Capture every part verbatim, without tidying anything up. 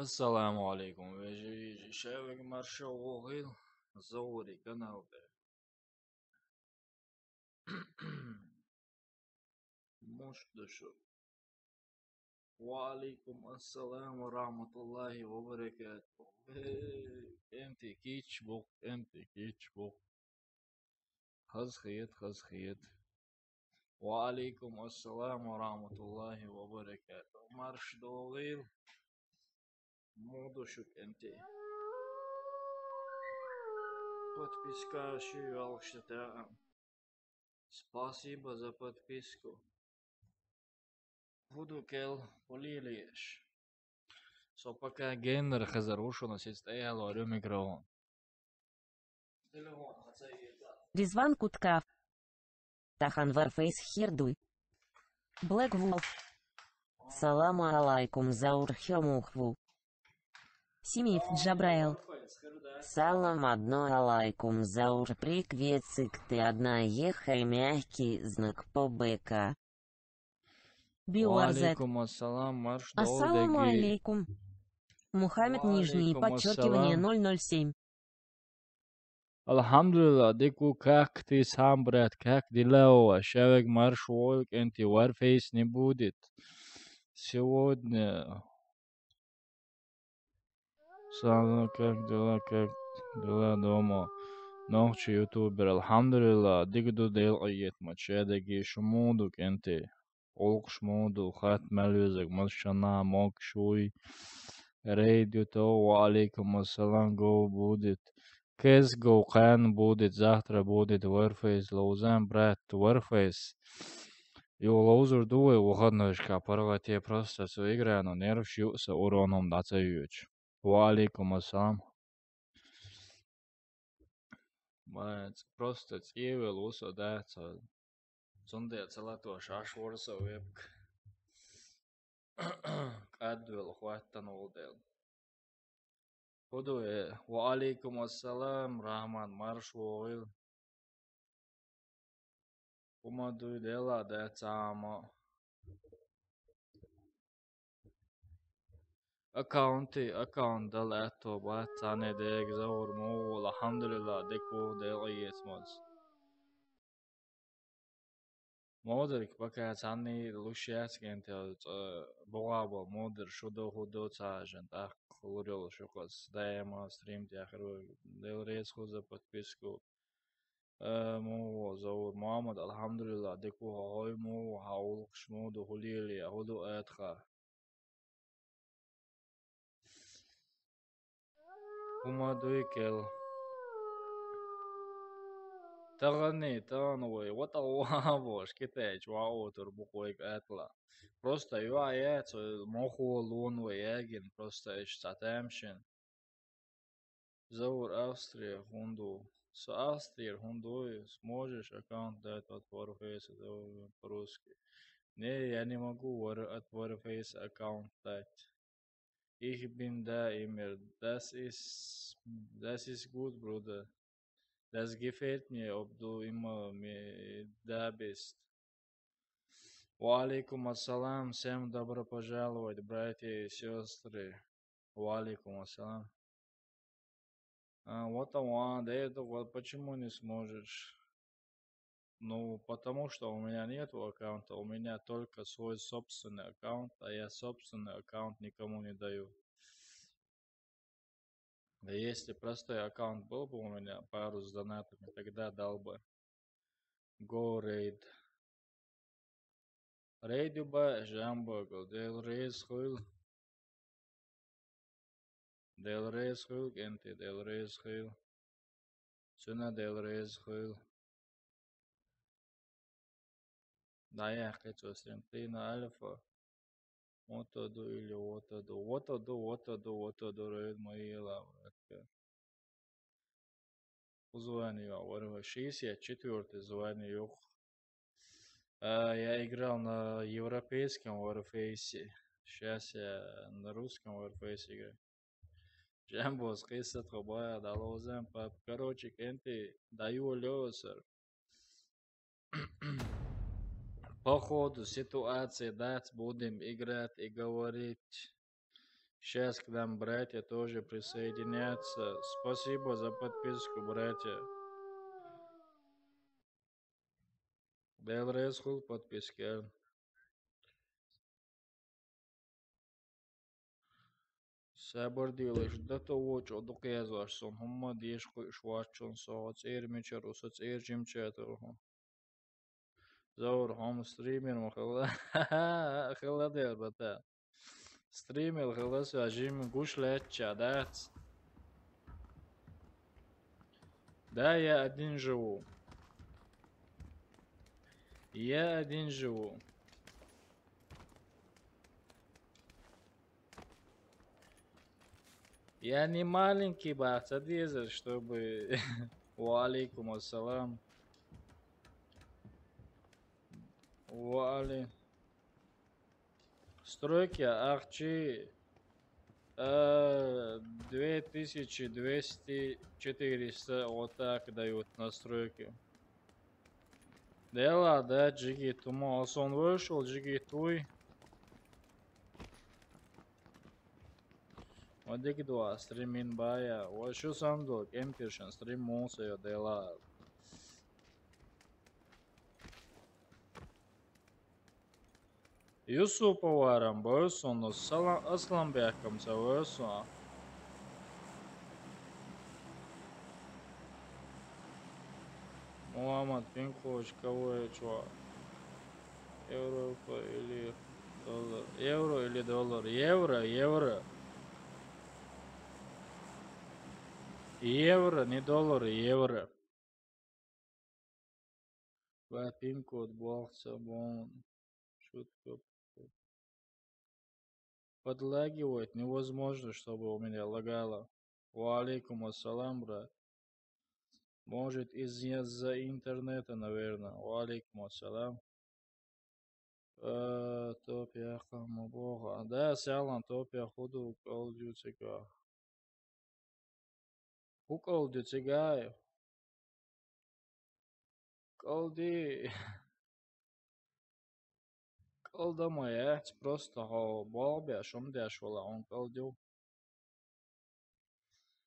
Ассаламу алейкум, вежарий, шаверг марша вогӀийла Заури канал тӀа. Муш ду шу. Ва алейкум ассалам ва рахматуллахи ва баракатух. Э, кӀентий кийча бу, кӀентий кийча бу. Хазахета, хазахета. Ва алейкум ассалам ва рахматуллахи ва баракатух. Марша догӀийла. Муха ду шу, кӀентий? Подписка ши йолуш тӀе. Спасибо за подписку. ХӀун ду кел, хӀун лелаеш? Со пока геннара хазар ву шуна, сица тӀеялор ю микрофон. Телефон хьан ца еза. Ризван Куткав. Тахан Варфейс хир дуй. Блэк Вулф. Саламу алайкум, Заур, хьо муха ву? Симиев Джабраил. Салам, одно алайкум, Заур, приквецик, ты одна ехай, мягкий знак по Б К. Биуарзет. Ва алейкум ассалам, марш догӀийла. Ассаламу алейкум. Мухаммед, нижнее подчеркивание, ноль ноль семь. Алхьамдулилла, дика ву, как ты сам, брат, как дела у вас? Шаверг марша вогӀийла, кӀентий, Варфейс не будет. Сегодня Сана, как дела, как дела дома? Нохчий ютубер, алхьамдулилла, дика ду, Дела къинхетамца, шадерриге, шу муха ду, кӀентий? ГӀуллакхаш муха ду, хатта мел везарг, массанхьа могуш вуй? Рейд ю тов, ва алейкум ассалам, гов будет. Кез гов кхаьнна будет, завтра будет, Варфейс ловзан, брат, Варфейс. Юха ловзур ду вай выходнойшка, паргӀате, просто цу играно нерваш юа сан, урон хӀума дӀа ца йоьдуш. Ва алейкум ассалам. Ма, ц-, просто цӀе а велла ву со, да, ца-, цундела ца латош Ӏаш вара со вебка. КӀадвелла хӀоттана волу дела. ХӀун ду, э? Ва алейкум ассалам, Рахман, марша вогӀийла. ХӀума дуй, дела дац, амма аккаунти, аккаунт дала аьтто бац, царна дега, Заур муха ву, алхьамдулилла, дика ву, Дела къинхетамца. Модарг пока цхьанний луш яц, кӀентий, цкъа бухахь болу модар шу до, хӀун до ца хьажина, тӀаккха лур йолуш ю-кх ас, даима стрим тӀехь хир ву. Дела реза хуьлда за подписку. Э, муха ву, Заур Мухьаммад, алхьамдулилла, дика ву, хьо хӀой муха ву, хьан гӀуллакхаш муха ду, хӀун лелае, хӀун ду атаха? ХӀума дуй кел. Таханний, тахана вай ватӀа ван а бохуш, Китайчу ван а отур бу-кх вайга атала. Просто юьхь яц, вай мохо лон вай ягийна, просто иштта цхьа тамашийна. Заур, Австрия хӀун ду? Со Австрияра хӀун ду? Сможешь аккаунт дать от Warface, Заур, по-русски? Не, я не могу War-, от Warface аккаунт дать. Ich bin da immer. Das ist, das ist gut, Bruder. Das gefällt mir, ob du immer mi-, da bist. Ва алейкум ассалам, всем добро пожаловать, братья и сестры. Ва алейкум ассалам. А, вот он, да это вот почему не сможешь? Ну, потому что у меня нету аккаунта, у меня только свой собственный аккаунт, а я собственный аккаунт никому не даю. А если простой аккаунт был бы у меня, пару с донатами, тогда дал бы. Go raid. Рейд ю бан, Жамбо, Дела реза хуьлда. Дела реза хуьлда, кӀентий, Дела реза хуьлда. Цуьнан Дела реза хуьлда. ДӀаяьккхи цо стрим. Ты на альфа. Вот а ду или вот а ду. Вот а ду, вот а ду, вот а ду, рейд ма ела, братка. Звание, Warface, шестьдесят четвёртый звание, ёх. А, я играл на европейском Warface. Сейчас я на русском Warface играю. Жамбос, кхиссат тхо баха, дӀалозам, пап. Короче, кӀентий, дӀайолайо сар. По ходу ситуации дац, будем играть и говорить. Сейчас к нам братья тоже присоединятся. Спасибо за подписку, братья. Дел резхул подписка. Сабар дилаш дата вочо дукъязваш сон хӀумма деш кхуьш вачун со цӀер мичар, уса цӀер жимча турху. Заур хӀум стример ма хила. Хила дер бата. Стример хила са жим гуш леча дац. Да, я один живу. Я один живу. Я не маленький бахца дезер, чтобы... Ва алейкум ассалам. Ва алей. Стройки ахчи, э, две тысячи двести, четыреста, вот так дают на стройке. Дела, да, джиги тумо, а сон вышел, джиги туй. Одик два, стримин бая, вот что сам док, эмпиршен, стрим муса йо дела. Юсуповарам бовсун, но Сала-, Асланбеком ца вовсун. Мухаммад Пинкуч, кого я чё? Европа или доллар? Евро или доллар? Евро, евро. Евро, не доллар, евро. Ва пин-код бохца бон. Шутка. Подлагивать невозможно, чтобы у меня лагало. Ва алейкум ассалам, брат. Может, из-за интернета, наверное. Ва алейкум ассалам. Э, топ яхама бога. Да, сялан топ я худу калдю цигах. Хукалди цигай. Калди. Калдама яц, просто хо болбя шумдяш вала он калдю.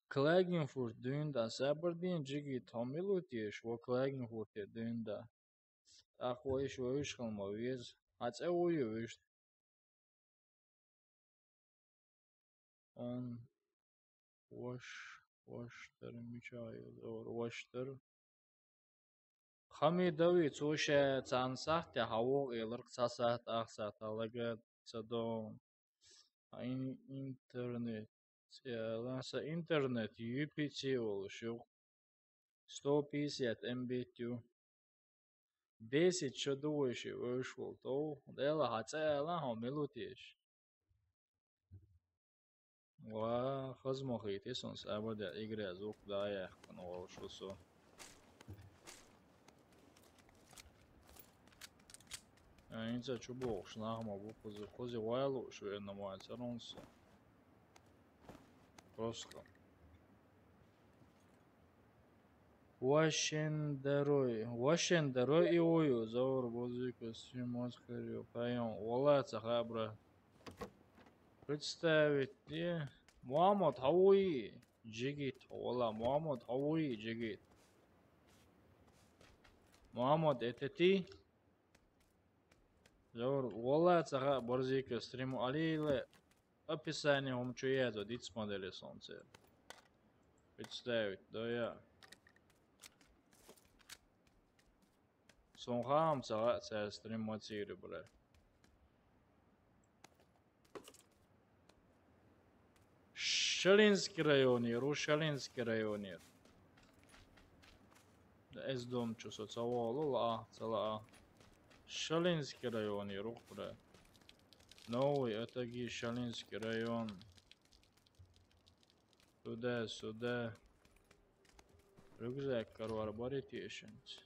Клагенфурт дюнда, сабардин джиги томилутиш, во Клагенфурте дюнда. Ахвоиш воиш халма вез. Ац а вою виш. Он ваш, ваштар мичай, ор ваштар. Хами дави цуша цан сахте хавуг илар ца сахт ах сахт алага цадон. А ин-, интернет. Цела са интернет ю пи ци ол шуг. Сто пятьдесят М Б тю. Десять шо дуйши вышвал то. Дела хацела хо милутиш. Ва, хазмахи тисон сабада игра звук да яхкан ол шусу. А инца чубук шнахма бу кузи, кузи вайлу шуерна муан царонсу. Просто. Вашендарой. Вашендарой и ою. Заур бозыка симоскарю. Поем. Вала цахабра. Представить. Муаммад Хауи. Джигит. Вала Муаммад Хауи. Джигит. Муаммад, это ты? Заур, вала цаха борзика стриму алила описание хум чуязо диц модели солнце. Представить, да я. Сон хам цаха цаха стрим мацири, бра. Шалинский район, Яру Шалинский район. Да, эс дом чё со цавало ла, цала. Шалинский район, Яру, бра. Новый Атаги, Шалинский район. Туда-сюда. Рюкзак карвар барит ешенц.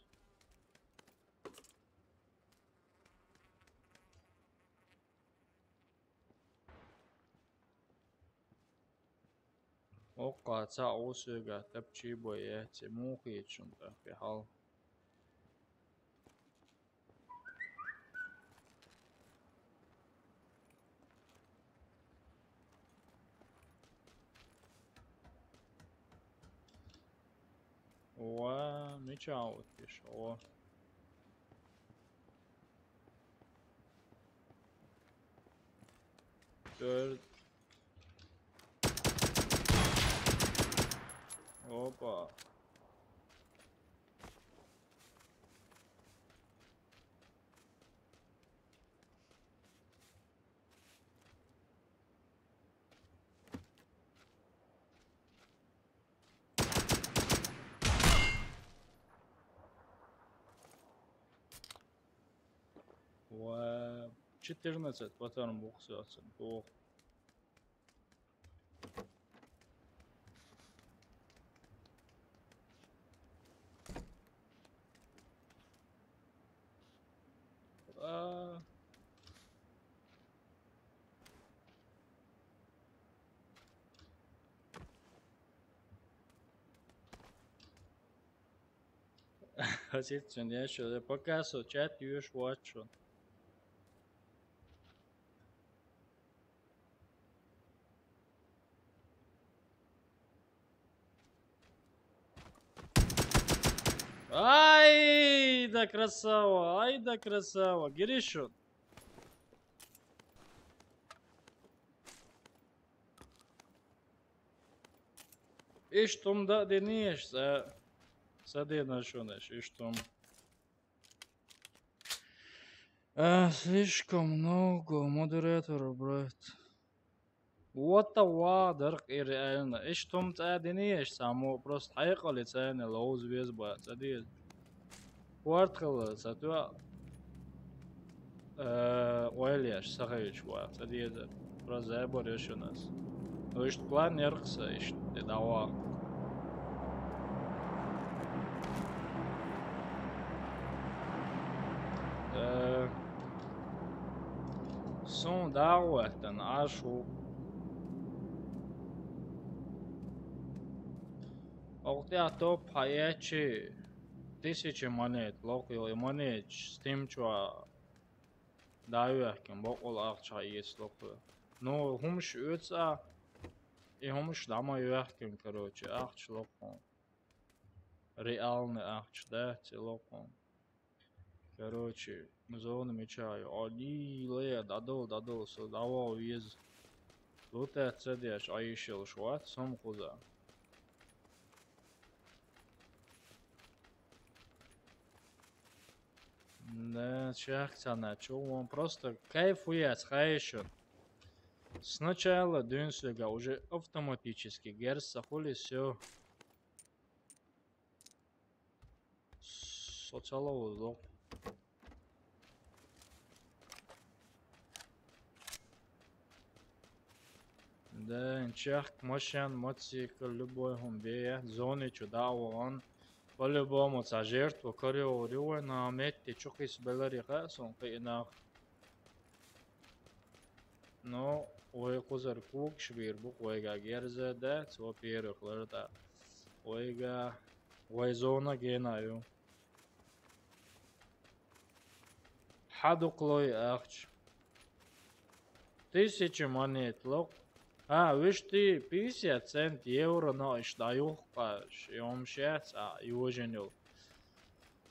Окка ца усуга тапчи боя, ци мухи чунта пехал. Ничего, вот пишу. О. Тёр-, опа. Ва четырнадцать патрон боксёрцен. Ох. А. Хасит сен яшо, пока со чат юш вачун. Ай, да красава, ай, да красава. Гиришун. Иш тум да денеш, са, са денешунеш, иш тум. А, слишком много модераторов, брат. Вот ава, дыр, и реально. Иш тум цӀа денеш, само просто хьайкъали цӀа не лоуз вез ба, цӀа дез. Квартхала, цӀа ту, э, ойлеш, сахавич ва, цӀа дез. Просто забор ешунас. Ну, ишт план нерхса, ишт де дава. Э, Сун дагӀваттан ашу. Охтя топ хьаячи тысяча монет, лохъю и монет, стимчуа дагӀвахкин, бокъул ахча ес лохъю. Ну, хумш уьца, и хумш дама юахкин, короче, ахча лохъю. Реальный ахча, да, ци лохъю. Короче, зона мечаю. Али, лея, дадол, дадол, со дава вез. Лута цедеш, айшел шват, сом хуза. Да, чахцана, чё, он просто кайфует, хайшо. Сначала дюнсуга уже автоматически герса хули всё. Социаловый лох. Да, чехк, машин, мотоцикл, любой хумбе, зоны чуда вон. По-любому ца жертву корёвривай на метте чухис белари хасан кыйнах. Ну, вай кузар кукш бир бук вайга герзе да, цо первых ларда. Вайга, вай зона генаю. Хадуклой ахч. Тысяча монет лок. А, вишти пятьдесят цент евро но иш даюх каш, и омшец, а, юженюл.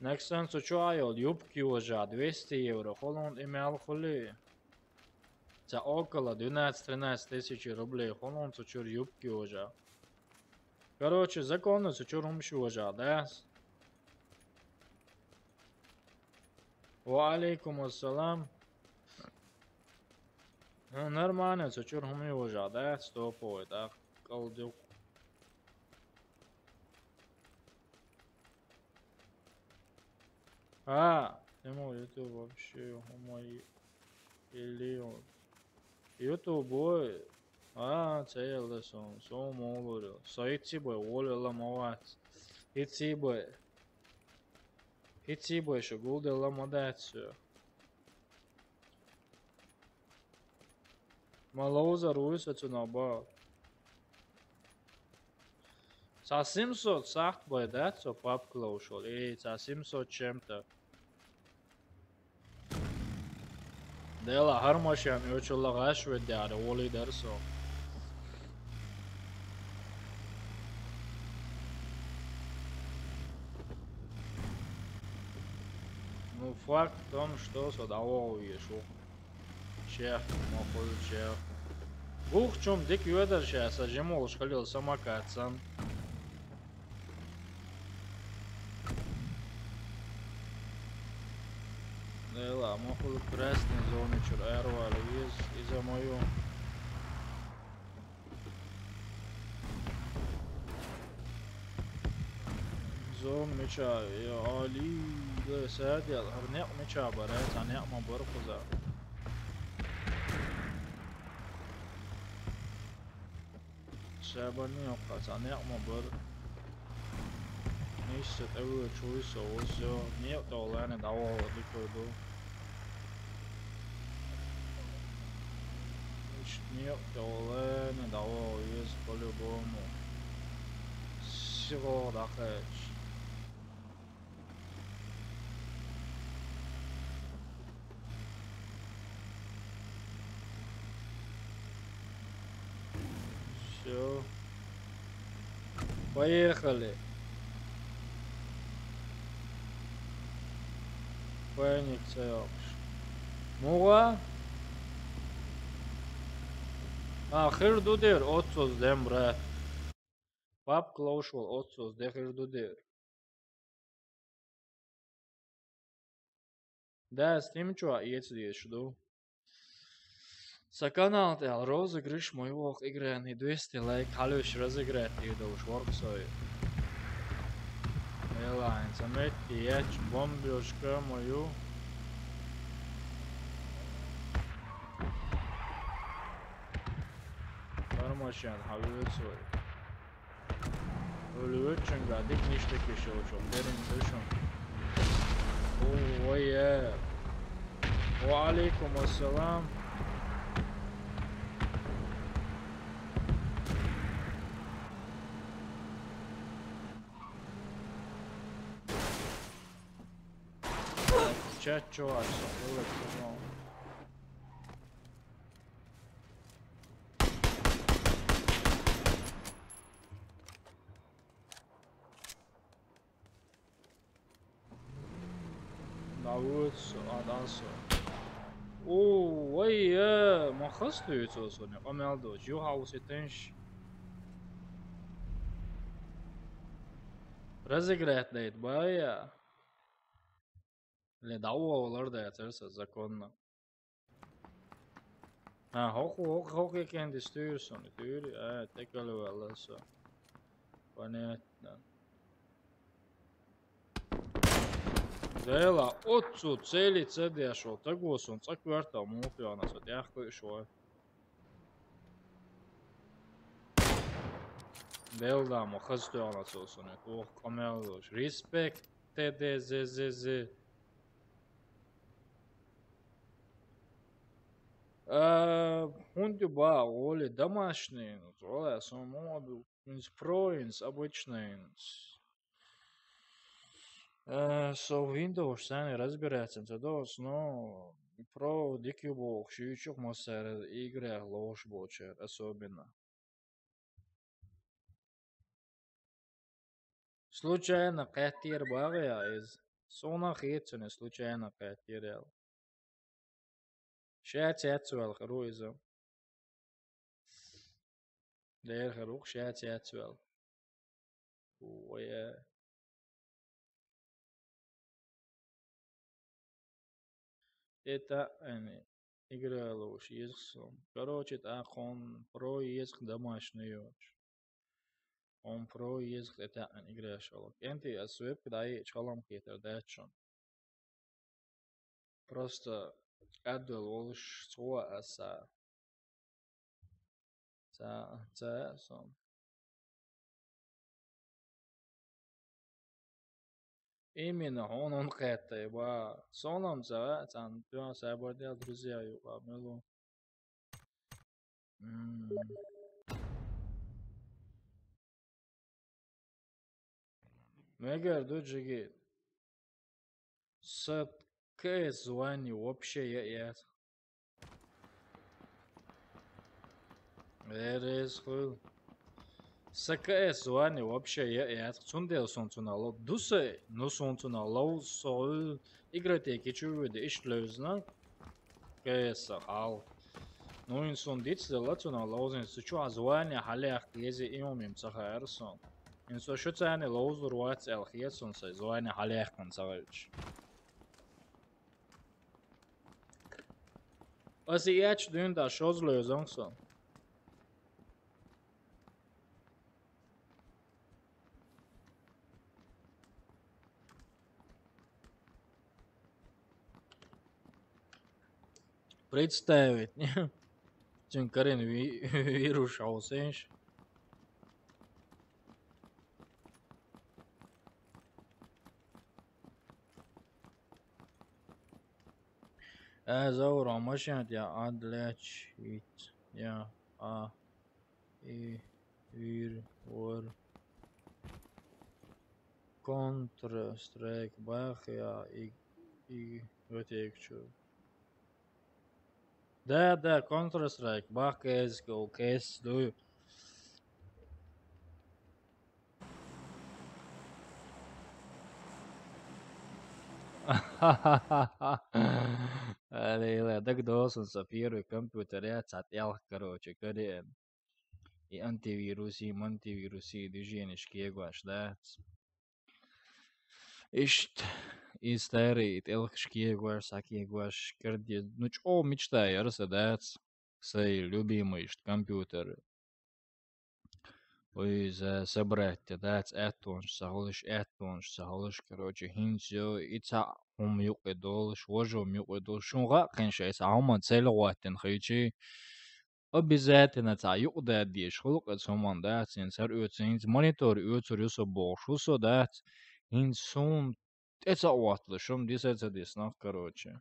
Нексэн сучуайол юбки уже двести евро. Холон имел хули. За около двенадцать-тринадцать тысяч рублей. Холон сучур юбки уже. Короче, законно сучур умши уже, да? Ва алейкум ассалам. Ну, нормально, сучур хуми уже, да? Стоповый, да? Колдюк. А, ему YouTube вообще, умой, или он. YouTube, ой. А, цейле сон, сон молур. Со ицибой, воля ламавац. Ицибой. Ицибой, шо гулде ламадац всё. Малоуза руйса цунаба. Ца семьсот сахт бай, да, цо папкла ушёл. Эй, ца семьсот чем-то. Дела хармашан, ёчула гаш ведь дяре, воли дерсо. Факт в том, что со дӀавоха везаш ву. Чех, мохула чех. Бухчум дика йодар ша, са жималуш халил самокат сан. Дела, мохула красный зоны чура аравала веза, иза ма ю. Зона мича, я Али, да, садел, хӀара некъ мича бар, э, цхьа некъ ма бар кхуза. Шабан некъ, цхьа некъ ма бар. Нийсса тӀавоьдуш вуй со, всё, некъ тӀа валани дӀавоха дикой ду. Иштта некъ тӀа валани дӀавоха веза по-любому. СигӀо дӀакхаьча. Всё. Поехали. Паник ца йоккхуш. МугӀа? А, хир ду дера, оццуз дем, брат. Папка ловш вол оццуз де хир ду дера. Да, стримчо эца дезаш ду. Са канал тӀехь розыгрыш ма ю вокху игран, и двести лайк хьалуьйш разыграть дийр долуш ворхӀ сой. Элайн, ца метте ечу бомбёжка ма ю. Бармачен хьан вуьйцу вай? Улучшенга дикниш дикиш йолчу, берин тешун. Ой, э. Ва алейкум ассалам. Чат чувак, всё, было, всё. Давуц, адасо. О, вай, э, ма хастуьйцу сони, къамел доч, юхаус и тынш. Разыграть дайт, бая. Ле, даволар да, церса законно. А, хоху, хоху, хоху, я кенди стюр сони, тюр, а, текалу валаса. Понятно. Дела, оццу цели ца деш вол, тагосун, цӀа коьртал муха йоьгӀна со, тӀехкхуьуш вай. Дела да, ма хаза тоьгӀна со суна, тоху къамел долуш. Респект, Т Д З З З. А, хӀунда ю бан, гӀоли домашний, гӀола сон ма бу, инс про, инс обычный, инс. Э, со Windows сани разбираться ца доцу, но про дика ю бохуш, юьйцуш массара играх лоруш болчара особенно. Случайно кхеттера багӀа иза? Суна хетацуьнан случайно кхеттера аьлла. Ша цецваьлла хир ву иза. Дера хир ву-кх ша цецваьлла. Ой, э. ТӀетаьӀӀина игра ловш еза-кх суна. Короче, тӀаккха хьуна про еза-кх домашний йоцуш. Хьуна про еза-кх тӀетаьӀӀина играш хьала. КӀентий ас вебка дӀайиъча халам хетар дац шуна. Просто кӀадвелла волуш цхьа аса. Ца, ца, сон. Именно хьуна хӀунда кхеттай, ба? Сонам ца, царна тоьхна сабар дел друзья юкъа мелу. М. Мегар ду, джигит. Сат К С звание вообще я, я. Эрес хуй. Са К С звание вообще я яц, цундела сон цунах лов-, ду са, ну сон цунах ловза со гӀуьл, игра те кичу вуьда, иштта левзна, К С хьал. Ну, ин сон диц дала цунах ловза, ин са чу а звание хьалех кезе и ум им ца хаьра сон. Ин со шу царне ловзур вац аьл хет сон сай, звание хьалехкан ца гӀевч. Аса и эч дуьнда шоза левзан сон. Представить. Цуьнан карина ви-, вирус хьовсийша. Э, Заура, машина тя ад леч, ит, я, а, и, вир, вор. Counter Strike бах, я, и, и, готейк чу. Да, да, Counter Strike бах, кэс, кэс, дуй. Алейла, дагадосан со первый компьютер я цхьа тӀелх, короче, кариэн. И антивирус, и мантивирус, и движенеш кегош дац. Иштта, и старый, и тӀелхаш кегош, схьакегош, карде, ну, чӀо мечта яр са дац. Сай любимый иштта компьютер. Ой, за собрать дац, аьттонаш ца хилаш, аьттонаш ца хилаш, короче, хӀинца йо, и цхьа хӀума юкъе долаш, важа хӀума юкъе долаш, шун гӀа кхин шайца хӀума цел гӀоттина хилчи, обязательно цхьа юкъе даьддеш хилу кхы цу хӀуман дац, хӀинца хӀара оьцу, хӀинца монитор оьцур ю со бохуш, хӀу со дац, хӀинца суна тӀе ца Ӏотталуш, хӀума диса ца диснах, короче.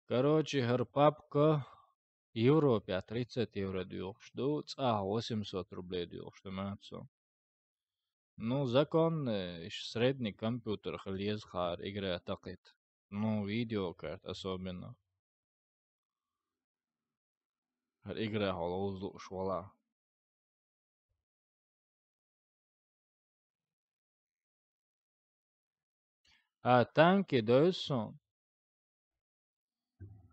Короче, хӀара папка Европе тридцать евро доьхуш ду, цӀа восемьсот рублей доьхуш ду, маьцо. Ну, законный, иш средний компьютер хила еза хӀара игра такхийта. Ну, видеокарт особенно. ХӀара игра хьо ловза лууш вала. А, танки дойсун.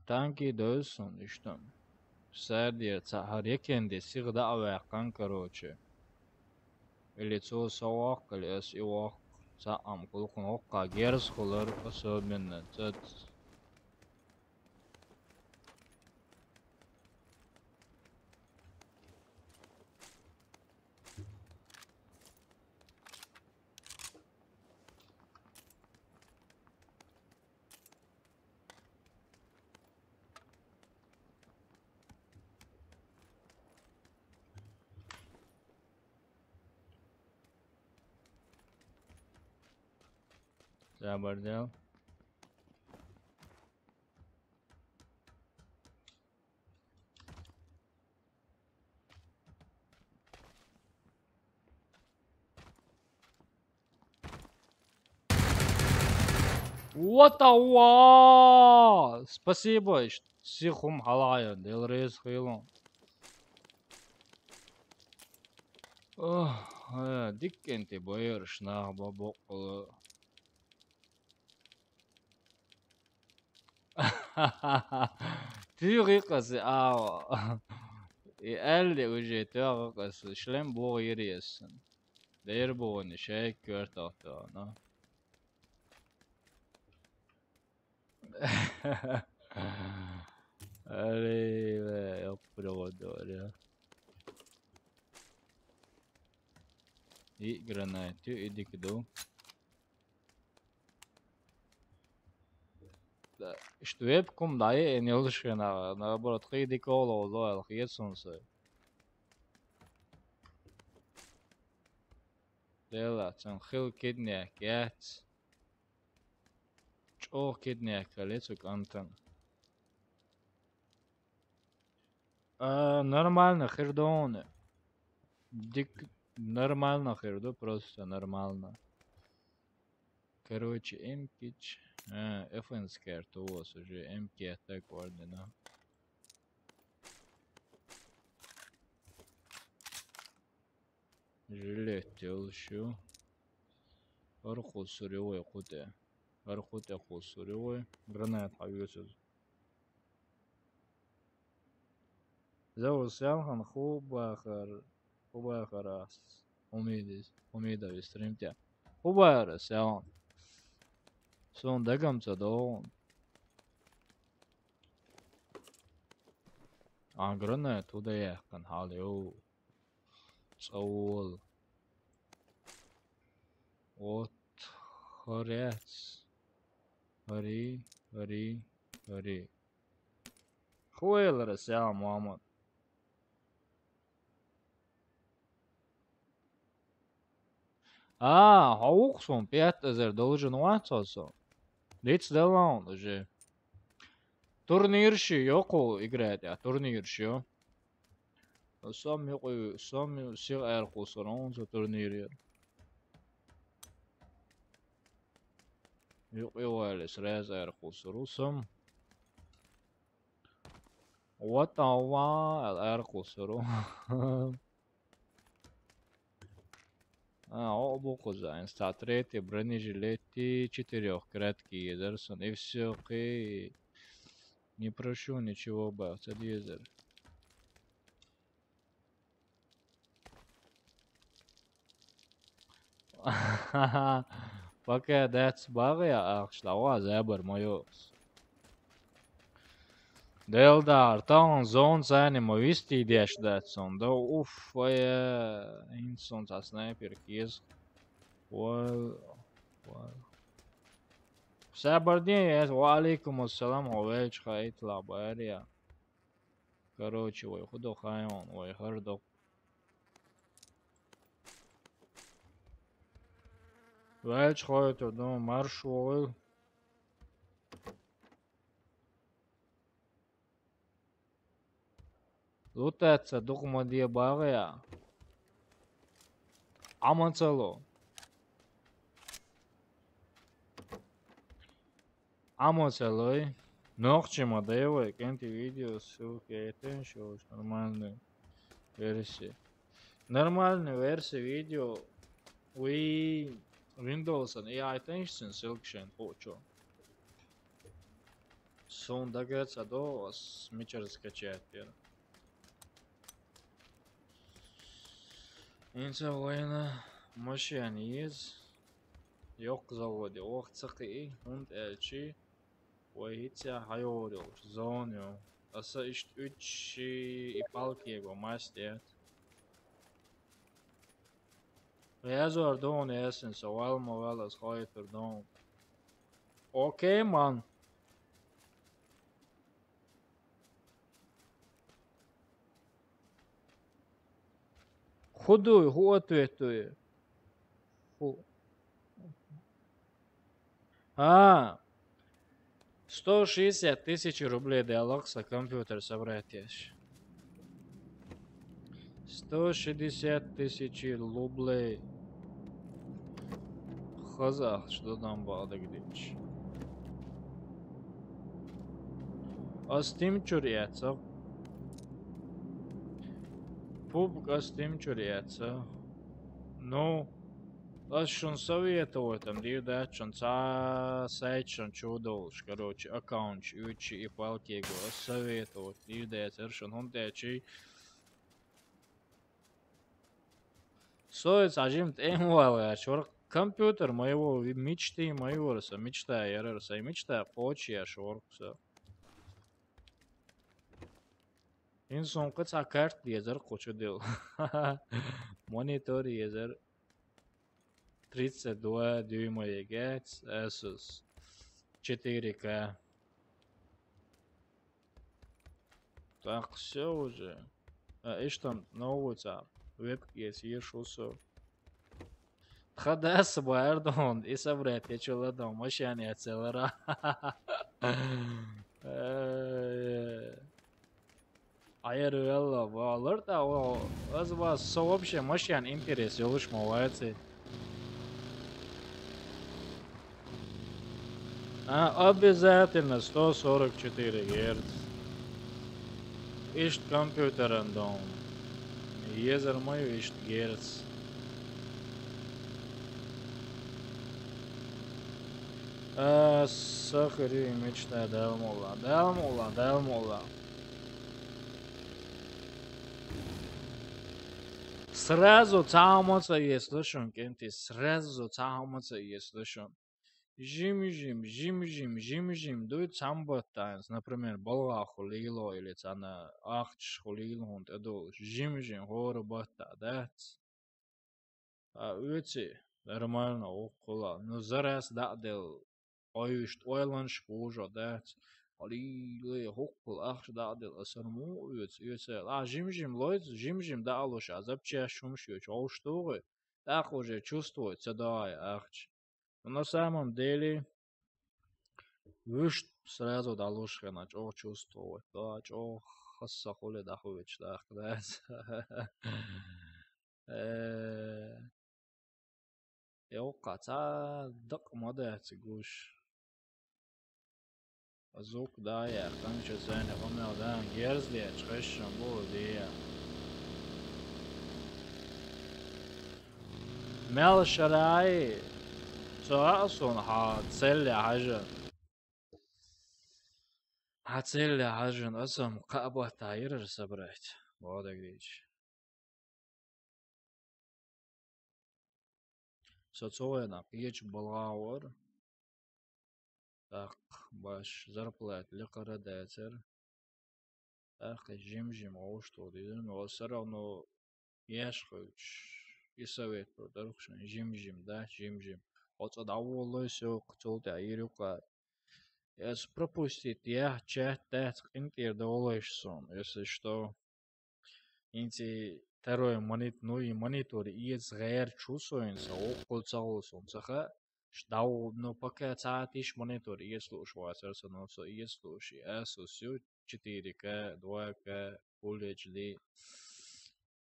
Танки дойсун, иштта. Сардер цхьа хӀара якенде сиха дӀа а ваьккхана, короче. Или цо со воккха, или ас и воккха. Цхьаъ ам кулкхун воккха герз хулар, особенно цац. Забардел. What the wa? Спасибо, иш сихум хьалаайан, Дела реза хуйлун. Ох, э, диккенти байерш нах ба боккъала. Туьйхи къаси, ава. И аьлли уже туьйхи къаси, шлем богӀу йири яссан. Дер богӀуни шайк коьртах тоьхна. Аре, ве, ёппрёводо, аре. И гранату, и дикду. Да, иштта веб-кум дӀаеана йолуш хенахь, наоборот, кхин дика олу олу аьлла хета суна сай. Дела, цуьнан хила киднек яц. ЧӀогӀа киднек хилла цу кӀантана. А, нормально хир ду хьуна. Дик нормально хир ду, просто нормально. Короче, М К Ч. А, F N скер тулос уже М К Т так ордена. Жилет делшу. Арху суревой куте. Арху те ху суревой. Гранат хавьёсыз. Зовут Сялхан Хубахар. Хубахарас. Умидис. Умидови стримте. Хубахарас Сялхан. Сон дагамца долун. А гранат туда яхкан халиу. Цаул. Вот. Хорец. Хари, хари, хари. Хуэлэр сял Муаммад. А, хаук сон пять эзэр должен вацал сон. Лиц далаун уже. Турнирши ёку играть, а турнирши ё. Сом юкъу, сом сир эр кусурун за турнир. Юкъу вали срез эр кусуру сом. Вот ава эр кусуру. А, о, бу куза, инста третий бронежилеты четырёх краткий дерсон и всё, кы. Не прошу ничего, баф, цадизер. Пока дац багъя ахшла, ва забар моёс. Делда артаун зон сани мо висти деш датсон. Да уф, ая, инсон са снайпер киз. Ва, ва. Сабар дин, ва алейкум ассалам, ва велч хайт ла бария. Короче, вай худо хайон, вай хардо. Валч хойто, ну, марш вой. Лутаца духмадия багъя. Аман цало. Аман цалой. Нохчи мадева, кенти видео, ссылки, это ещё нормальный версии. Нормальный версия видео. Уи Windows и айтеншсин ссылки шен хочу. Сон дагеца до вас мичер скачать пер. Инца война машин из. Ёк заводе. Ох, цакы и. Хунт элчи. Вай хитя хайор ёлш. Зон ё. Аса ишт үч и палки его мастер. Язор дон эсен, со вал мо вал ас хойпер дон. Окей, ман. Худой, ху ответуе. Ху. А, сто шестьдесят тысяч рублей дялокса компьютер собрать еш. Сто шестьдесят тысяч рублей. Хазах, что там бадагдич. Астим чурьяца. Пубг астим чурьяца. Ну, ас шун советовать, там, дивдачун, ца сайт шун чудолш, короче, аккаунт, учи и палки го, ас советовать, дивдачун, хунтачи. Соец ажим тем вал, я, чур компьютер моего ви-, мечты, моего раса, мечта, я раса, мечта, почи, я, шоркса. Инсон кыца карт езер кучу дил. Монитор езер тридцать два дюйма егец, Asus четыре К. Так, всё уже. А, ишт там новый ца. Веб есть, еш усо. Хадас бардон, и собрать, я чё ладон, машине целара. Э, Айыр велла, валыр да, о, аз ба со вообще машин интерес ёлыш ма вайцы. А, обязательно сто сорок четыре герц. Иштта компьютеран дом. Езар ма ю иштта герц. А, сахари мечта, Далмула, Далмула, Далмула. Сразу цхьа хӀума ца эцалаш шун, кӀентий, сразу цхьа хӀума ца эцалаш шун. Жим-жим, жим-жим, жим-жим дуй цхьан баттахь, например, балгӀа хулийла или цхьана ахчаш хулийла хӀунда тӀедолуш. Жим-жим хӀора баттахь дац. А оьций нормально гӀуллакх хуьлу. Ну, зарас дӀа а делла, ойуш ойланаш бужо дац. Хьалийле хӀуккхул ахча дӀа а делла, аса муха оьцу, оьцу. А жим-жим лойца, жим-жим дӀа а луш, а запчасть хӀумаш йоьцу, хьовш туху, тӀаккха уже чувствует, ца догӀай ахча. Но на самом деле, вуьшта сразу дӀалуш хенахь, чӀогӀа чувствовать до, чӀогӀа хасса хуьлу дӀахуьйтуш даккха дац. Э, Йоккха цхьа дакъа ма дац гуш. Звук да яхь, ханча зайна къамел дан, герз дечу хезчам бу де. Мел шарай, цо а суна хьан целле хьажа. Хьан целле хьажан, аса-м кхаа баттахь йирара сабрайта, боху дагадийча. Со цу вайна кхечу балгӀа вара. ТӀаккха баш зарплата лекхара а дацара. ТӀаккха и жим-жим гӀовшто дийзира, но всё равно еш хуьлуш, и совет лур дара хӀушана, жим-жим дац, жим-жим. Оцу дӀаволлой со, цул тӀаьхьа йир юкъа. Ас пропустить яхьа чат дац, къинтӀера долуш суна, если что. ХӀинца и второй монит-, ну, и монитор эца гӀерташ ву со хӀинца, воккхул ца гӀулсун ца хаьа. Ш-, дав-, ну, пока цхьа а тиш монитор эца лууш вацара со, но со эца лууш и Asus ю, четыре К, два К, Full H D.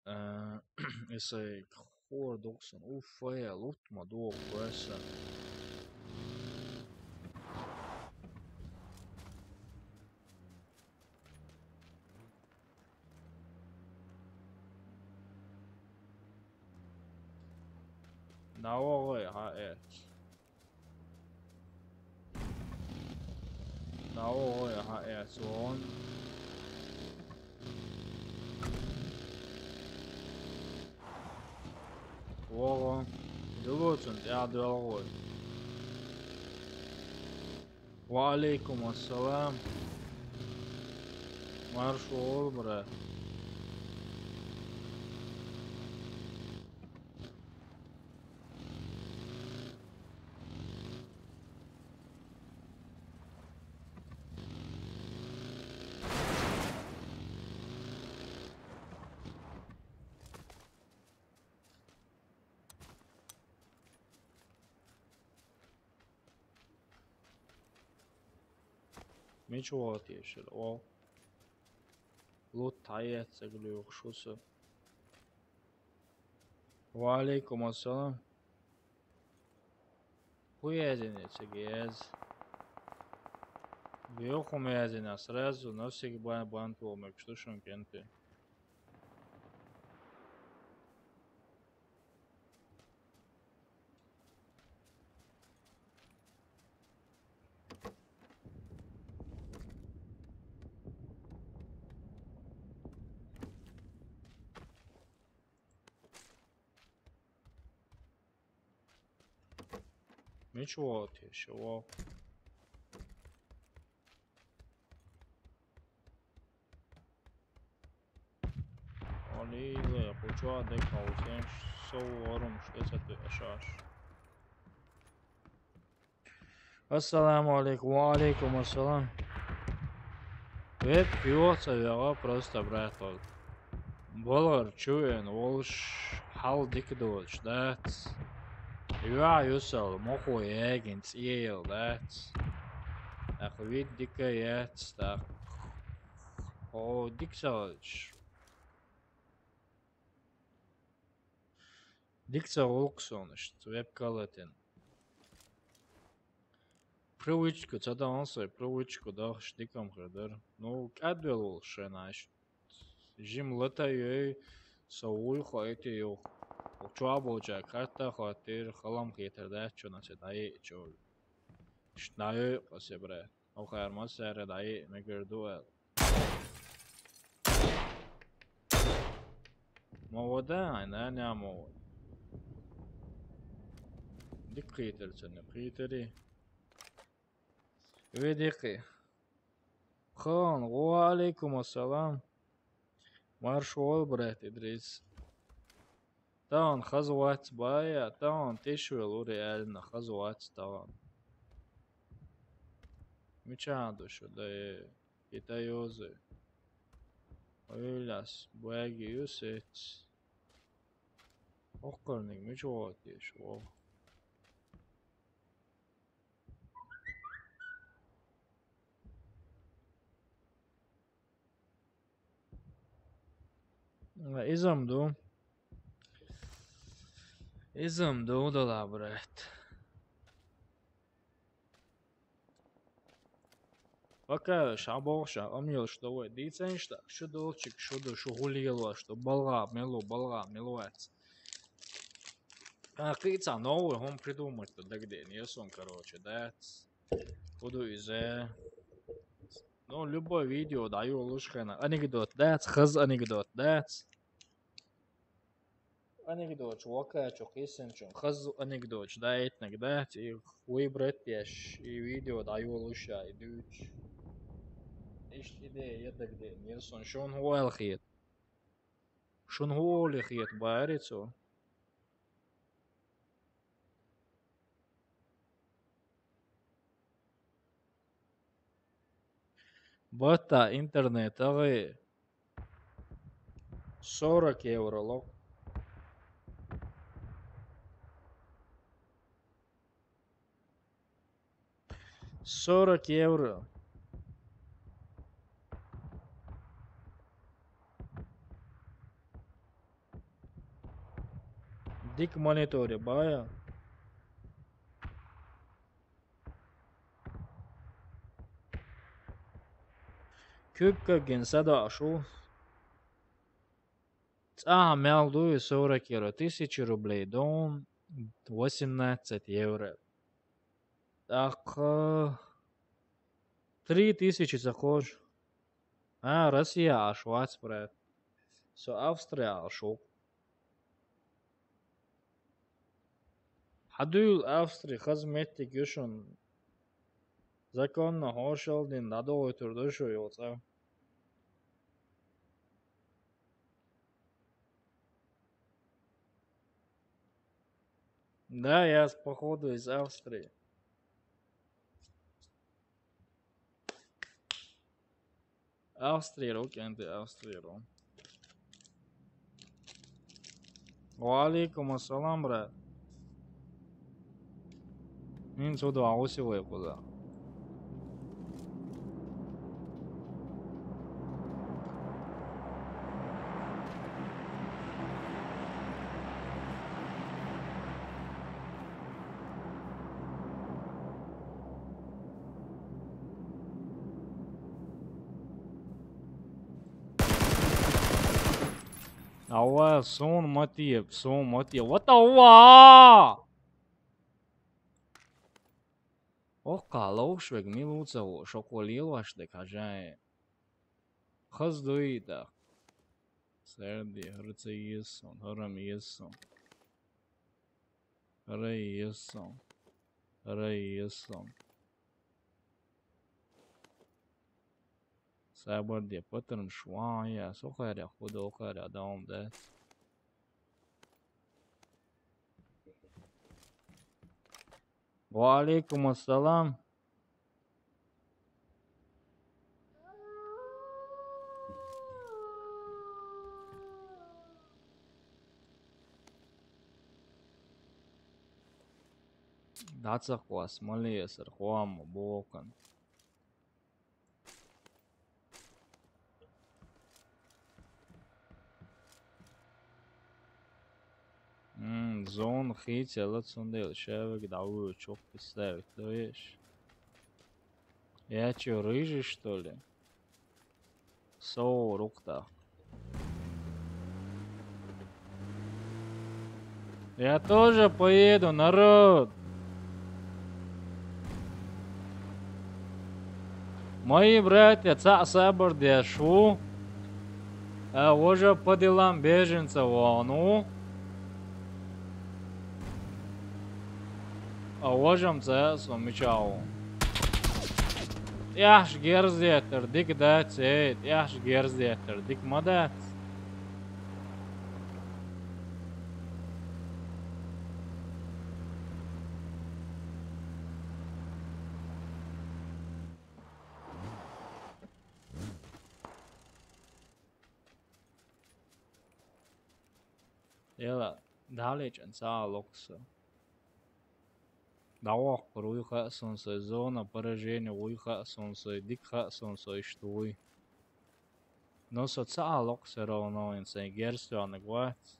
А, и сайн хӀора дукха сан, уф, я лутт ма доху вайса. ДӀавогӀий хьан эц. ДӀавогӀий хьан эц вон. ВогӀу. Дилоцун тӀаьхьа доьлхуй. Ва алейкум ассалам. Маршо олу, бра. Мича вогӀу теша, о? Лут хьаэццаг лоьхуш ву со. Ва алейкум ассалам. ХӀун яздина цига яз? Бехума яздина сразу, но всех бан-, бан тоху мегаш ду шун кӀентий. Мича вогӀу теша, вогӀу. Олий, кху чохь дерг хьовсийша, сов орумаш тӀе ца тоьшуш. Ассаламу алейкум. Ва алейкум ассалам. Веб йоха ца вегӀа, просто, брат, вал. БалгӀар чу веана волуш хьал дика доцуш дац. Юьхь юсал мохо ягийна цӀе яла дац. ТӀаккха вид дика яц, тӀаккха. Хьо дика ца хилча. Дика ца гӀуллакх суна иштта, веб калатин. Привычка, ца дан сай, привычка дахаш дикам хир дара. Ну, кӀадвелла волуш шайна иштта. Жим латайой, со вуй хойтий юха. Чоа болча хатта хоттийра, халам хетар дац чуна се дӀаеъча. Иштта дӀайой къа се бра. Охар массара дӀаеъ мегар ду аьлла. Ма вада, ай, нана, ма вада. Дик кхетар цунна, кхетари. Веди кхи. Хан, ва алейкум ассалам. Марш вол, брат Идрис. Тан хаза вац бая, тан тишвел ури аьлна хаза вац тан. Мича ду шу да, э, китайозы. Ойлас, баги юсец. Охкарник мича ватиш, вол. Изам ду. Изам ду, дала, брат. Пока ша бохша, амел, что вы дицен, что шу долчик, шу ду, шу гулело, что балга, мелу, балга, мелуац. А кыца новый хом придумать-то дагден, я сон, короче, да? Буду из, э, ну, любое видео даю лучше, анекдот, да? Хаз анекдот, да? Анекдотчу вакачу кисанчу хазу анекдотчу даитнаг дац, и выбрать еш, и видео дайолуша, и дүүч. Ишт идея едагде, нирсон шун хуал хет. Шун хуали хет барицу. Батта интернет агъи сорок евро ло. Сорок евро. Дик монитори бая. Куьггагин садаъ шу. ЦӀа мел дуй сорок евро, тысяча рублей дон, восемнадцать евро. ТӀаккха три тысячи ца кхож. А, Россия аш вац, брат. Со Австрия аш ву. Хьадуьйла Австри хаза меттиг ю шун. Законно хьошалдина дӀадохуьйтур ду шу йоцӀа. Да, я с, походу, из Австрии. Австрия, окей, ты Австрия. Ва алейкум ассалам, брат. Мин сюда усилый куда. Ава, сон матиеб, сон матиеб. What the fuck? Охка ловш вег милуца во, шоко лилваш де кажай. Хаз дуида. Серди, хрца иессон, храм иессон. Райессон. Райессон. Сабар де патарн шван я, сохаря, худо харя, даум да. Ва алейкум ассалам. Дацахъвас малиесар хуама бокан. М, зона хийцаьлла, цундела шаьвага дӀавоьдучух пистолет доеш. Я чё, рыжий, что ли? Со рук-то. Я тоже поеду, народ. Мои братья цаӀ сабар деш ву, а важа по делам беженцев ваьннав. А важа-м цаӀ со мича ву. ТӀехьашка герз еттар дика дац, эй, тӀехьашка герз еттар дика ма дац. Ела, далечӀан цаӀ локху со. ДӀаваккхар вуй хаьа суна сай, зона поражения вуй хаьа суна сай, дика хаьа суна сай, иштта вуй. Но со цаӀ локху всё равно, вайн сайн герз тоьхнарг вац.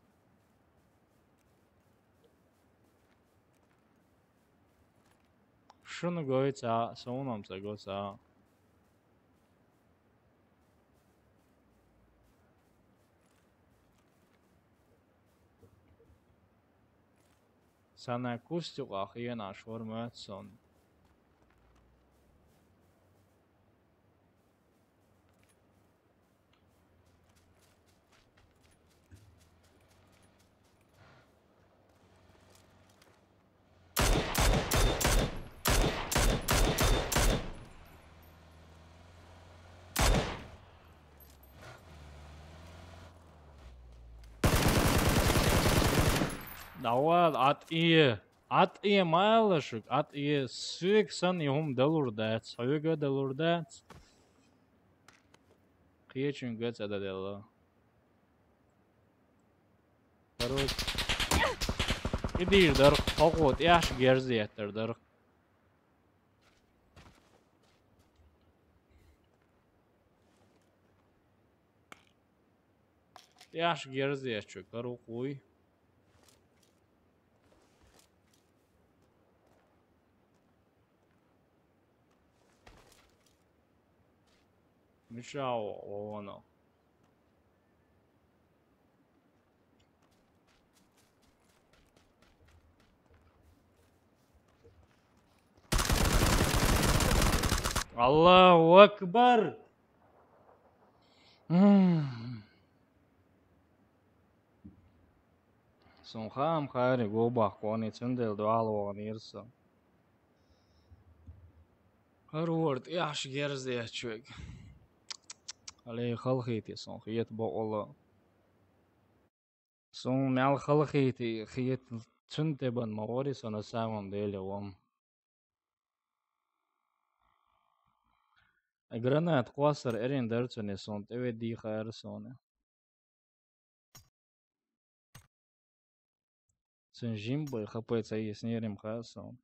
Шуна гой цаӀ, суна-м ца го цаӀ. Санна кусти юкъахь хенаш вара моьтту суна. Давай, атӀе. АтӀе ма алла шуьга, атӀе. Соьга санна и хӀума далур дац, хьоьга а далур дац. Кхечуьнга а ца дан делла. Короче, и дийр дара, хӀокхо тӀехьашка герз еттар дара. ТӀехьашка герз еттачуьнга кару кхуй. Мича ву, вовано? Аллаху акбар! М. Сон хаам хаьрра гобахкъоне, цундела дуьхьал ваханера со. ХӀара вара тӀехьашка герз еттачуьнга. Алей, халахийти сон хета бакъволу. Суна мел халахийти хета, цуьнан тӀе бан ма вари со на самом деле вон. Граната кхоссар эрна дара цунна, суна тӀе веддий хаьара суна. Цуьнан жимма бай хапай ца йиснера-м хаьа суна.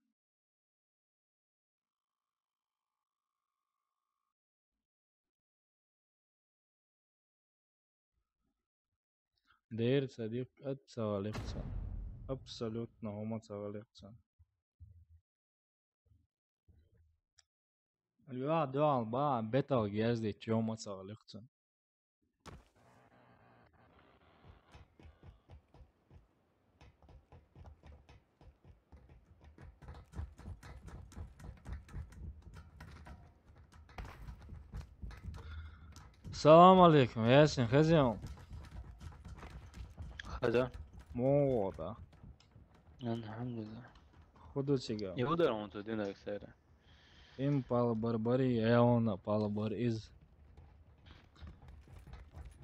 Дера ца дикка, ат ца гӀалихча. Абсолютно хӀума ца гӀалихча. Луьа дуьхьал бан, бетал герз дича, хӀума ца гӀалихча. Салам алейкум, Ясин, хезий хьо? Хеза. Муха ву хьо? Алхьамдулиллах. ХӀун ду цига? Юхадара хьуна цу динарг сайра. Им пала бар барий, аьлла пала бар иза.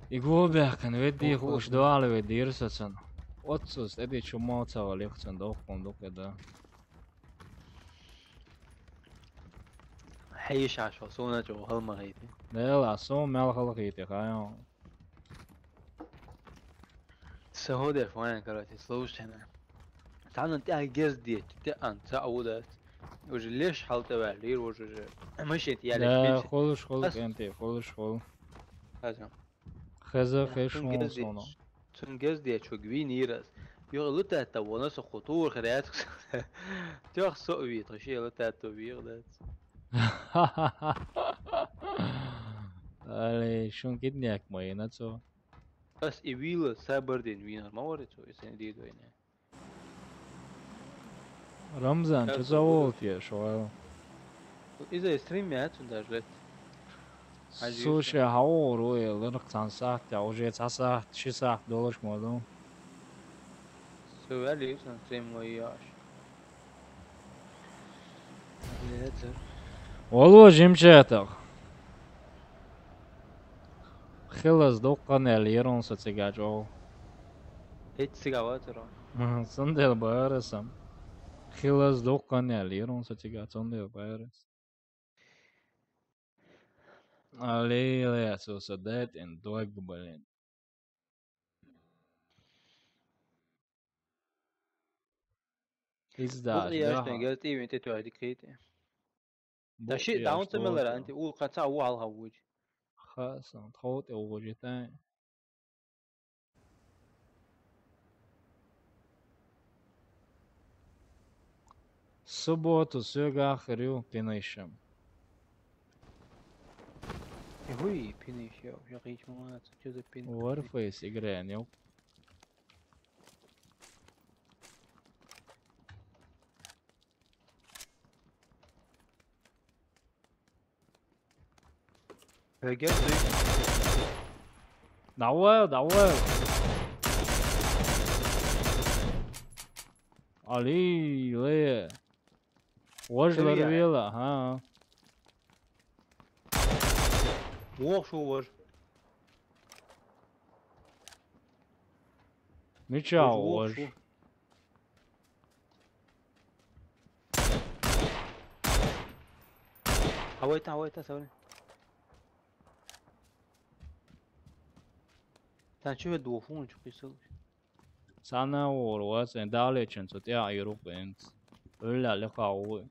И гобаьхкина веддий хууш дуьхьал веддира со цунна. Оццуз тӀедича хӀума ца гӀалихча, доккхун ду кхидӀа. Хьийшаш хьо, суна чӀогӀа хала ма хийти. Дела, суна мел хала хийти, хаьий хьуна. Со хӀун деш ван, короче, слушай хьуна. Цхьанна тӀехь герз детташ, тӀе а цхьаъ ву дац. Уже леш хьал тӀе ваьллера, уже, уже машин тӀе ялеш. Да, хулаш хул, кӀентий, хулаш хул. Хаза. Хеза, хезаш хӀун суна. Цунна герз детташ вуьгу вийнера ас. Юха лутатта вона со кху тур хир яц. Тох со а вийта, шен лутатта вийгӀа дац. Али, шун киднек ма йина цо. Ас и вила сабардин винар ма вари цо, и сен дид вайне. Рамзан, чё за волт еш, вау? Иза стрим я, цун даже лет. Слушай, хавор, ой, лырк цан сахт, я уже ца сахт, ши сахт долаш моду. Су вали, сан стрим ма яш. Оло, жимчатах. Хилас дуккан ял ерун со цига чо. Эт цига ватро. Сандел барасам. Хилас дуккан ял ерун со цига, сандел барас. Али, али, я со со дет ин дог, блин. Пизда, бу яшна да. Гел тивин те туа дикрити. Да ши даун тумелера анти ул каца у ал хавуч. Ха, сан тхот э угу житай. Субботу сёга хрю пинышем. Хуй пинышем, я кич мама, что за пин? Warface игры, не? Давай, давай. Али, ле. Вож ларвела, ха. Вож, вож. Мича вож. Авайта, авайта, савры. Тан чуве дуофун чукисыл. Сана вор, ва сен далечен цот я ирук энц. Өлле ле хауы.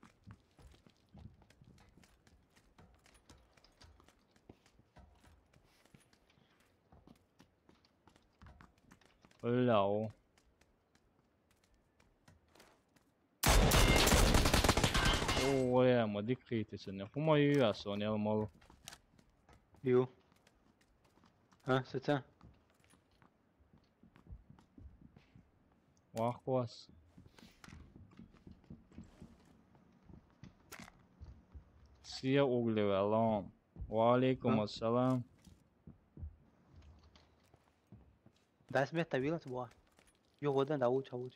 Өлле о. О, я, ма дик хитисен. Хума ю я сон, я мал. Ю. А, сыца. Вахвас. Сия углевелон. Ва алейкум ассалам. Дас мет тавила цбуа. Ё, вода да уч, уч.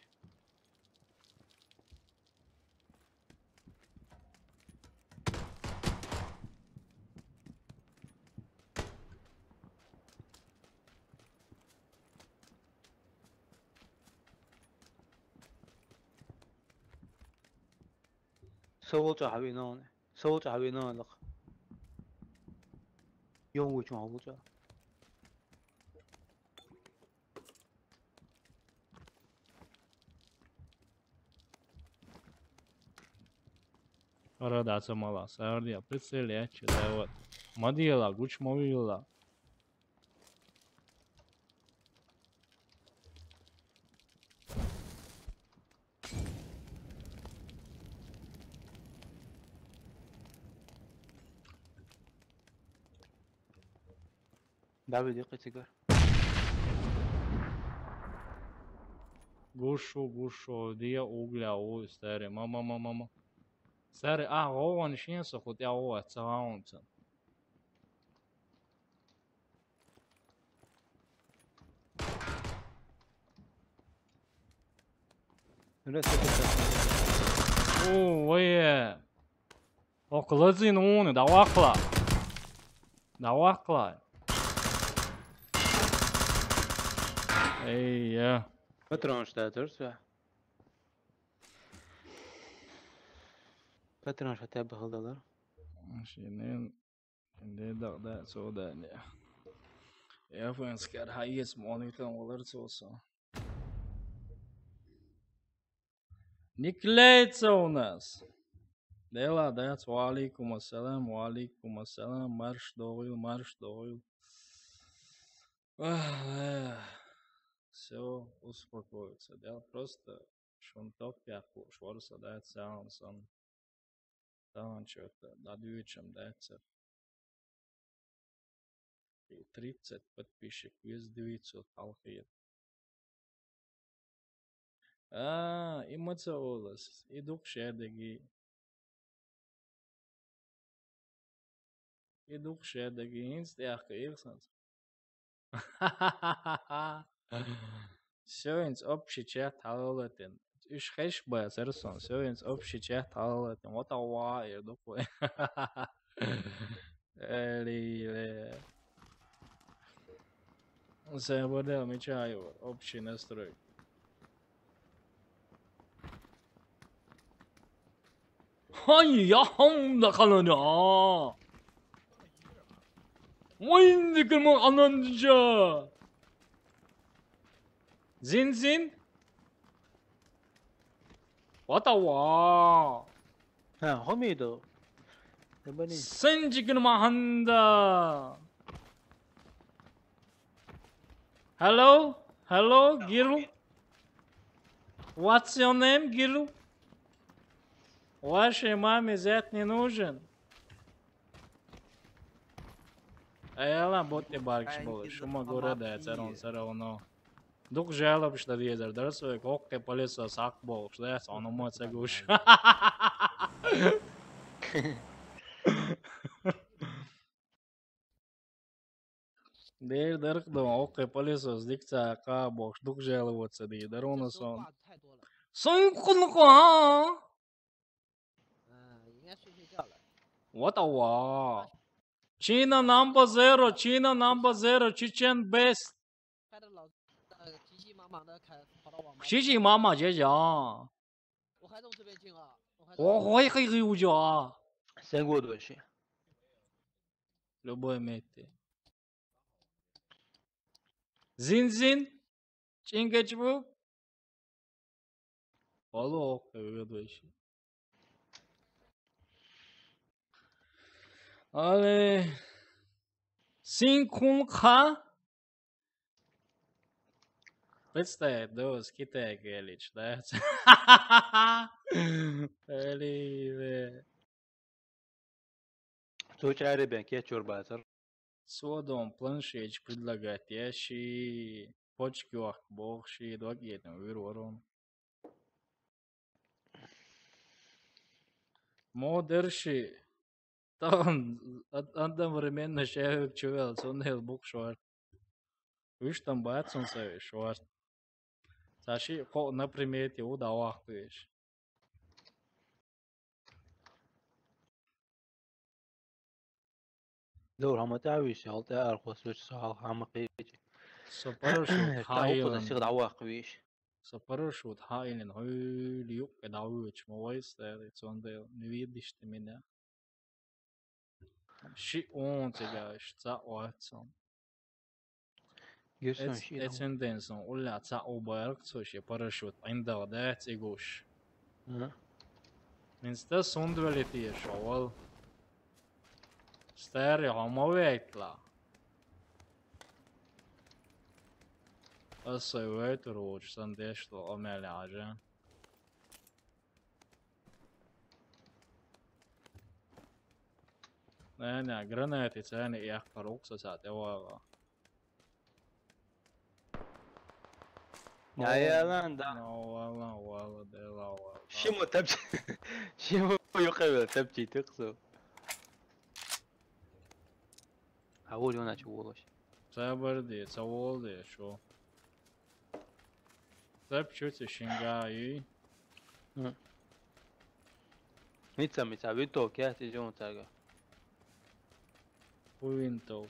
Савулча хавинон. Савулча хавинон лак. Ё, уч, уч. Ара да самала, сарди, а прицел я че, да вот. Мадиела, гуч мовила. Давид, я кицигар. Гушу, гушу, дия угля, у, старе, мама, мама, мама. Старе, а, вован шин со хут я, у, а, цагаунца. О, вое. Окладзин уны, давахла. Давахла. Эй, я. Патрон что, тоже всё? Патрон что, я бы халдалар. Машинин. Şimdi dağda soda ne? Ya, fınskar hayes monitor olur sosa. Не клеится у нас. Дела, да, ва алейкум ассалам, ва алейкум ассалам, марш догил, марш догил. Все успокоится, да, просто шунток я шварса, да, целом сон. Тахан чё-то дӀадуьйчам дацар. И тридцать подписчик, везде вицут хьалхийра. А, и ма ца олас, и дукха шадагий. И дукха шадагий, хӀинца тӀехка ихсанца. Всё, хӀинца общий чат хьалалатин. Уж хеш бацар сон, всё, хӀинца общий чат хьалалатин. Вот ава, я духой. Элиле. Сайн бадал мича ю, общий настрой. Хай, я хам да ханана. Мойн дикл ма ананджа. Зин, зин. Ватава. Ха, хомидо. Ябани. Сэнджикн маханда. Hello? Hello, Гиру? What's your name, Гиру? Вашей маме зять не нужен. А я ладно, бот не баргаш болаш. Шума города я царон царауно. Дукха жалобаш дан дезар дара соьга, хӀокхе пылесос хьакха бохуш, да, со хьуна ма ца гуш. Дера дарх дан, хӀокхе пылесос дика ца хьакха бохуш, дукха жалоба ца дийр дара хьуна сон. Сон кхункха, а? What a wow. China number zero, China number zero, Chechen best. 开着老，呃，奇迹满满的开，跑到网吧。奇迹满满，姐姐啊。我还从这边进啊，我还从，我会会会有脚啊。三个多去。Любой метте. Зин-зин, чингачбу. Алло, ведущий. Але синкун ха? Представь, да, с Китая галич, да? Или, э, Цу чарибен кечур бацар. Содом планшетчик предлагать я, ши почки вахка боху, ши догетан вир ворон. Модерши, тахан од-, одновременно шаьвиг чувел, цуннел бух шорт. Уьш там бац цун ца веш шорт. Ца ши кхоъ на примете ву дӀаваккха веш. Дора хӀама тӀе а вийши, хьал тӀе а арахо, соьца со хьалха хӀама кхечи. Со парашют хьаилан. Сиха дӀаваккха вийши. Со парашют хьаилан, хьуьйла юккъе дӀавоьдуш ма вай стаьри, цундела не видишь ты меня. Ши онца гаш, цхьаъ вац сон. Гирсон эц-, ши эценденсон улля цхьаъ у барг цо ши парашют ӀиндагӀ дац и гуш. Ага. Инста сундвели тешо вал. Старый хӀама вейтла. Аса вейтур вуч сан дешло омели ажа. Не, не, гранати цани яхкар укса са тевала. Я, я, лан, да. Ну, вала, вала, дела, вала. Шима тапчи. Шима юкъевел тапчи тыксу. А вот он начал волош. Сабарди, саволди, шо. Тапчуци шингаи. Мгм. Мица, мица, винтовка, я тебе вон тага. У винтов.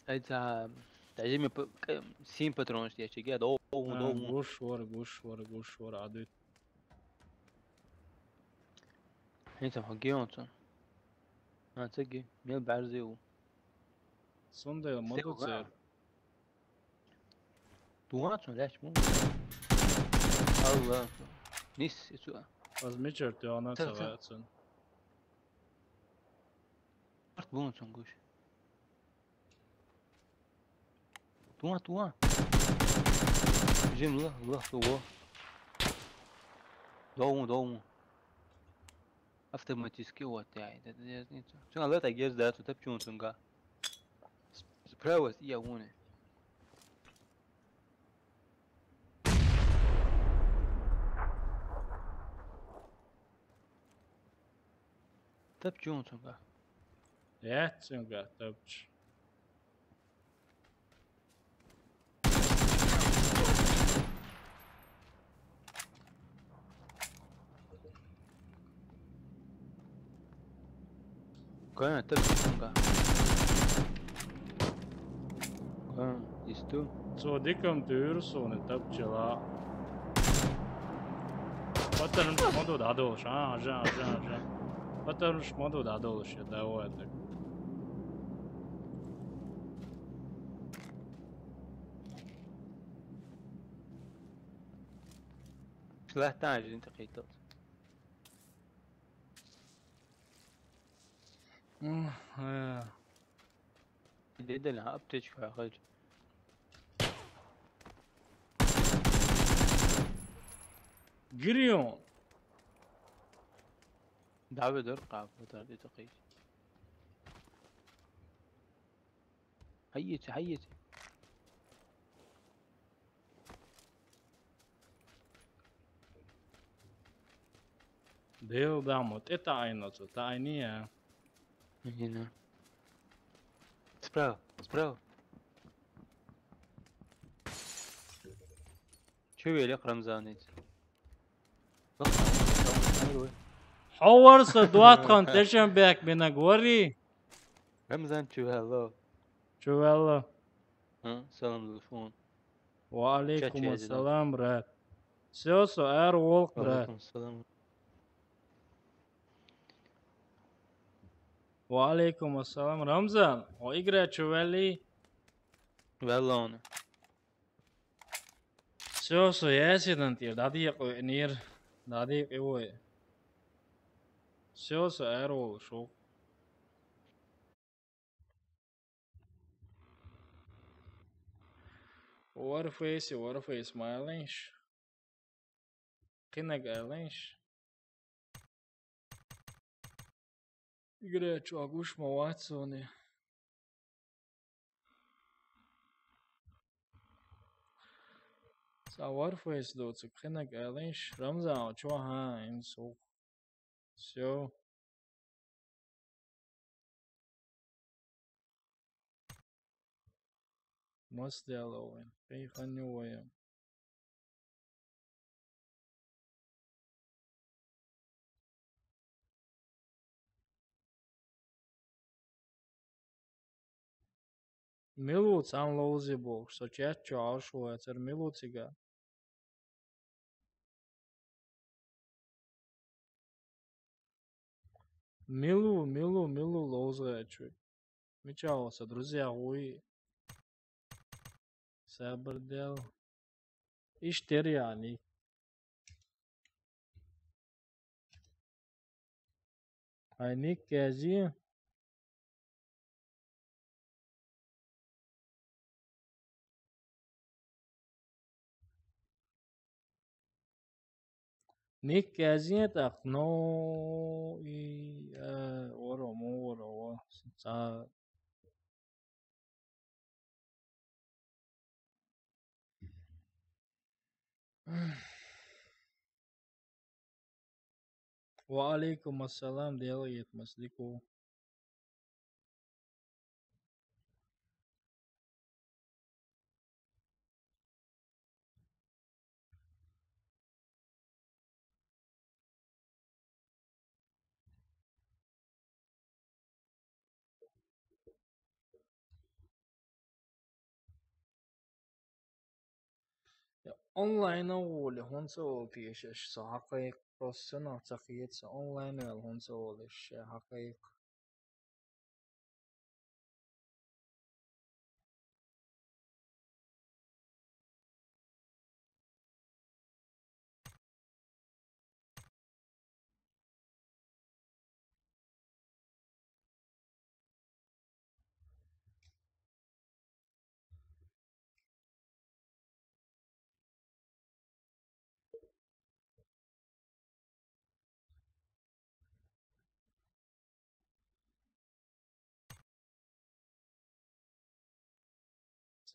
Ай, ца, даже ми п-, к-, син патронаш я чиги, а, до, до, а, до. Гуш вар, гуш вар, гуш вар, а, дут. Мица, хагион цун. А, цаги, мел барзи у. Сонда ма ду цер. Дуган цун лач му. Алла. Нис ицу. Аз мичер тюана цагацун. Арт бун цун гуш. Дуган, дуган. Жим ла, ла, ла. Доуму, доуму. Автоматически вот, я, это, это, это, это. Цунга лата герз да, цу тап чун цунга. С-, справа, я вон. Тап чун цунга. Я цунга тапч. Кой, тап чунга. Кой, исту. Цо дикам тюрсуни тап чела. Патарм шмоду дадолш, а, жа, жа, жа. Патарм шмоду дадолш, я давай так. Шла та жин тахитот. М, э. Деде на аптечка хоть. Гирион. Давай дор кап, вот это кыйс. Хайете, хайете. Дел дамо, это айно, это айния. Именно. Справа, справа. Чё велик Рамзан эти? Ховарса дуатхан тешен бек мина гори. Рамзан чувелло. Чувелло. А, салам, телефон. Ва алейкум ассалам, брат. Всё, со эр волк, брат. Ва алейкум ассалам. Ва алейкум ассалам. Рамзан, о игра чувели? Веллоне. Всё, со ясидан тир, дади якъу нир, дади якъу. Всё, со эр волк шо. Warface, Warface, майлинш. Къинаг айлинш. Игра чуагуш ма ватсони. Са Warface доцу къинаг айлинш. Рамзан чуа ха, ин сух. Всё. Мас диалоин. Пей ханни воем. Милуц ан лоузи бокс, со чат чуаш вацар милуцига. Милу, милу, милу лоузгъачуй. Мича васа, друзья, гъуй. Сабр дел. Иштер яни. Ай, ник кязи. Ник кязи так, но и, э, оро, мо оро, о, са. Ва алейкум ассалам, дел етмас дику. Онлайн гъули, хунца ол пешеш, со хьакъайкъ, просто сенах ца хиет, со онлайн вел хунца ол иш, хьакъайкъ.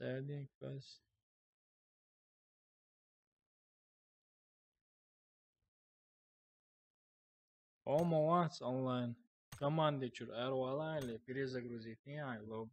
Standing first. Ома вац онлайн. Команди чура ара вала или перезагрузить яй лоб.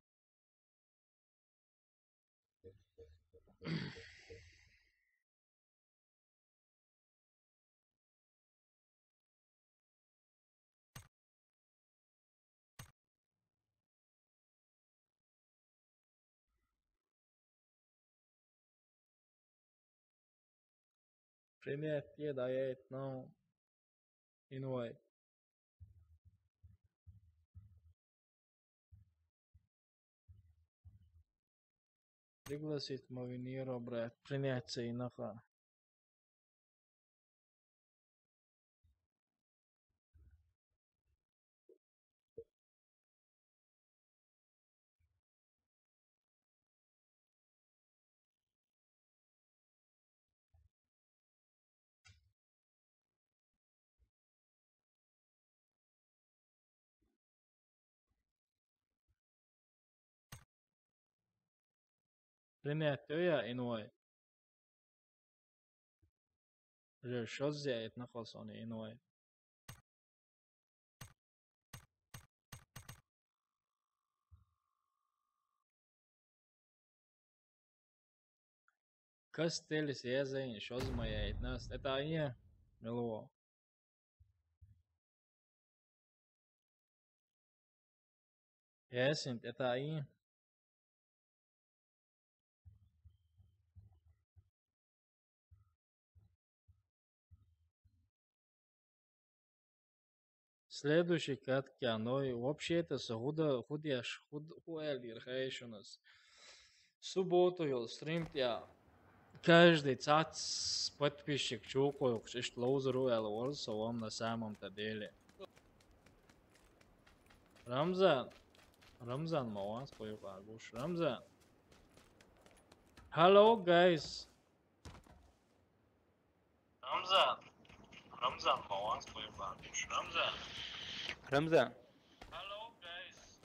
Принять, да, я это, ну, инвайт. Пригласить Мавинира, брат. Принять цей наха. Принять я инвайт. Уже шозза яйта нахал сони инвайт. Кастелис язайн шозма яйта нас. Это ая? Милуо. Ясин, это ая? Следующий катка, но и вообще-то со худа, худяш, худ, хуэлир хайшунас. Субботу йол стрим тя. Каждый цац подписчик чукуюкш, ишт лоузеру эл ворса вам на самом-то деле. Рамзан. Рамзан ма ванс куюк агуш. Рамзан. Hello, guys. Рамзан. Рамзан ма ванс куюк агуш. Рамзан. Рамзан. Hello, guys.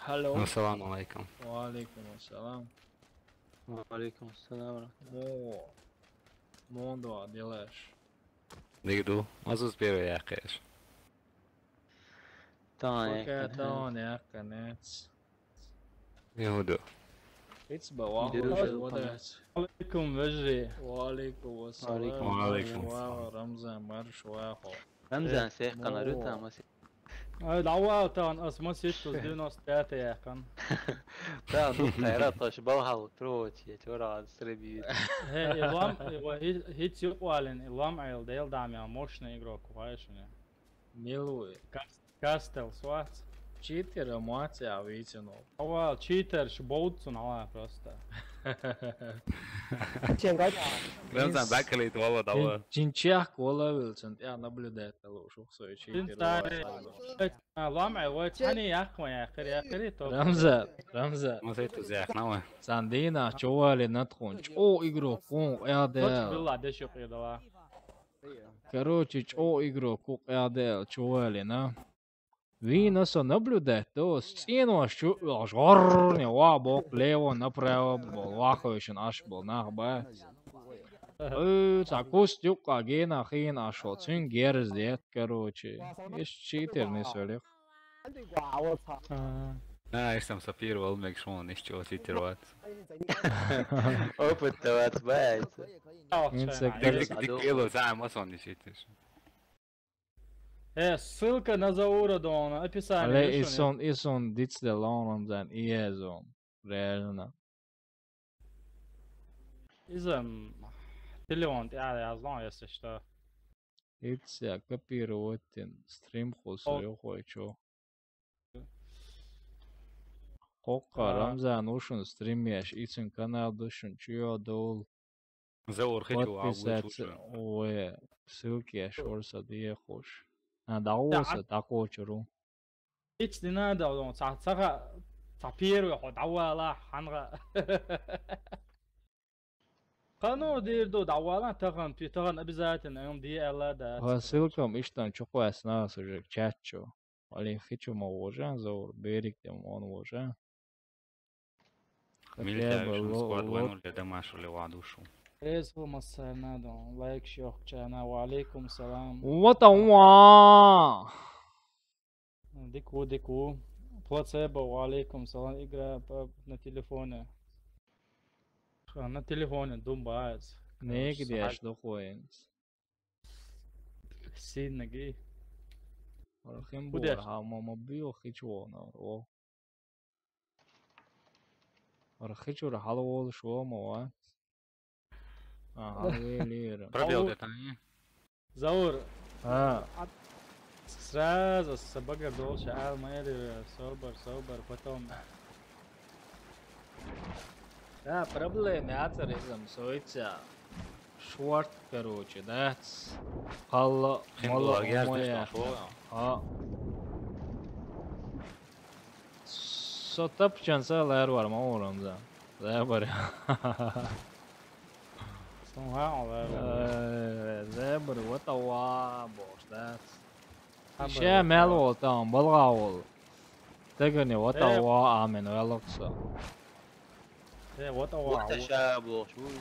Hello. Ассаламу алейкум. Ва алейкум ассалам. Ва алейкум ассалам. Мо. Мондо делаш. Дигду. Азуз первый яхеш. Таня. Пока Таня, конец. Иуду. Ицба, ва, Иуду. Ва, ва, ва, ва. Алейкум, вежи. Ва алейкум ассалам. Ва алейкум ассалам. Ва, Рамзан, марш, ва, хо. Рамзан, э, сех, канарю, ну. Тамаси. Ай, давай, тан, ас ма сит, девяносто пятый яхан. Та, ну, хайрат, тош, бал хал, прочь, я чё рад, сребит. Э, Илам, его хи-, хит юк вален, Илам, айл, дел дам, я мощный игрок, знаешь, не? Милуй. Кас-, Кастел, свац. Читер, эмоция, витину. Ава, читер, шбоутсун, ава, просто. Рамзан, бакалит, вала, дава. Чин-, чинчах, вала, вилцин, я наблюдать, алу, шух, свой читер, вала, сразу. А, лам, ай, вот, чин- ани, яхма, яхир, яхир, то. Рамзан, Рамзан. Ма сайту зяхнава. Сандина, чували, натхун. О, игрок, кун, я, да. Точно, была, да, ещё предала. Короче, чо игрок кукъядел чувалина. Вина со наблюдать, то сцену аш чу, аш горне, ва бок, лево, направо, бол, вахойшин аш бол, нах ба. Э, ца куст юкъа гена хин аш, о, цин герз дет, короче. Иш читер не солих. А. А, иш там сапир вал мекшмон, иш чо читер ват. Опыт давать, бать. Инсек. Дик, дик, дик, кило, сам, а сон не читер. Э, ссылка на Заура дона, описание. Але вышел, исон, исон, диц де лоном зан, иезон. Реально. Изам, телефон, я, я знал, если что. Иця копировать, стрим хусу, о, ё хойчо. Кокка, а, Рамзан ушун стримеш, ицин канал душун, чуё дол. Заур хечу, а, подписаться, вычу, ой, ссылки я шорса дие хош. А, да, да, оса, а, такой чуру. Ич не надо, он ца, ца, ца первый ход, давала, ханга. Хано дир до, давала, тахан, пи-, тахан обязательно, он ди эла, да. Ва ссылкам иштан чуквас нас уже чатчо. Али хичу ма вожа, Заур, берик дем он вожа. Милитариуш, склад вайнул, я домашули ва душу. Резво массарна дон. Лайк шёхчана. Ва алейкум салам. What a wa. Дику, дику. Плацебо, ва алейкум салам. Игра по, на телефоне. Ха, на телефоне думбац. Не, где я, что такое? Синнаги. Арахим бу, кудеш? Арахим ма, ма био хичуо на, о. Арахичура хала волу шуо ма ва. Ага, вели ира. Пробел. Ау. Детани. Заур. А. Ат-, сразу сабага долша ал майри, собар, собар, потом. Да, проблема, я царизм, соица. Шварт, короче, да? Калла, хин мала, лагерь, умая. Шо. А. Со тапчан са лар вар ма орам за. Зебр. Сон ха олар. Э, зебр, вот ава, бош, да. Ше мел ол там, балга ол. Тегени вот ава, амин, велокса. Э, вот ава. Вот ава. Ша блош, уй.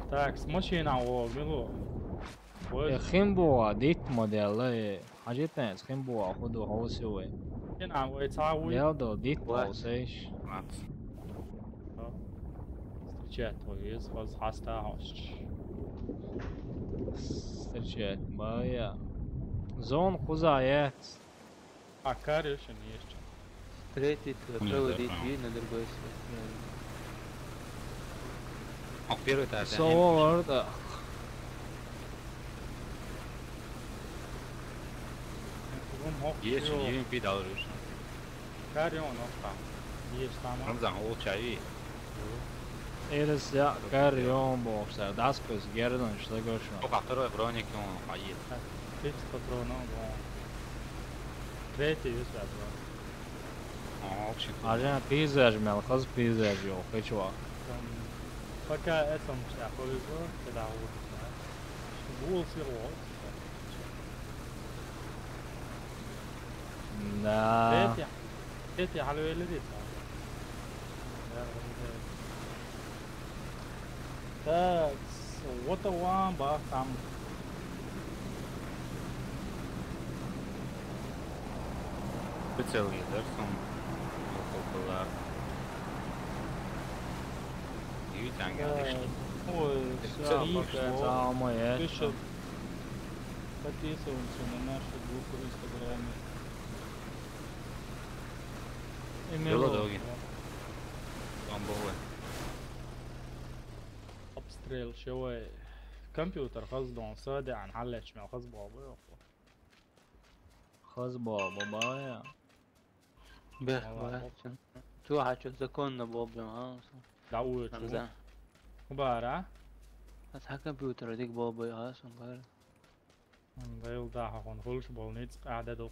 Так, с машина о, милу. Э, хим буа, дит моделла, э. Хажитен, хим буа, худу хаусивы. Машина о, э, цауи. Дел до, дит хаусиш. Встречать твой, из вас хаста хош. Встречать, бая. Зон хузаец. А каре ещё не есть. Третий, т-, не, целый да, день, да, видно, другой свет. А в первый этаж, да, не. Есть, не пидал же. Каре он там. Есть там. Рамзан, ол чави. Эрис я, кар ён боксер, дас көз герден, что гошо. Пока второй броник ён, а есть. Так, тридцать патронов, вон. Третий весь патрон. А, вообще. А же пейзаж мел, хаз пейзаж йо, хочу. Там, пока это он, что повезло, когда вот, да. Гол сиро. Да. Третий. Эти халуэлэри. Так, вот он, ба, там. Прицел есть, да, сам? Около. И ведь ангел. Ой, всё, пока. Самое. Подписываемся на нашу группу в Инстаграме. Эмило. Белодоги. Бамбовый. Обстрел, чего? Компьютер хаздон, саде ан халлеч мел хаз бабы. Хаз бабы бая. Бех, бех. Чё, а чё, законно бабы, а? Да, уй, чё? Рамзан. Кубара? А та компьютер дик бабы, а, сон бар. М, да, ил да, хон хулш больниц, а, да, док.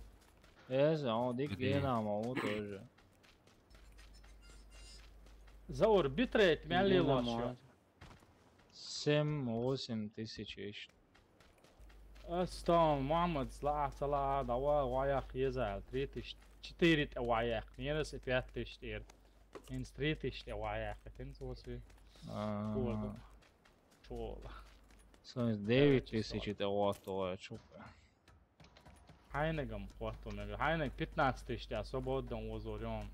Эс, он дик гена, ма, у тоже. Заур, битрейт, мя лило. Семь-восемь тысяч ещё. Астон, Мухаммад, зла, сала, дава, ваяк, езал, три тысячи, четыре, ваяк, минус пять тысяч, ир. Инс три тысячи, ваяк, тин соси. А. Курду. Чула. Соис девять тысяч, это вот, то, чё. Хайнагам хвату мега. Хайнаг пятнадцать тысяч, я свободно узорён.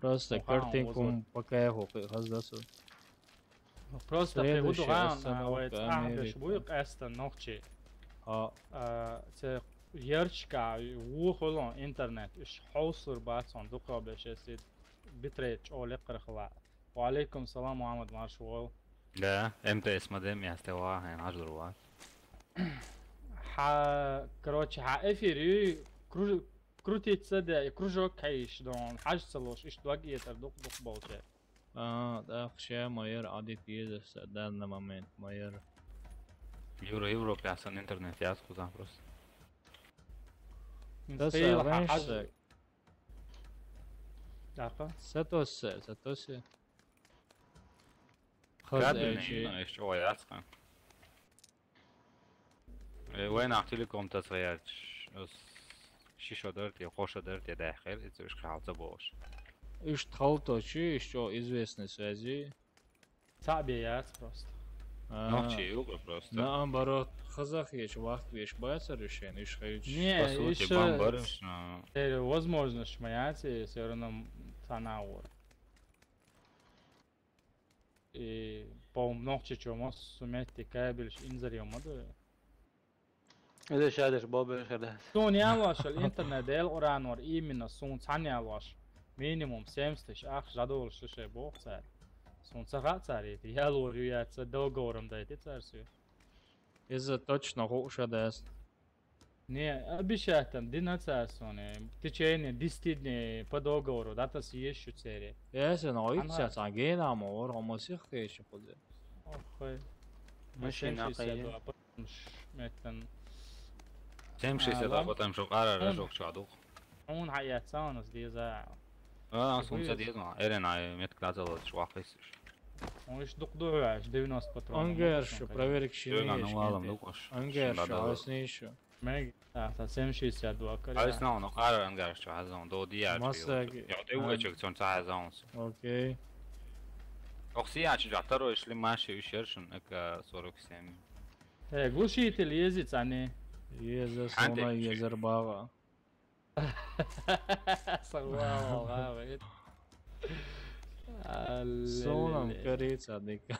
Просто картинку пока я хо-, хаздасу. Просто следующий пригуду хан, а, остановка, вайт, а, Америка. Беш буйк эста нохчи. А. А, це ярчка, у холон интернет, иш холсур бацон, духо беш эсид битрейт, чё лекрахла. Ва алейкум салам, Мухаммад, маршал. Да, М Т С модем я стела, я наш друга. Ха, короче, ха эфири кру-, крутится, да, и кружок кайш, дон, хаж целош, иш дог етер, дух, дух болче. А, да, вообще, майор, адит езес, в данный момент, майор. Евро, Европе, асан интернет, я скуда просто. Да, стоил, ха, хаж. Аха. Сатосе, Сатосе. Кабельный, хазэчи. Ну, ещё ваяцка. Э, вайнах телеком тас ваяч. Ос шишо дэрт, я хошо дэрт, я дахэр, и цуш халца бош. Уьш тхалточи, уьш чӀо известный связи. Цаъ бе яц просто. А. Нохчи юкъа просто. Наоборот, хазахечи вахт веш бацар ишен, иш хавчи. Не, по сути, иш бамбараш, но... Э, возможность ма яц, всё равно цана гӀор. И, по-моему, нохчи чо массу метте кабелш инзар ма ду. Эдеш, эдеш, бобеш, эдеш. Сун яллашал интернет, Дел Къуръан вар, именно сун цан яллаш. Минимум семьдесят тысяч ах жадолаш шей бохцар. Сун ца хацар, это яллар ю яца договором дайте цар су. Иза точно хуша даст. Не, обещать там, дина цар сун, в течение десяти дней по договору, дата съешь цере. Если на уйца, ца гена мо, ор, мо сих кеши хузе. Охой. Машина семьдесят два, кайен. Меттан. Семь шестьдесят два, а, потом шо къарар, ун жок чадук. Ун хаяцан аз деза. А, сунца дезма. Эрен ай мет казалось, шо вахис. Он иш дук дуаш, девяносто патрон. Ангер шо, проверь кши. Ангер шо, асниш. Мег, а, та семь шестьдесят два кори. Ай, сна, но къарар ангер шо, азон, до диар. Масаги. Я, ты вычек, сон ца азон. Окей. Охси, а чи жа, второй шли маши, ушершин, эка сорок семь. Э, глушитель ездит, а не? Еза, сона, езер бага. Сорвал, ага, блин. Сонам корица, дика.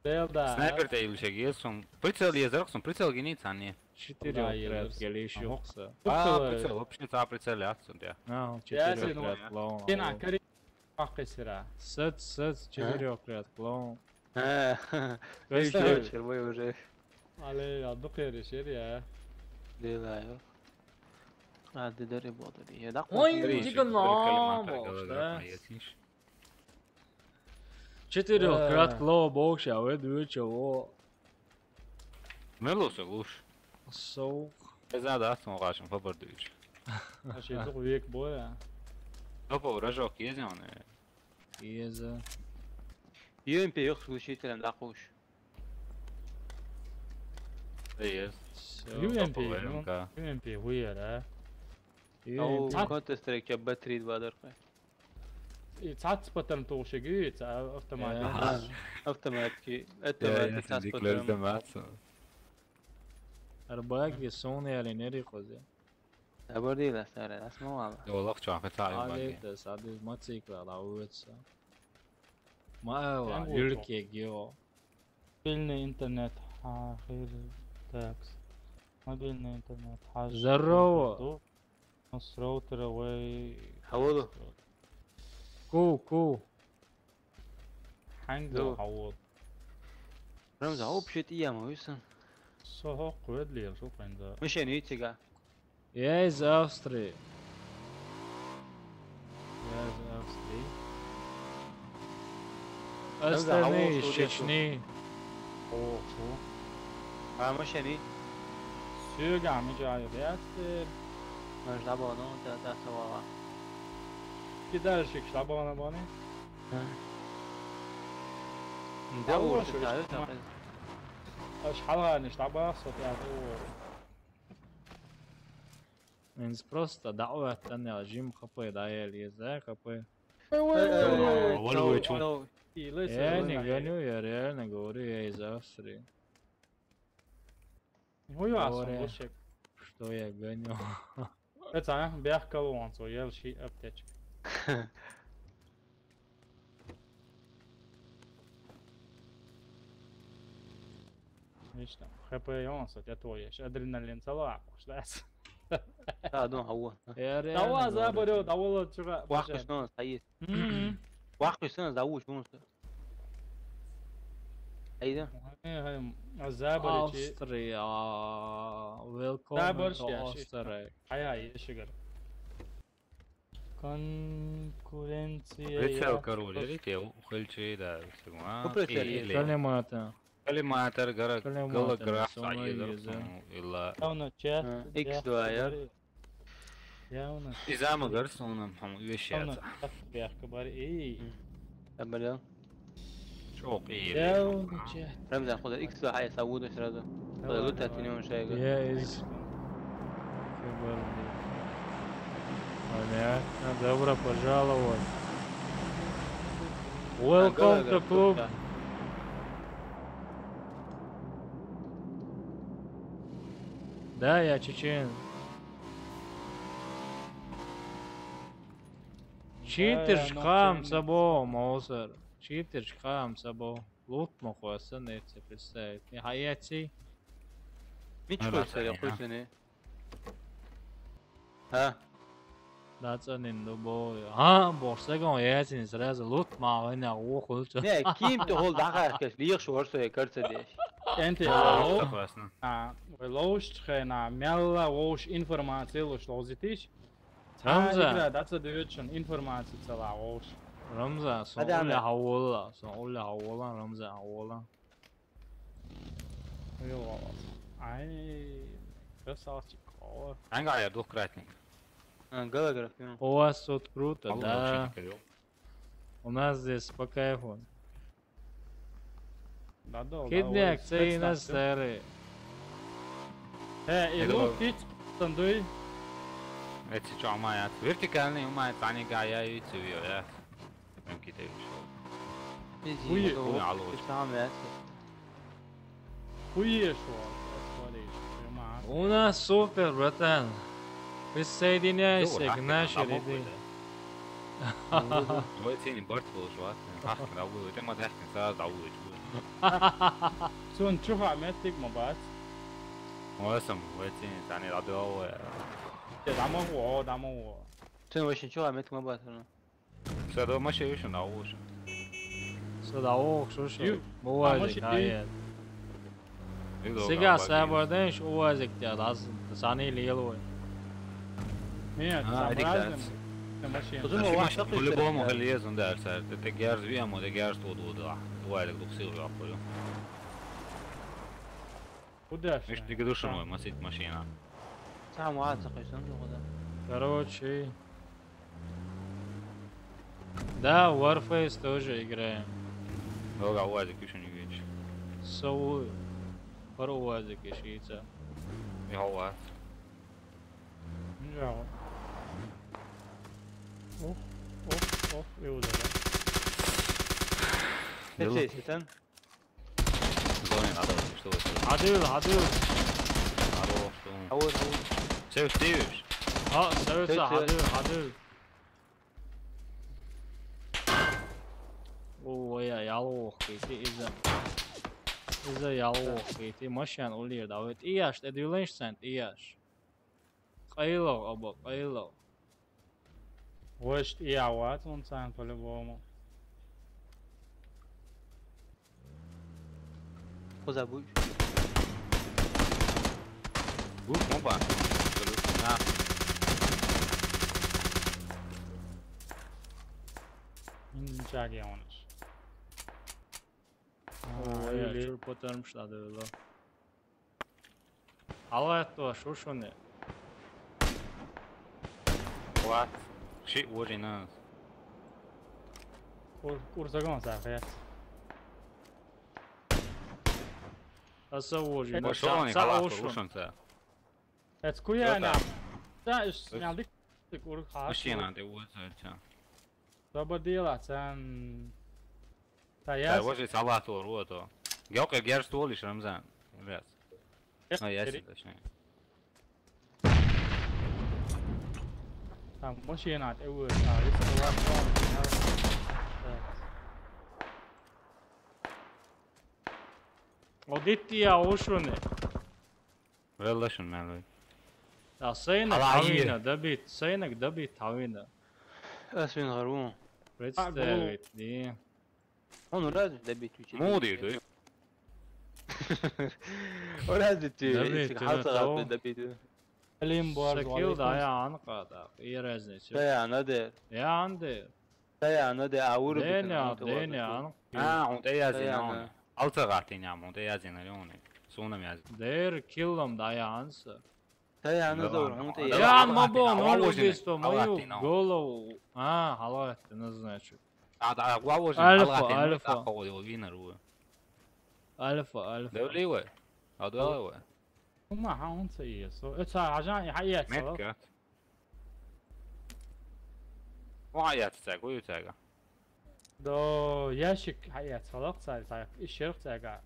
Дел да. Снайпер те юлшек езсун. Прицел езерсун, прицел гиница, а не? Четыре отряд гелешукса. А, прицел, вообще, ца прицел яцун, да. А, четыре отряд клоун. Кина, кори. Пакъисира. Сет, сет, четыре отряд клоун. Э, представь. Вечер, мы уже. Але, я дукъери шер я. Делаю. А, ты дори бодори. Я да. Ой, кори, дика кори, на, кори, бокс, кори, да? Четыре отряд клоун бокс, а вы две чего? Мелоса луш. Соук. Эза да астон гашын фабар дүйч. Аши тук век боя. Топо рожок езен он. Еза. Ю М П ёх глушителен да куш. Ез. Ю М П, ю М П хуяра. Ау, Counter Strike ча Б три два даркъа. И цац патан тулшиги, ца автомат. Э, ага. Автоматки. Это я, я цац патан. Арбаги сон яли нери хозе. Абардила сара, асмавала. Олах чаха та арбаги. Алета, сади мацикла ла уца. Ма ва, юлке гео. Мобильный интернет, а, хир, такс. Мобильный интернет, хаж. Здорово. С роутера вай. Хаводу. Ку, ку. Ханг хавод. Рамза, общий тияма, уйсан. Сохо кведли, шо ханза. Мишен итига. Я из Австрии. Я из Австрии. Остальные из Чечни. Охо. А машини? Сюга, ми жа ясти. Маж лабано, да, да, савала. Кидальщик лабано бани? Да. Да, уж, уж, да, да. Аш халаниш лабасо, да, уж. Инз просто даъват танел жим хапы даел еза хапы. Э, э, э, валу э, вечу. Э, не гоню, я реально говорю, я из Австрии. Ой, а сон лошек. Что я гоню? Это, а, бяхкал он, со ел ши аптечка. Видишь, там, Х П он, кстати, а то ешь. Адреналин цала, куш, да? Да, ну, а вот. Давай, заберёт, давай, чего? Вахтышно, стоит. Мгм. Вахтышно, зовут, он что? Айда. Ай, ай, а заберёт. Австрия, welcome to Austria. Ай, ай, ещё говорю. Конкуренция. Прицел, король, видите, ухыльчи, да, всё, а? Ну, прицел, или коллиматор. Коллиматор, гора-, коллиматор, голограф, сама а, еза. Ила. Явно чат, а, икс два, я. Явно. И замок, говорит, он нам, по-моему, вещи. Явно чат, бяхка бари, эй. М. Заболел. Чё, эй, я, эй, ну, чё? Прям заходит. Икс два, а я савуду сразу. Давай, подойду, давай. Ты не умеешь, я говорю. Я из Кабарды. Понятно. Добро пожаловать. Welcome to club. Да, я чечен. Читерш хам сабо, Маусар. Читерш хам сабо. Лут мохуаса нефть представить. Не хаяци. Мич хойсер, я хойсене. Ха. Дацанин дубо. Ха, борсагон яцин сразу лут ма вена ухулча. Не, ким то хол дахар кеш, лих шорсо я карца деш. Энте. А, лоуш хена, мялла лоуш информация лош лозитиш. Рамза. Игра, даца дӧчун информация цала лоуш. Рамза, сон улля хавола, сон улля хавола, Рамза хавола. Ой, лалас. Ай, красавчик. О. Анга я двухкратник. А, голограф, ну. У вас тут круто, да. У нас здесь по кайфу. Да, да, да. Кидняк, ой, це і на спецназ, старий. Е, і лук, кіт, тандуй. Эти чё, умаят? Вертикальный умаят, они гая и цивил, я. Прям кидаю, что. Иди, хуй, ну, алло. Ты сам, я. Хуешо, смотри, прямо. У нас супер, братан. Присоединяйся к нашей ряды. Давай тени барт был жват. Ах, да, вы, это мы дашь, сразу да, вы. Сон чуха метик ма бац. Ой, сам, вы тени, тани радио. Те дамо, о, дамо. Сон вообще чуха метик ма бац, ну. Садо маши уши на уши. Садо ох, шуши. Ю, бувай маши ка е. Сега сабаденш увазик тя лаз, сани лилой. Нет, а, там разные машины. Машин по-любому железно, да, сэр. Ты, ты герз виамо, ты герз тут, вот, да. Бувай, так, духсил, я понял. Куда ж? Миш, не души мой, масить машина. Там, ладно, захочу, там, куда. Короче, да, Warface тоже играем. Долго УАЗик ещё не видишь. Соу, пару УАЗик ещё яйца. Я УАЗ. Жао. Ох, ох, ох, и удар. Эти, эти, там. Зоне надо, что вы. Адыл, адыл. Хорош, что он. А вот, а вот. Все, успеешь? А, остается адыл, адыл. О, я, я лох, ты из-за. Из-за я лох, ты машин улир, да, вот и я, что ты лишь сент, и я. Къайло, або, къайло. Вешт и ават, он сан по-любому. Куда будь? Будь моба. Абсолютно, на. Ничего не он. Ой, я чур потармыш надо было. Алай то, шушуны. Класс. Ши ури нас. Ур-, урзагон за, блядь. Аса ури. Э, нас. Пошёл они, ца халат, ушун. Ушун ца. Эцкуя на. Да, иш снял дик, дик ур хас. Машина, ты вот это. Добро дело, цен. Та яс. Та вожи салат ур, вот то. Гёк, герш толиш, Рамзан. Раз. Ну, ясен, точнее. Там машина, ты вот, а, если у вас там, да. Одит я ушуны. Веллашын, мэлэй. Да, сейнэк хавина, добит, сейнэк добит хавина. Эс вин гару. Представить, да. Он разве добить учитель? Муди, да? Он разве ты, если халца добит? Лимбуар. Сакил, да, я анка, да. И разница. Да, я, надо. Я анды. Тая, ну да, а уру битэн, Дэня, он Дэня, тоже. А, он тая зин, он. Алца гартин ям, он тая зин, он. Сунам яз. Дэр киллом да янса. Тая, ну да, он тая. Ян мабон, он убийство, мою голову. А, халат, ну, значит. А, да, гуа вожи, Альфа, Альфа. Альфа, Альфа. Дэ улей уэ? А, да, уэ. Ума, ха, он ца иесо. Э, ца, ажан, ха, иесо. Метка. Вон хьаяц цаьга, хӀун ю цаьга? До, ящик хьаяц, хьалакх цаьга, цаьга, иш ярх цаьга.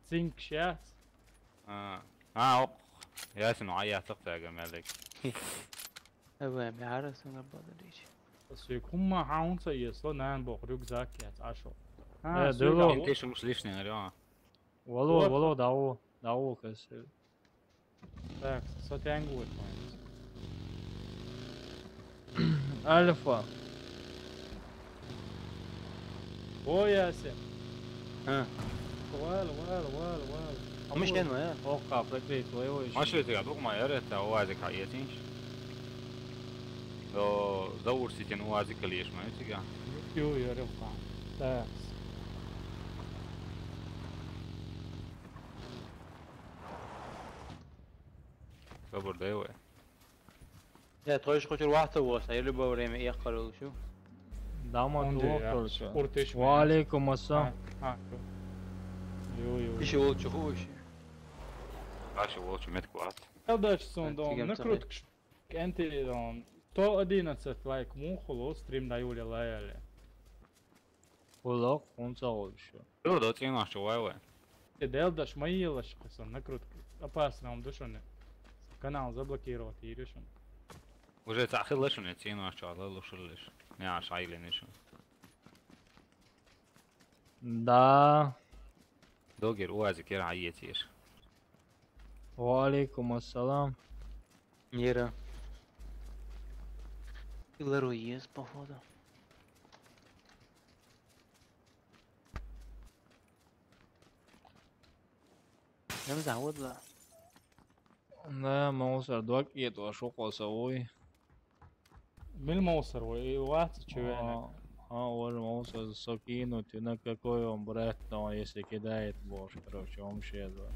Цинк шац. А, а, окх. Ясин хьаяцах цаьга, мелик. Ава, бяра сана бадарич. Су кумма хьаун ца ес, ло нан бох рюкзак яц, ашо. А, Э, су дуло. Ин теш луш лишний, говорю. Вало, Ва. Вало, дау, дау кас. Так, со тянгу вот. Альфа. О, ясе. А. Вал, вал, вал, вал. А мы что, ну, э? Окха, прикрыть, ой, ой. Машина тебя, друг мой, это, УАЗик, а, единш. До, до Урситин УАЗик лишь, мой, тебя. Ю, ю, ю, ю, ю. Так. Добрый день, вы. Я тоже хочу вахта у вас, а я любое время ехал, короче. Дама Он туох дия, короче. Куртыш Ва алейкум ассалам. А, а. Ю, ю, ю. Иши волчу, ху иши. Иши волчу, мет класс. Дальше сон, да, тигем накрутка. Энтери, да. Сто одиннадцать лайк, мун хулу, стрим да Юля лаяли. Улах, он ца ещё. Ё, да, цена что, вай, вай. Э, дел даш мои лаш, касан, накрутка. Опасно, он душоне. Канал заблокировать, и решен. Уже цахи лашоне, цена что, ала лушулиш. Не, аш айле не шо. Да. Догер, УАЗик, я, а, етир. Ва алейкум ассалам. Нера. Лару есть, походу. Нам завод ла. Да, мусор, два кет, ва шо коса, ой. Мил мусор, ой, и вац, чё я. А, а, вот мусор закинуть, на какой он, брат, но если кидает, боже, короче, он вообще, да.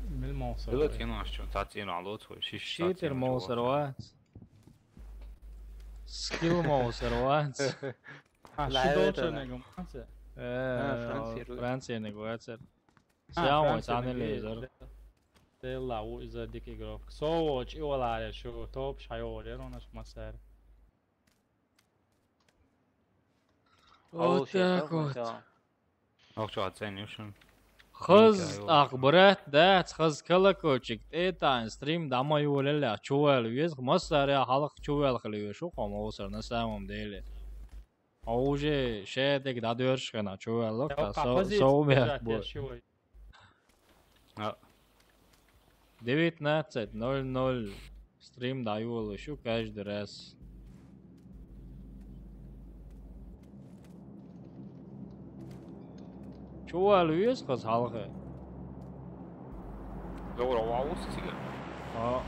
Мил мусор, Билет ой. Кино, что, цацин, а лот, ой, шиш, Шитер цацин, мусор, чё, вац. Скилл мусор, вац. А, Лайв ши это, долча да. Не гум, вац. Э, А, Франция, Франция не гуэцер. А, Сяо, Франция, цаны не лезер. Гуэцер. Телла, у, из-за дикий игрок. Соуч, и валаре, шо, топ, шайо, лер, он аж масер. Вот так вот. Ох, чё, оценишь? Хыз, ах, брат, да, хыз колокольчик, это стрим, да, мой улеля, чувал, вез, масаря, халах, чувал, хлюшу, кому, на самом деле. А уже шедек да дёршкана, чувал, да, со, со, бу. А. Девятнадцать ноль ноль. Стрим даю лучше каждый раз. Чувал, вез хаз халхы. Добро, вау, сига. А.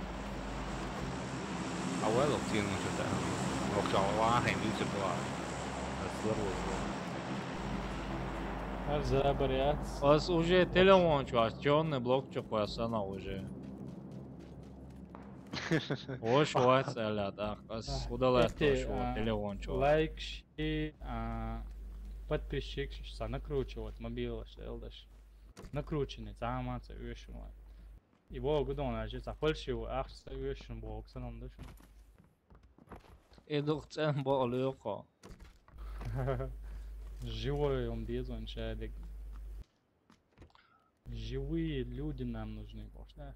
А вай лох тин уже да. Ох, чал, ва, хай, не цепла. Здорово. Ар забарят. Ас уже телефон чу, ас чёрный блок чу, ас она уже. Ош вац, алят, ах, ас удалат, эти, ош, а, телефон чу. Лайк, ши, а, подписчик, ши, са накручивать, мобила, ши, элдаш. Накрученный, замаца, вешивать. И бо гудон, а, жи, са фальшивый, ах, са вешивать, бо, са нам дашим. Эдух цен бо, лёко. Живой он безон, шадик. Живые люди нам нужны, бо, шнец.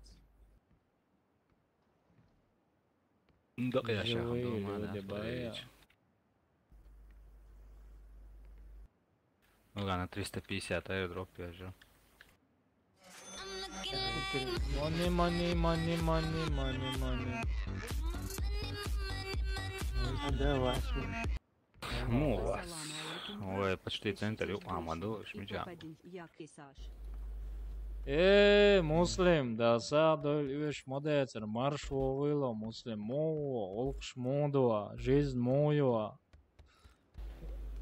Да, я щас. Живые люди, бая. Ну да, на триста пятьдесят аирдроп я же. Money, money, money, money, money, money. А, да, Вася. Ну, вас. Ой, почти центр, ё, а, мадо, шмидя. Э, Муслим, да са доль уьш модецер, марш вогыло, Муслим, муо, олкш мудуа, жизнь муюа.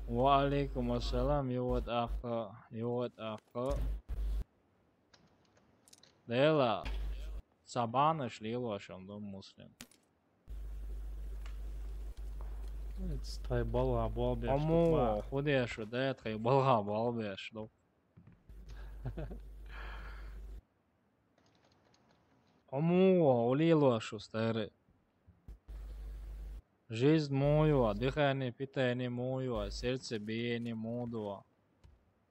Ва алейкум ассалам, юват ахка, юват ахка. Дела, сабаныш лило шамдум, Муслим. Тхай балга балбеш. Аму, худешу, да, тхай балга балбеш, да. Аму, улило шу, старый. Жизнь муё, дыхание, питание муё, сердце биение мудо.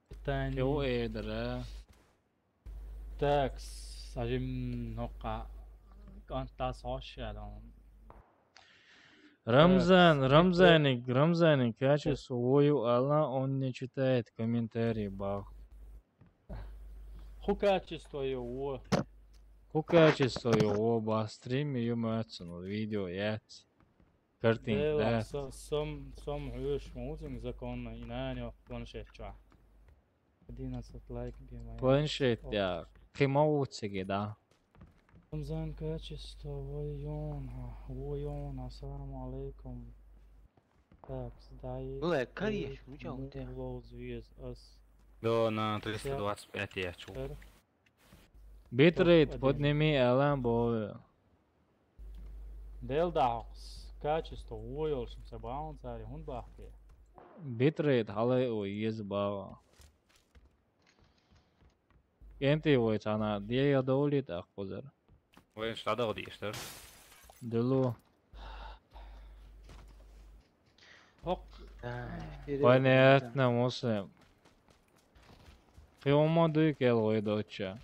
Питание. Кего эдра? Так, сажим нока. Кантас ошалон. Рамзан, так, Рамзаник, Рамзаник, качество вою Алла, он не читает комментарии, бах. Ху качество его. Ху качество его, бах, стрим, юмацин, видео, яц. Картин, Дела, да. со-, сом, сом хьуш музым законно, и на него планшет чуа. Одиннадцать лайк, бимай. Планшет, я. Кема уцеге, да. Рамзан качество, войон, войон, ассаламу алейкум. Так, сдай. Ну, э, короче, ну чё, вот, э. Мулоз виз ас. Да, на триста двадцать пять я чё. Сэр. Битрейт подними, Алан, бо. Дел дахс. Качество уйолшим са баун цари хун бахте. Битрейт халай о ез бава. Энти вой цана, дия довлит ах козар. Вой, что да, где, что? Делу. Хок. Понятно, Муслим. Киома дуй кел вой доча.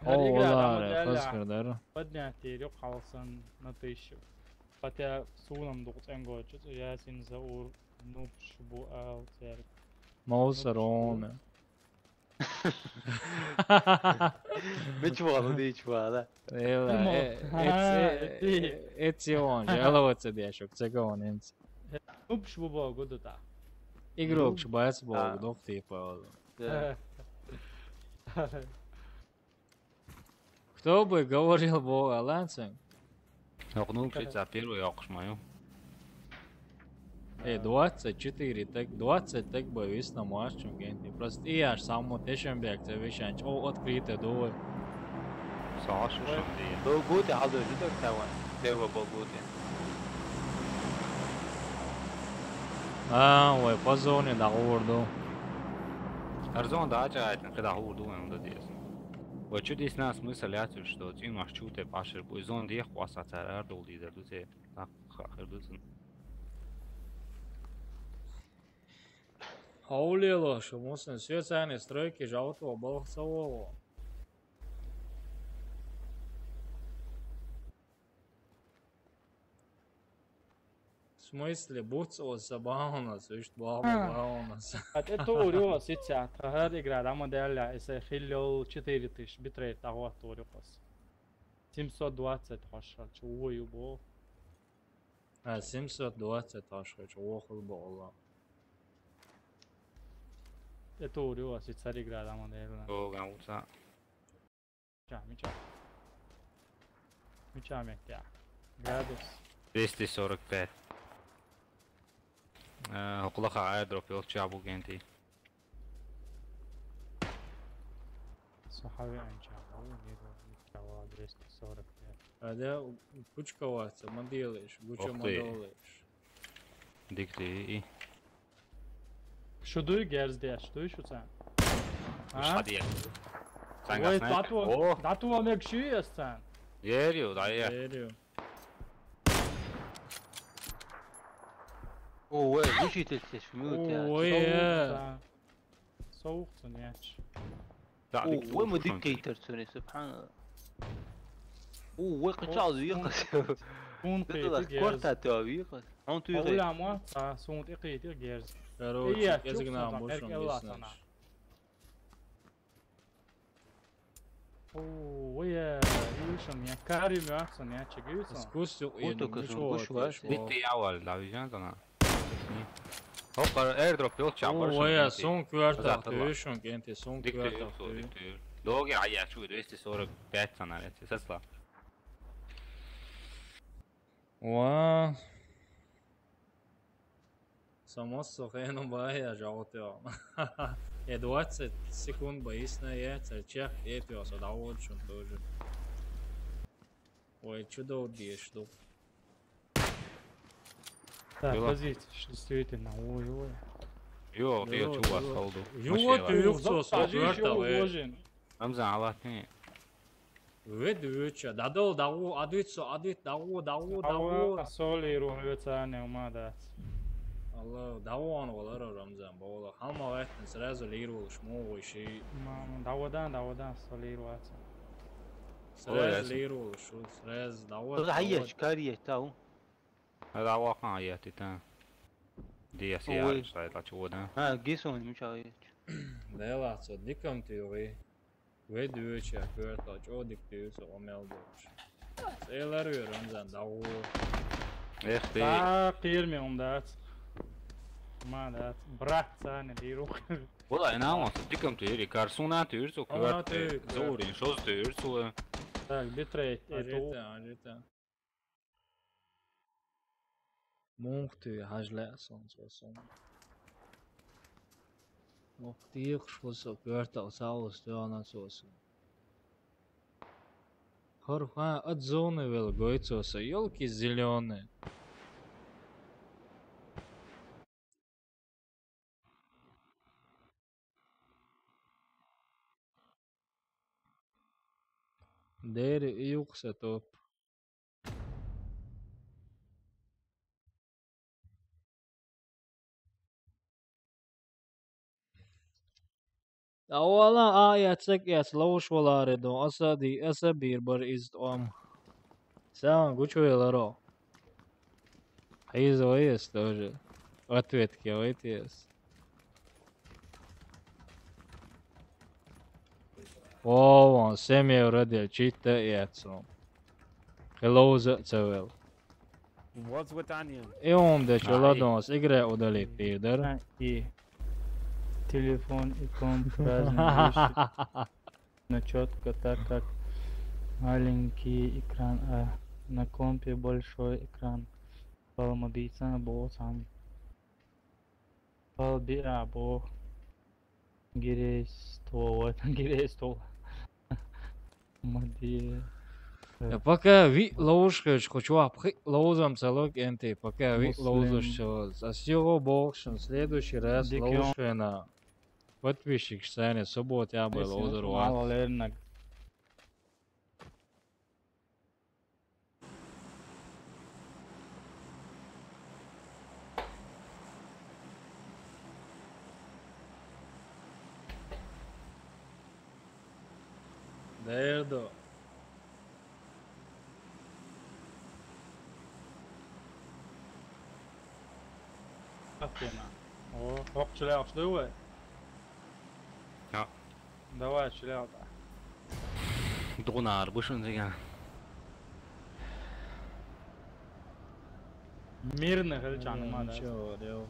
О, игра, олар, хазгырдар. Поднятие ёк халсан на тысячу. Хотя сунам дук ценгочу, я син за ур нуб шубу ал церк. Маусар оме. Мич вала, дич вала. Эла, эци он, жаловаться дешук, цега он инц. Нуб шубу богу да. Игрок шубац богу, дох типа. Да. Кто бы говорил бо аланцем? Окнул чуть за первый окуш мою. Э, двадцать четыре, так, двадцать так бы вис на марчем генти. Просто и аж само тешен бег, це вишанч. О, открыто, давай. Саш, ушам дия. Был гути, а даже так того. Первый был гути. А, ой, по зоне да урду. Арзон да, чай, когда урду, он да дес. Ва чу дис на смысл яцуш, что цин маш чу те пашер, буй зон дих васа цар ардул дизер, ду те, так, хахер ду цин. Хаулело, шо мусен, все цены стройки, жалко, балхсового. В смысле, буц о забавно, слышь, баба, а, баунас. А ты то урё, сетя, тахар игра, да, модель, если хиллёл четыре тысячи битрейт, а вот то урё. Семьсот двадцать хошо, чё, ой, бо. А, семьсот двадцать хошо, чё, охуй, бо, Алла. Это урё, сетя игра, да, модель. О, гамуца. Мича, мича. Мича, мягкя. Градус. Двести сорок пять. Э, около ха airdrop ёл чабу генти. Сахави анча. О, не, не, чава двести сорок пять. А да, кучка ваца, моделишь, гуча моделишь. Дикти и. Шу дуй герз деш, дуй шу цан. А? Ушка дия. Ой, дату, дату мег шу ес цан. Ерю, да, е. Ерю. О, ой, учитель здесь, мют, я. Ой, е. Соух цан яч. Да, о, дик ой, мы соух дик цан. Кейтер цуни, субханаллах. О, ой, кычал, о, вихас. Кун, кун, да, да, кортат, вихас. Он тюре. Оля ма, а, сунт икъити герз. Короче, я чук сунт, мушум, эрк элла сана. О, ой, э, юшан, я карим, я сан, я чигюсан. Скус ю, ин, только мушу сунт, ва. Битти авал, да, вижан сана. Опа, airdrop ёл чабар. О, ой, я сун кварта, юшан, кенти, сун кварта. Доги, а я чу, двести сорок пять сана, я сесла. Ва. Самос сохено бая жалте. Э, двадцать секунд боисна я, церчах, это всё, да, вот чё тоже. Ой, чудо деш, что. Так, позици, действительно, ой, ой. Ё, ты чё вас холду? Ё, ты ёхсо, сокрта, э. Рамзан, алатни. Вед вуча, дадол, дагу, адвит со, адвит, дагу, дагу, дагу. Ава, солиру вецане ума дац. Алла, дагу ан валара Рамзан, бавла. Хама вайтын сразу лиру, шму вайши. Мама, давадан, давадан, солиру аца. Сразу ясно. Лиру, шу, сразу, дагу. Ага, хайя, чкари, тау. Ала вахан аяти та. Диас Ой. Яр сайта чуода. А, гисон, муча, аяч. Дела, цо, дикам тюри. Вед вуча, кварта, чо дик тюри, со омел дош. Сейлар ю, Рамзан, дагу. Эх ты. Та, кирми умдац. Ма дац. Брат, цане, лиру. Вала, ина ма, дикам тюри, карсуна тюри, со Она кварта. тюри. Зурин, шоз тюри, со. Так, битрейт, это. Ажита, ажита. Мунхты, хажле, сон, со, сон. Ох, тихш, вот со, кварта, саус, тюана, со, сон. Хорха, от зоны вел, гойцо, со, ёлки зеленые. Дери юкса топ. Ауала а яцек яц лоуш валаре дон, аса ди, аса бир бар из том. Сам гучу веларо. Из вайс тоже. Ответ ке вайтес. О, вон, семья родил, чита яцом. Хелоуза цевел. What's with onion? И он де Ай. чоладонс, игра удалит, пидор. А, и телефон, и комп разные вещи. Но четко так, как маленький экран, а на компе большой экран. Палмабица бо сам. Палби а бо. Гирейство, вот, гирейство. Мадье. Я пока ви лоушкач хочу апхи лоузам целок энти, пока ви Муслим. Лоузаш целок. А сего болшин следующий раз Дикён. Лоушена. Подписчик сцене суббота я бы Лоузер ват. Лернак. Дердо. Афина. О, ок чиле ок дуе. Ja. Давай чиле ок. Дунар бушун деген. Мирный хел чаныма да. Ничего, дел.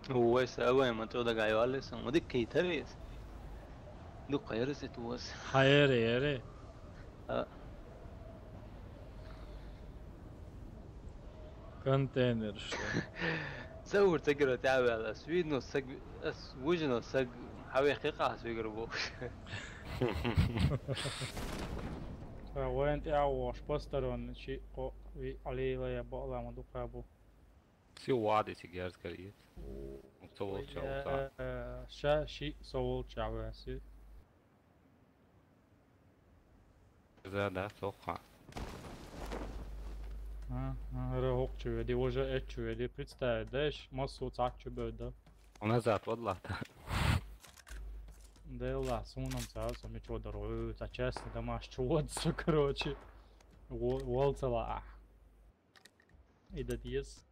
Уэс авай ма тода гайвалес, ма дик кейтарес. Дук кайрес этуэс. Хайер, ере. А. Контейнер, что ли? Заур тагира тявялас. Видно саг, ас вужино саг хаве хикас вигир бу. Вент я вош посторонний чи ко ви алила я бола ма дука бу. Си вади си герз кариет. Со волча ута. Э, ша ши со волча веси. За да, соха. А, а, ра хок чу веди, уже эт чу веди, представь, да, ш массу цак чу беда. Она зад вадлата. Да ла, сунам са, со ми чо дору, та честно, да маш чо вот, со, короче. Во-, волцела. И да диес.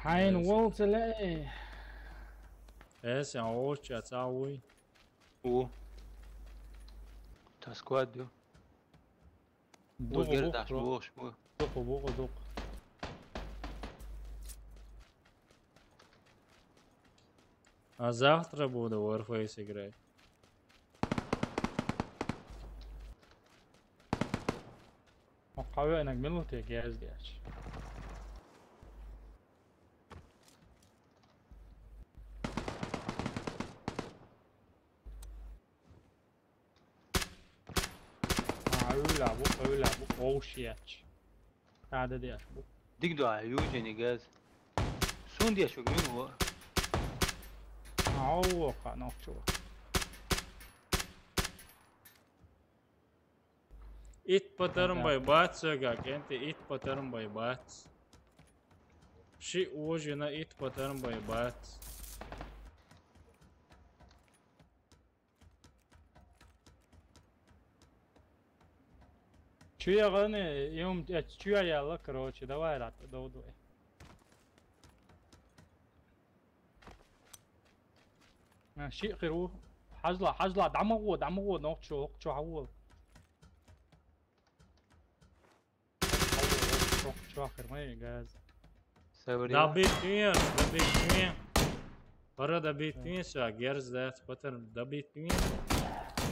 Хайн Yes. Волцела. Эс я оча цауй. У. Та сквад ю. Дух, Бугер дух, даш дух, буш бу. дух, дух, дух. А завтра буду в Warface играть. Ма каве наг минуте гез диач. А, өвлабу, өвлабу, оу шияч. Када диач бу. Дик дуа южени газ. Сун диаш уг мин во. Ау, ка нокчу. Итт патарн бай бац соьга, кӀанти, итт патарн бай бац. Шиъ вожийна, итт патарн бай бац. Чу ягӀан, юм, э, чу яла, короче, давай, рат, давай. А, шиъ хир ву. Хьажла, хьажла, дӀа ма гӀо, дӀа ма гӀо, нохчо, нохчо хьавола. Нохчо хир ма газ. Добить вин, добить вин. Пора добить вин, всё, герз дац, патарн добить вин.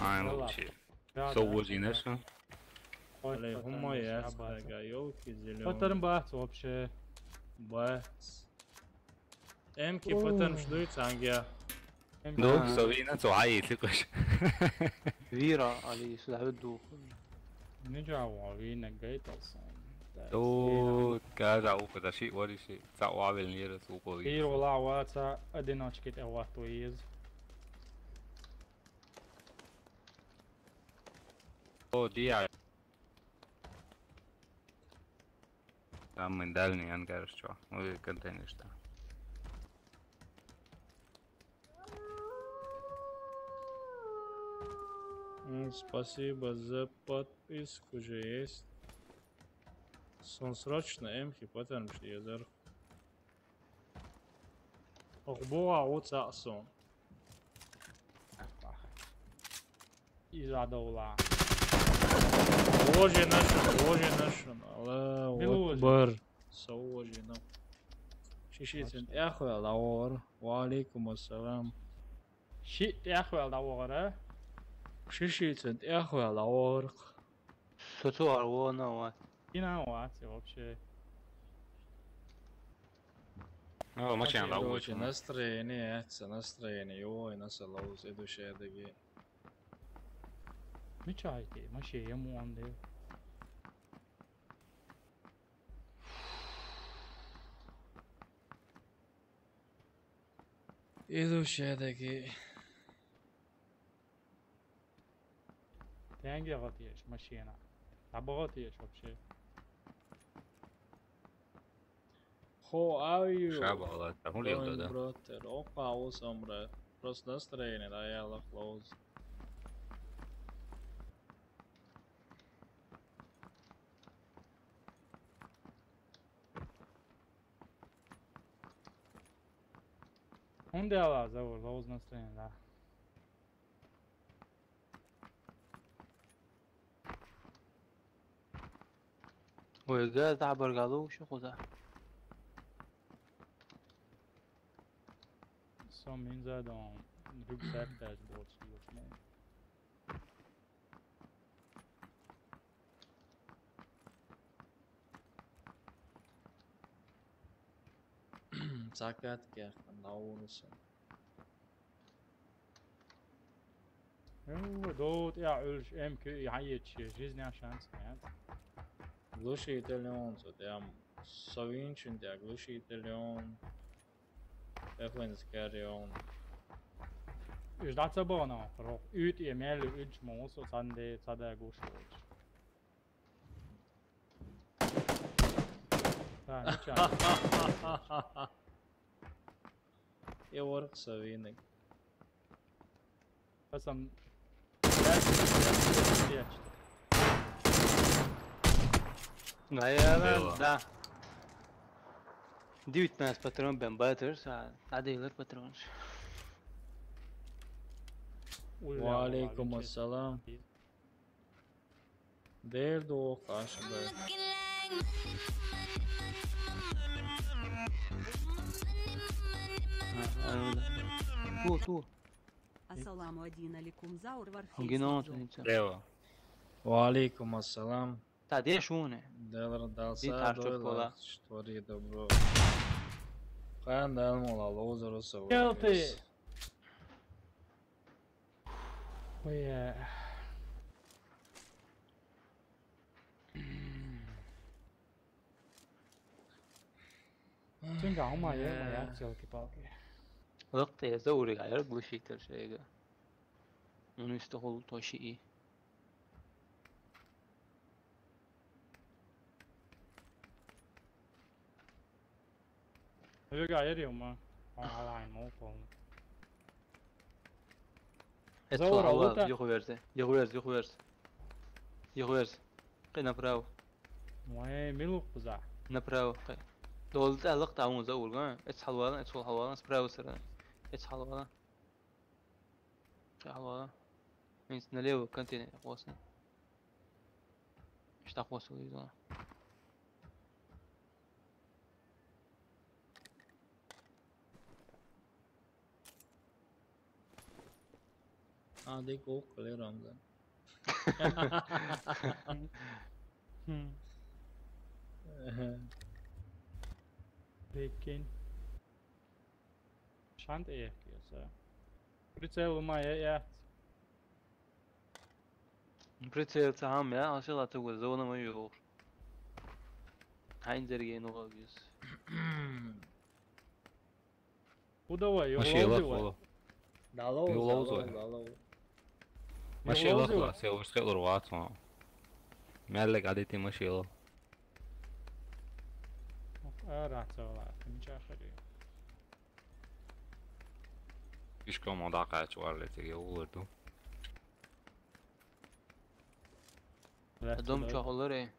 Ай, ну, вообще. Со вожийна шо? Ой, алей, патарн хумой бац, яц, абац. Ёлки зелёные. Патарн бац вообще. Бац. Эмки патарн шдуй цанга. Ду, со вийна, цо гьайи ликъаш. Вира, али, суда гьавид дух. Нижа ва вийна гайталсан. Ду, кажа ука да шиъ вари шиъ. Ца вавел нира сукъо ви. Вира вала ваца одиночки тӀе вату из. О, диа. Там мы дальний ангар, что? Ну и контейнер, что? М, спасибо за подписку же есть. Сон срочно эмхи патарн шдезар. Ох, буа, уца сон. Из адавла. Вожи нашин, вожи нашин. Аллаху акбар. Со вожи нам. Шиши цент эхвел авор. Ва алейкум ассалам. Ши тӀехвел дӀавогӀара. Шиши цун тӀехвел дӀавогӀара. Со цу арвона ва. Ина вац вообще. О, машина да, очень. Настроение, это настроение, ой, нас лоуз, идущая дагы. Мичайки, маши ему он дэ. Иду шедеги. Тенге гъатеш машина. Табагъатеш вообще. How are you? Шабала, та хулил да. Brother, опа, awesome, брат. Просто настроение, да, я лох лоуз. Хунде ала, Заур, лоуз настроение, да. Ой, газ да баргалу, шо худа. Со минзадон, рюкзак даже больше. Цакат кехтан, лауруса. Ю, дот я улш эм кю я ече, жизнь шанс нет. Глушитель он, цо тям совинчин тя глушитель он. Эхвенс карион. Уж да цабона, рох. Ют е мел уч мосо цанде цада гуш. Да, ничего. И ворк совинек. Пацан. Наверное, да. Девятнадцать патрон бен батер, а, а дилер патрон. Ва алейкум ассалам. Дерду кашбе. Ту, ту. Ассаламу алейкум, Заур Варфейс. Гинон. Дева. Ва алейкум ассалам. Та де шуне. Делра далса. Ди тарчо дойлар, кола. Штори добро. Кан дал мола лозеро со. Келти. Ой. Цунга ума я, ума я, ёлки-палки. Лык теза урига, я глушитель шега. Он истохол тоши и. Вега, я риума. Онлайн, мол, полный. Эцхал Заура, хьалвала, ута. Юхаверзе, юхаверзе, юхаверзе. Юхаверзе. Кхы направо. Вай, милух буза. Направо, кхы. Долу тӀе лакха тӀе вон за урга. Эцхал хьалвала, эцхал хьалвала, справа сара. Эцхал хьалвала. Кхы хьалвала. Винс налево контейнер хьоса. Иштта хьоса виза. А, декъ воккхале, Рамзан. Хм. Прикинь. Шант эйхкиса. Прицел у меня я. Прицел цахам я, а села ты зона мою. Хайнзер ген угабиз. Удавай, Маши юлавзи лах вай. Вала. Далоу, Юлавзи далоу, вай. Далоу. Маши лах Юлавзи вала, вай. Се уж хелур ватма. Меллек адити маши лах. Ара цала, тим чахари. Пешком ода кач варле теге улурду. Дом чохолоре.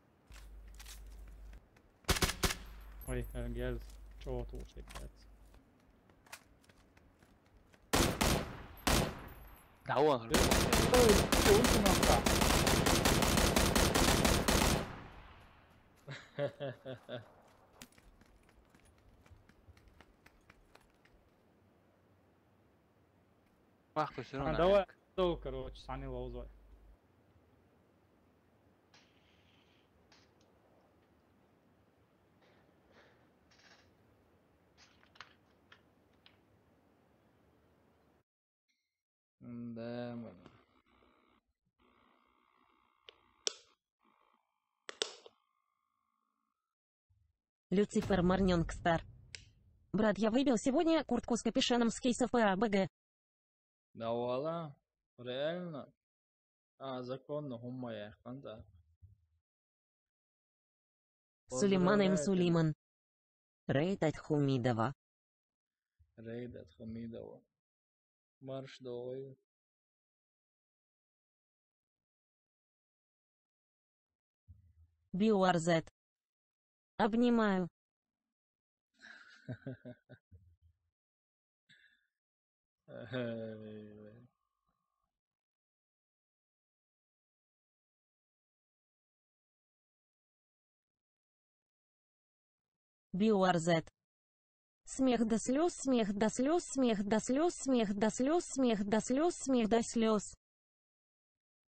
Ой, э, герз. Чего тут шесть пять? Давай. Ой, чего ты нахуй? Махка всё равно. А, давай, короче, сани лоузой. Да, блин. Люцифер Марнёнг Стар. Брат, я выбил сегодня куртку с капюшоном с кейсов П А Б Г. Да вала, реально? А, законно хумма я ханта. Сулейман М. Поздравляю тебя. Сулейман. Рейд от Хумидова. Рейд от Хумидова. Марш дой. Биуарзет. Обнимаю. Биуарзет. Смех до слёз, смех до слёз, смех до слёз, смех до слёз, смех до слёз, смех до слёз.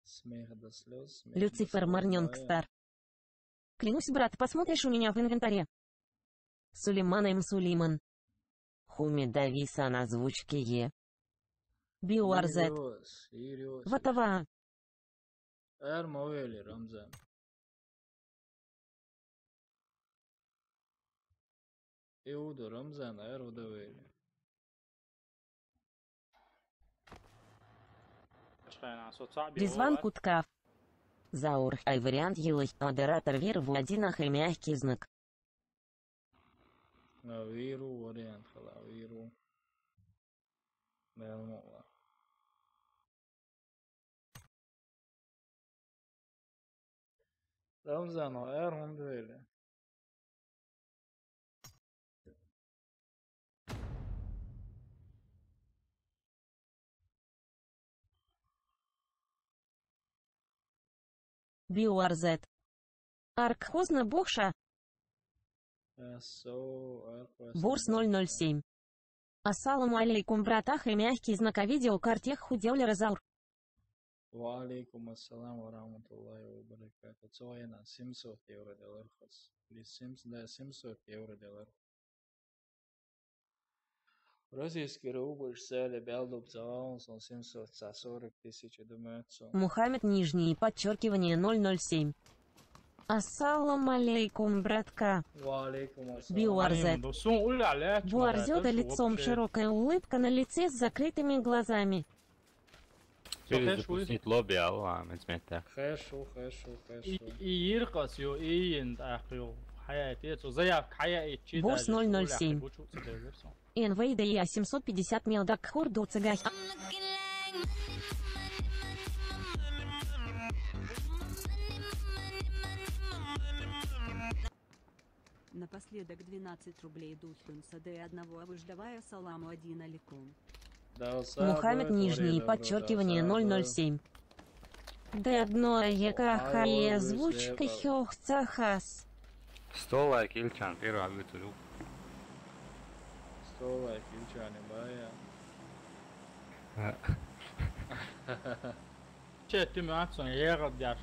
Смех до слёз, смех до слёз. Люцифер Марнёнг Стар. Клянусь, брат, посмотришь у меня в инвентаре. Сулейман М. Сулейман. Хуми Дависан озвучки е. Биуарзет. Ирёс, Ирёс. Ватава. Эр мовели, Рамзан. Иуду Рамзан, эр удавели. Ризван Куткаф. Заур, ай вариант йылых модератор вир в один ах и мягкий знак. А, виру вариант хала, виру. Белмула. Рамзан, эр хумдвели. Биуарзет. Арк хозна бухша. Ворс ноль ноль семь. Ассаламу алейкум, братах, и мягкий знак, а видео картех худел разаур. Ва алейкум ассалам ва рахматуллахи ва баракату. Цоена семьсот евро делар хас. Ли семьс-, да, семьсот евро делар. Российский рубль, сели, бялдуб, завалун сон семьсот, ца сорок тысяч, думаю, цо. Мухаммед, нижнее подчеркивание, ноль ноль семь. Ассалам алейкум, братка. Ва алейкум ассалам. Биуарзет. Ай, ну, сун уля, ля, чё, Буарзёта, это лицом вообще широкая улыбка на лице с закрытыми глазами. Всё, Через хэш, запустить лобби, алла, мецмета. Хэшу, хэшу, хэшу. И, и иркас ё, и ин, ах, ё. Хьаяйта, цо заявка хьаяйта, чи Босс даже ноль ноль семь. Гучу ца дезар со. Н В Д Я семьсот пятьдесят мелдак хурду цагах. Напоследок двенадцать рублей Духин Саде одного выждавая саламу один алейкум. Мухаммед, нижнее подчеркивание, ноль ноль семь. Д одно Е К Х Е озвучка хёхца хас. Сто лайк, Ильчан, первый абитур. Сто лайк, Ильчан, бая. Че, ты мацон, егот дяш.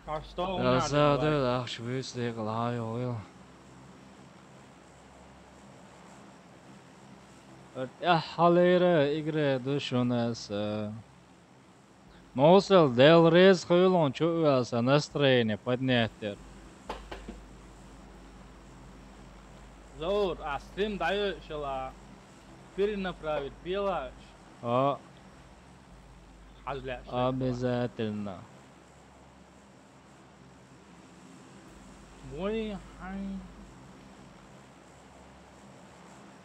Астагъфируллах. Ахш вуьйцу декъала хьан йогӀийла. ТӀаьххьалера игра ду шуна аса. Мовсал, Дела реза хуьлда хьуна, чу а ваьлла, сан настроение поднять яр. Заур, а стрим дӀайо шала перенаправить белаш? А. Хьажа лаьа шоай. Обязательно. Вой, хьай.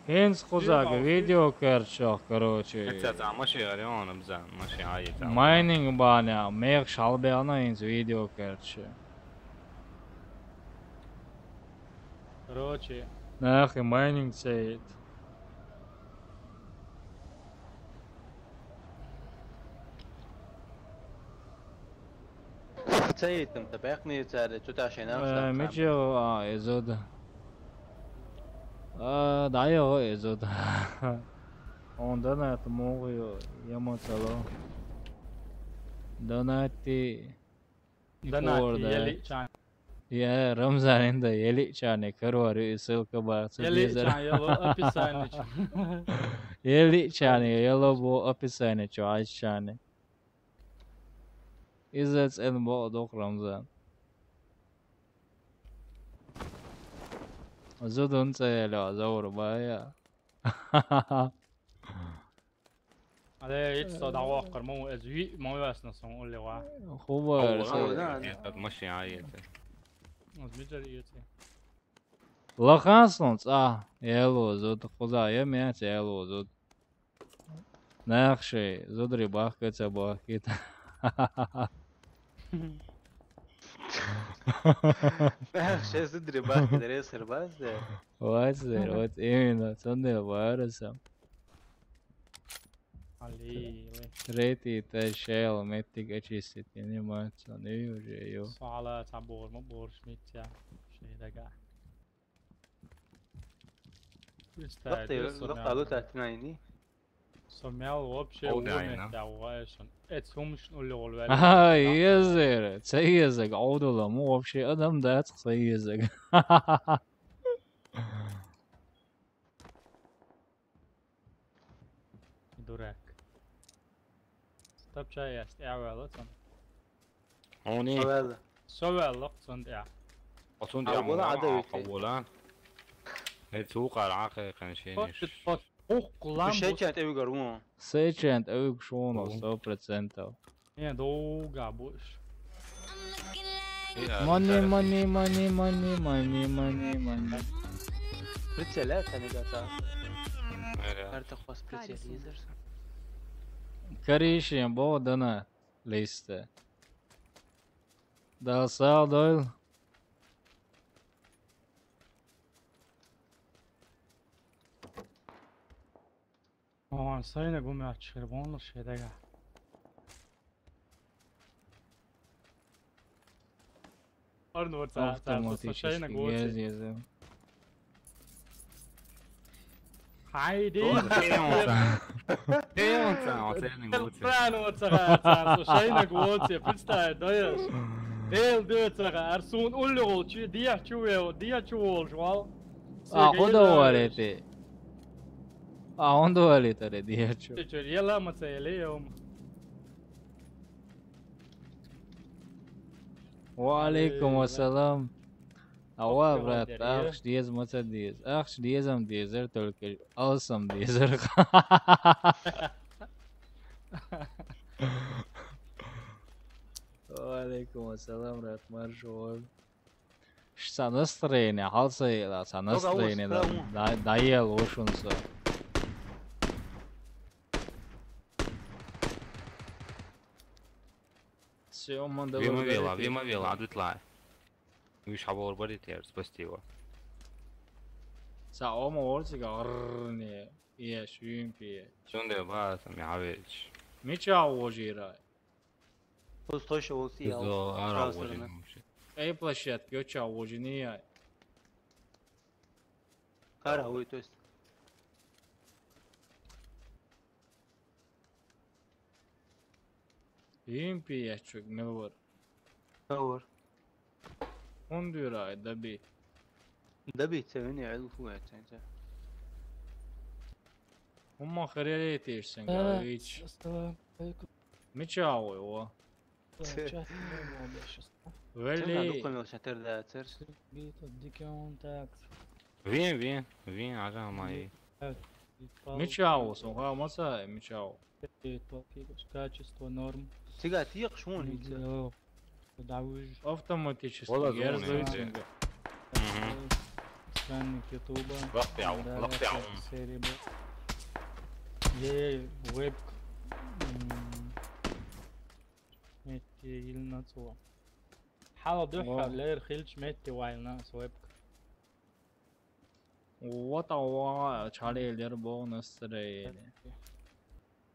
ХӀинца кхузахь видео кертачохь, короче. Эццахь цхьа машин аре вон, бзан, машин хьаийца. Майнинг бахьанехь мехаш хьалабаьхна хӀинца видео кертачохь. Короче. Нахе майнинг ца йита. Ца йитам, та баьккхина цара, цу тӀехь шайн нах Э, стам мича цхьаьна. А, иза да. А, дӀайо иза да. Он донат мугӀу ю, яма цало. Донати. Донати, Икор, да. Ели чан. Я, Рамзан, инда, ели чане, карвари, ссылка бар, цу Ели дезара. Чан, яло описание чу. Ели чане, яло бу описание чу, айс чане. Иза цӀена бакъ доккху, Рамзан. Зудун цӀе яло, Заур бая. Аде, ит со дӀаваккхар ма ву, эз виъ ма ваьсна сон уллехь. Хубар, Алла, со. Алла, да, да. Этот машин а это. Аз миджар иеце. Лахан сон цӀа, яло зуд, кхуза я мяц, яло зуд. Нах шай, зударий бахка ца бахкийта. Нах шай, зударий бахка дерес хир бац де. Вац дер, вот именно, цундел бараса. Али, али. Третий этаж шел, меттиг очистить, я не мать, он и уже ю. Сала ца бор, ма борш митя. Шей дага. Лакта, лакта лу татнайни. Со мел вообще О, да, уме айна. Тяуаешон. Эц хумш улле гол вали. Ага, езер. Ца езег, аудула, му вообще адам дац, ца езег. Дурак. Тапча яст, я вала цан. Они. Со вала. Со вала, цан, я. Оцун А, я вала, муна, ада а, вити. Вала. Э, цу къара, а, хе, хен, шен, Пот, иш. Пот, ух, лам, Шейчан бус. Эвгар, вон. Шейчан эвг шоно, О. Сто процентов. Не, долго будешь. Э, а, Money, да. Money, money, money, money, money, money. Прицеляется, не готов. Э, да. Карта хвост прицелизер. Короче, бо дана листа. Да, сал дойл. Ой, сайна гумяч хербонлу шедаға. Арнур, ца, ца, ца, Автоматически шайна гуоци. Гез, гез. Хайди. Тон, тон, тон. Тон, тон, тон, тон, тон. Прямо ца, ца, ца, шайна гуоци, представь, даешь? Дел, дел, ца, Арсун, улли гол, чи, диях, чу вел, диях, чу вол, жвал. А, куда варите? А, он дуалит, аре, диях, чу. Чу, чу, ела, ма, ца, еле, ем. Ва алейкум ассалам. Ава, брат, ахш деза, маца деза. Ахш дезам дезар, только алсам дезар. Ва алейкум ассалам, брат, марш вон. Ш-, цхьа настроение, хьал ца йиъла, цхьа настроение да-, да-, дӀаелла ву шуна со. Всё, ма Вима вела, вима вела, Ӏадвитла. Вуьш хьабор бари тер, спасти ва. Цхьа ома вор цига, гӀрррне, еш, вимпи. Цунде ба, там, я хьавеч. Мича вожира? Пусть точно вот съел. Зо ара Сразу вожи сразу. Вообще. Эй, площадка, ёча вожи не я. Ара, ой, то есть. Импи ячук милвар. Хавар. Ундура ай даби. Даби цевини айлуфу яченча. Умма херерете ишсен Э, гавич. Ассаламу алейкум. Мича ой, о. Э, Те. Чат, нормально сейчас. Вели. Тем надо, конечно, тогда церс. Битва, дикий он так. Вин, вин, вин, ага, мои. Мича о, сон, ха, маса, мича о. Качество норм. Цига тиякъ шмон ица. Давуж. Автоматически. Вала герз зон ица. Мгм. Странник Ютуба. Лахтяу, да, лахтяу. Серия бу. Е, веб. М. Метти ил нацула. Хьала дуьххьа О. Лер хилч метти вайна с веб. Вот а ва чалелер бо настроение.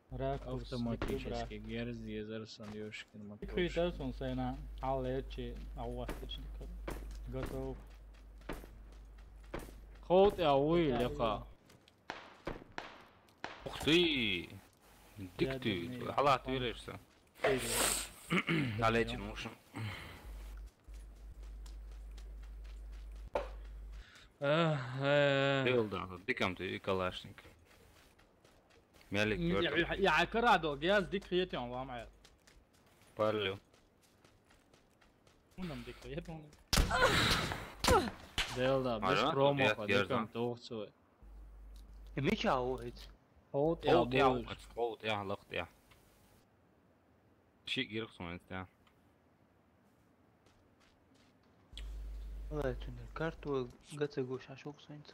Ракурс, автоматически герз езер сан ёшкин ма. Критер сон сайна алечи авватич. Готов. Хоут я уй леха. Ух ты! Дик ты! Ядерный. Халат бомба. Веришься? Налечи мушим. Э, э. Дел да, дикам ты и калашник. Мялик. М, я, тёртый. Я, я карадо, я с дик хиетён вам, э. Парлю. Унам дик хиетён. Дел да, без Ага, промаха, я дикам знаю. Тохцу. Мича уйц. Хоут я, хоут я, боюсь. Хоут я, лахт я. Ши гирх сумайс я. Валай, чундер карту гаца гуш ашук сумайс.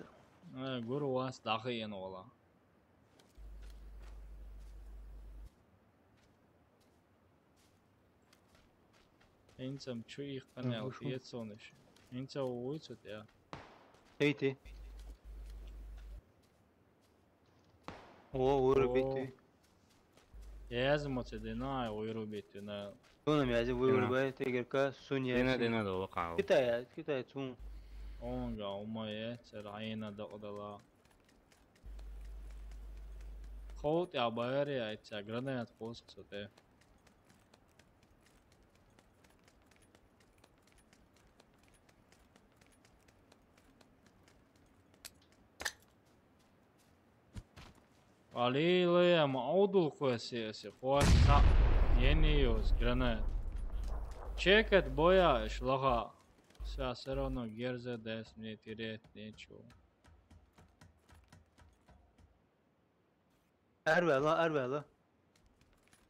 Э, гуру вас дахи ен вала. Инцам чу их канал Мгм. Ецониш. Инца уйцут я. Эй ты. О, вырубить ты. О. Я язму це дина, вырубить на. Тунам язи вырубай, тигерка, сунь язи. Дина, дина, да, лока. Китай, Китай, цун. Онга, умае, це райна да одала. Хоут я байри, ай, це гранат хос, кстати. Али лоя ма аудул квеси, си хваса ени юз гранат. Чекет боя иш лага. Вся всё равно герзе дес мне терять нечего. Арвела, арвела.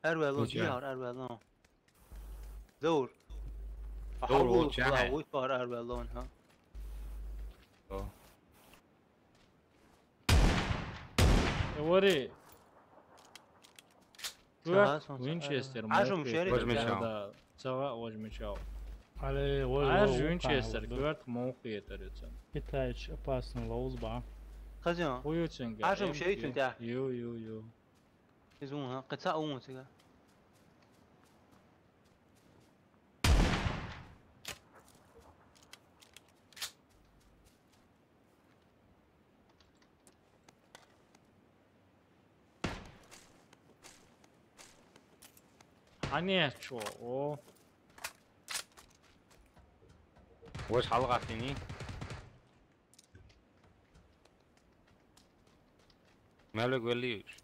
Арвела, Ничего. Дияр, арвела. Заур. Заур, Ахабул, о, чай. Ла, уй, пар, арвела, ха. О. Говори. Чего, Кварт, солнце, Винчестер, а, мог Ажум, быть, шериф, Возьми да. Чао. Да. Цава возьмичав. Але вож Аж вож Винчестер, вукан кварт мохи етарицан. Китайч опасно лоуз ба. Хазиан. Хуюцинга. Ажум шейтун тя. Ю, ю, ю. Изун ха, кыца умутига. Ани чё, о. Вож халгатини. Мэлэг вэлиш.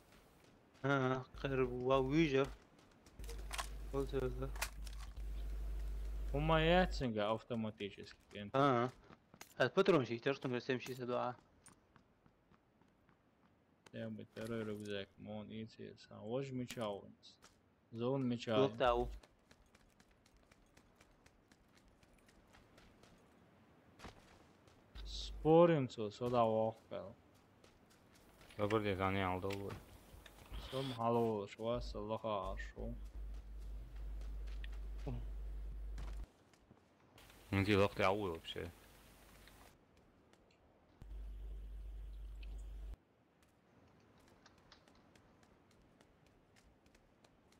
Ха, кэр ва вижа. Ол сөөдө. Умаяцинга автоматически. Ха. А патрон ши, тер тумер сем ши седуа. Я бы второй рюкзак, мон ици са. Вож мечаунс. Зон меча. Локтау. Форумцо со дӀавохкал. Добрый день, Даниал, добрый. Сом хьалолаш, вас лаха ашу. Ну, ты лох, ты ауи вообще.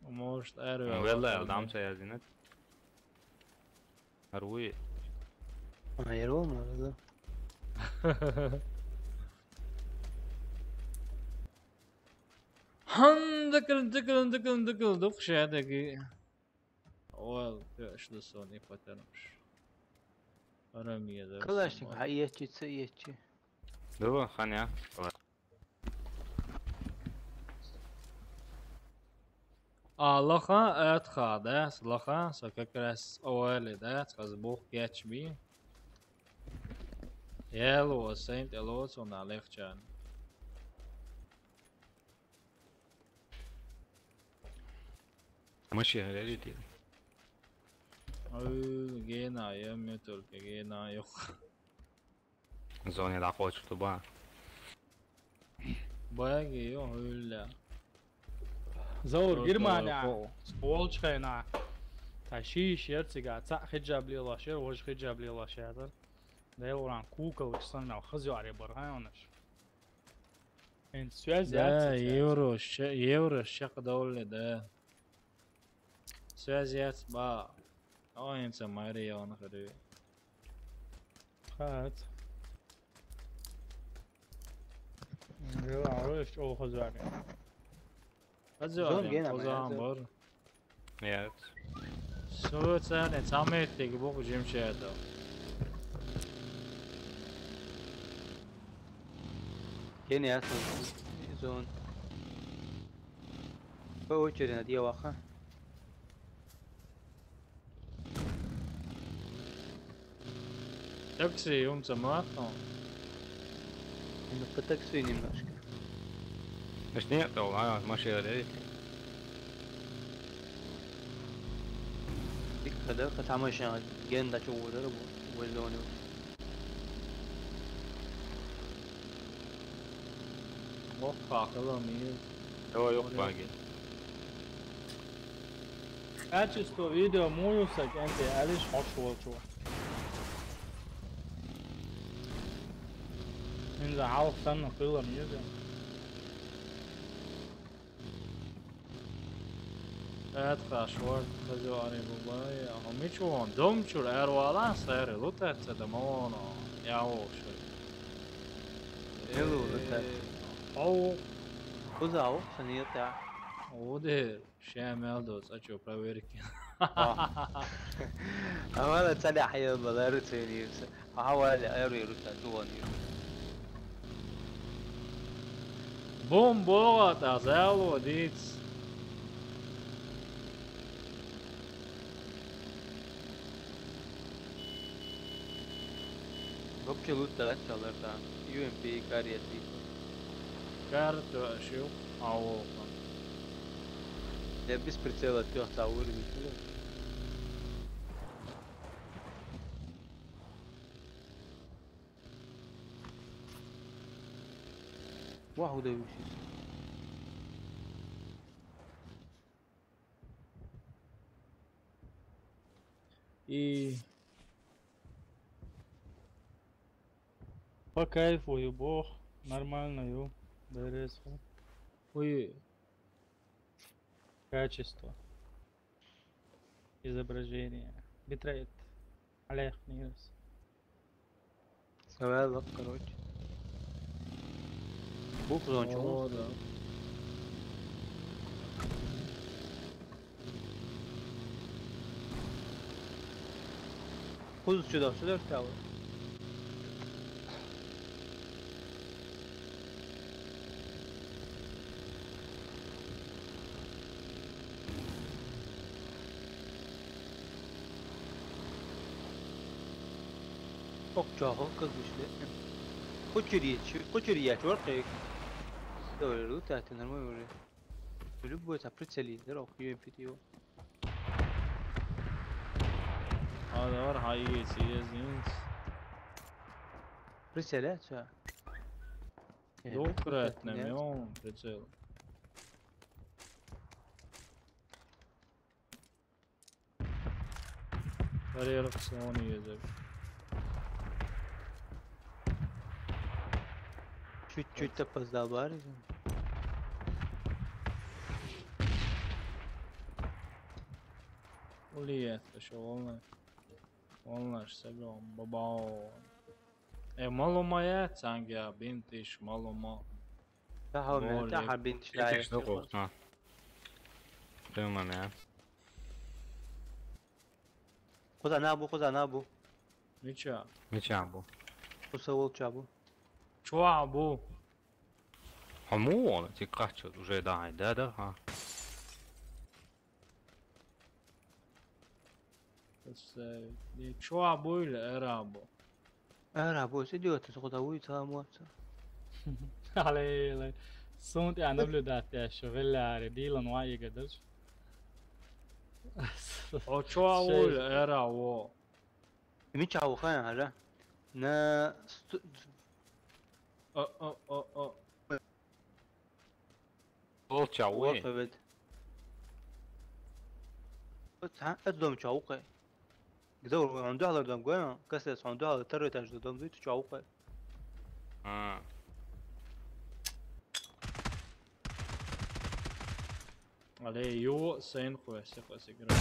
Может, эрвел. Велла, дам чая зинет. Аруи. А, ерол ма, да. Хан дыкыл, дыкыл, дыкыл, дыкыл, дух шадеги. Ол, тё, что сон и потянешь. Арамия, да. Калашник, а ечи, ца ечи. Дава, ханя. А, лаха, атха, да, с-, лаха, со как раз овали, да, цхьа сбоку кечби. Яло, сент, яло, цо на легчан. Машина лежит. Ой, гена, я мне только гена, ёх. Зоне да хочет туда. Баги, ё, хулля. Заур, Германия. Сволочь хайна. Та шиш ерцига, ца хиджаб лила шер, вож хиджаб лила шер. Делуран кукал, чсан мел хазю аре баргайонаш. Эн связь. Да, яц, связь. Евро, ща-, евро, ща кадавле, да. Связь яц, ба. Ой, эн ца Мария, он хрю. Хат. Дела, а вы что, хозяин? Хозяин, зон гена, хозяин, бар. Нет. Су цене, самый тик бок жим чето. Кене ясно. Зон. По очереди надо, я ваха. Такси, он самоатно. Ну, по такси немножко. Значит, нет, то, а, машина, да, ведь? Тик, когда, когда машина, ген да чего, да, вот, вот, вот. Ох, как это мир. Давай, ох, баги. Качество видео муюса кенте алиш хош волчу. Инза алх санна кылам юза. Эт хаш ворд хазу ари бубай, а мичу вон дом чур эр вала сэр лутат да мавоно. Я воши. Элу лутат. Ау. Куза ау, санита. Удер. Шамал доц, а чё, проверки. А. А вала цаля хьял балару ценирса. А вала айру иру та дуан иру. Бум бога та зал водиц. Вообще лучше давать алерта. Ю М П карьер типа. Карта шил, а, окон. Я без прицела трёх та уровень. Ваху да висис. И по кайфу, ю бог, нормально, ю, дерес. Ой. Качество. Изображение. Битрейт. Олег Ньюс. Савелов, короче. Бух зончу. О, да. Хуз сюда, сюда, сюда. Ок, чахо, как вышли. Кучерье, кучерье, чёрт. Давай, рута, ты нормально уже. Любой это прицелить, здоров, Ю М П Т его. Ага, ага, есть, есть, есть. Прицеле, всё. Лук ретнем, ё, прицел. Барьер, он езер. Чуть-чуть опоздал, барин. Улиет, ещё волна. Волна, что бабао. Э, малома я, цанга бинтиш, малома. Таха мен, таха бинтиш. Итиш да коркма. Тема я. Куда на бу, куда на бу? Мича. Мича бу. Куса волча бу. Чуа бу. А му он, ти качу, уже да, да, да, ха. Представить. Не, чё обуили, эра обу? Эра обу, сидёт, это куда уйти, а вот. Алло, алло. Сунт я наблюдать я ещё, веляри, Дилан ва игадаш. О, чё обуили, эра обу? Ми чао хан, ара. На... О, о, о, о. Ол чаву. Уа кавет. Эт ха, эт дом чаву кай. Где он дохлар дом гой, касес он дохлар, второй этаж дом дуй, ты чаву кай. А. Алло, ё, сейн хуя, все хуя сыграл.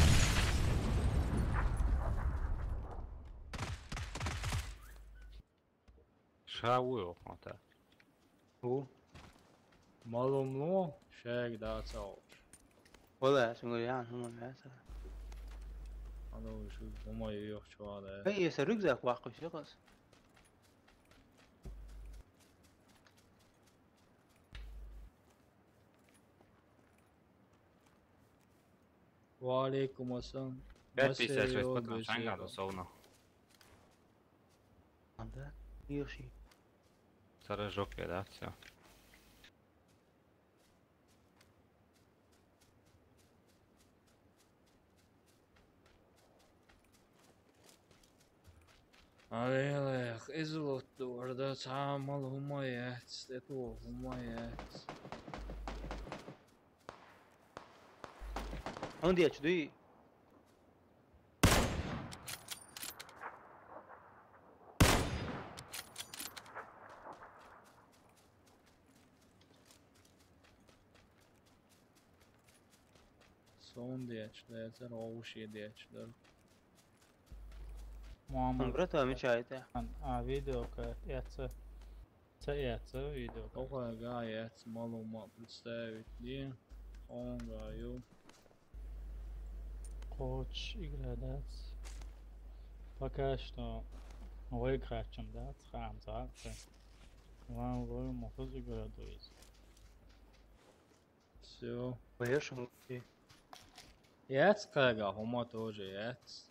Ша уй охота. У. Малумлу шег да цауш. Ола, сунга ян хума мяса. Ано шу хума ёх чуада. Эй, если рюкзак ваху шега. Ва алейкум ассалам. Пять пятьдесят шесть, потом шанга, условно. Анда, Йоши. Сара жопе, да, всё. Алло, излот дорда, цамал хумаец, это хумаец. Он дечь, дуй. Сон дечь, да, это роуш дечь, да. Мама. Брат, а мечает, а? А видео ка, я це. Це я, це відео. Охай, га, я це малома представить, ні? Он гаю. Хоч игра, да? Пока что выиграть, чем, да? Цхам, да? Вам вы можете играть, то есть. Всё. Поешь, окей. Яц кайга, хома тоже яц.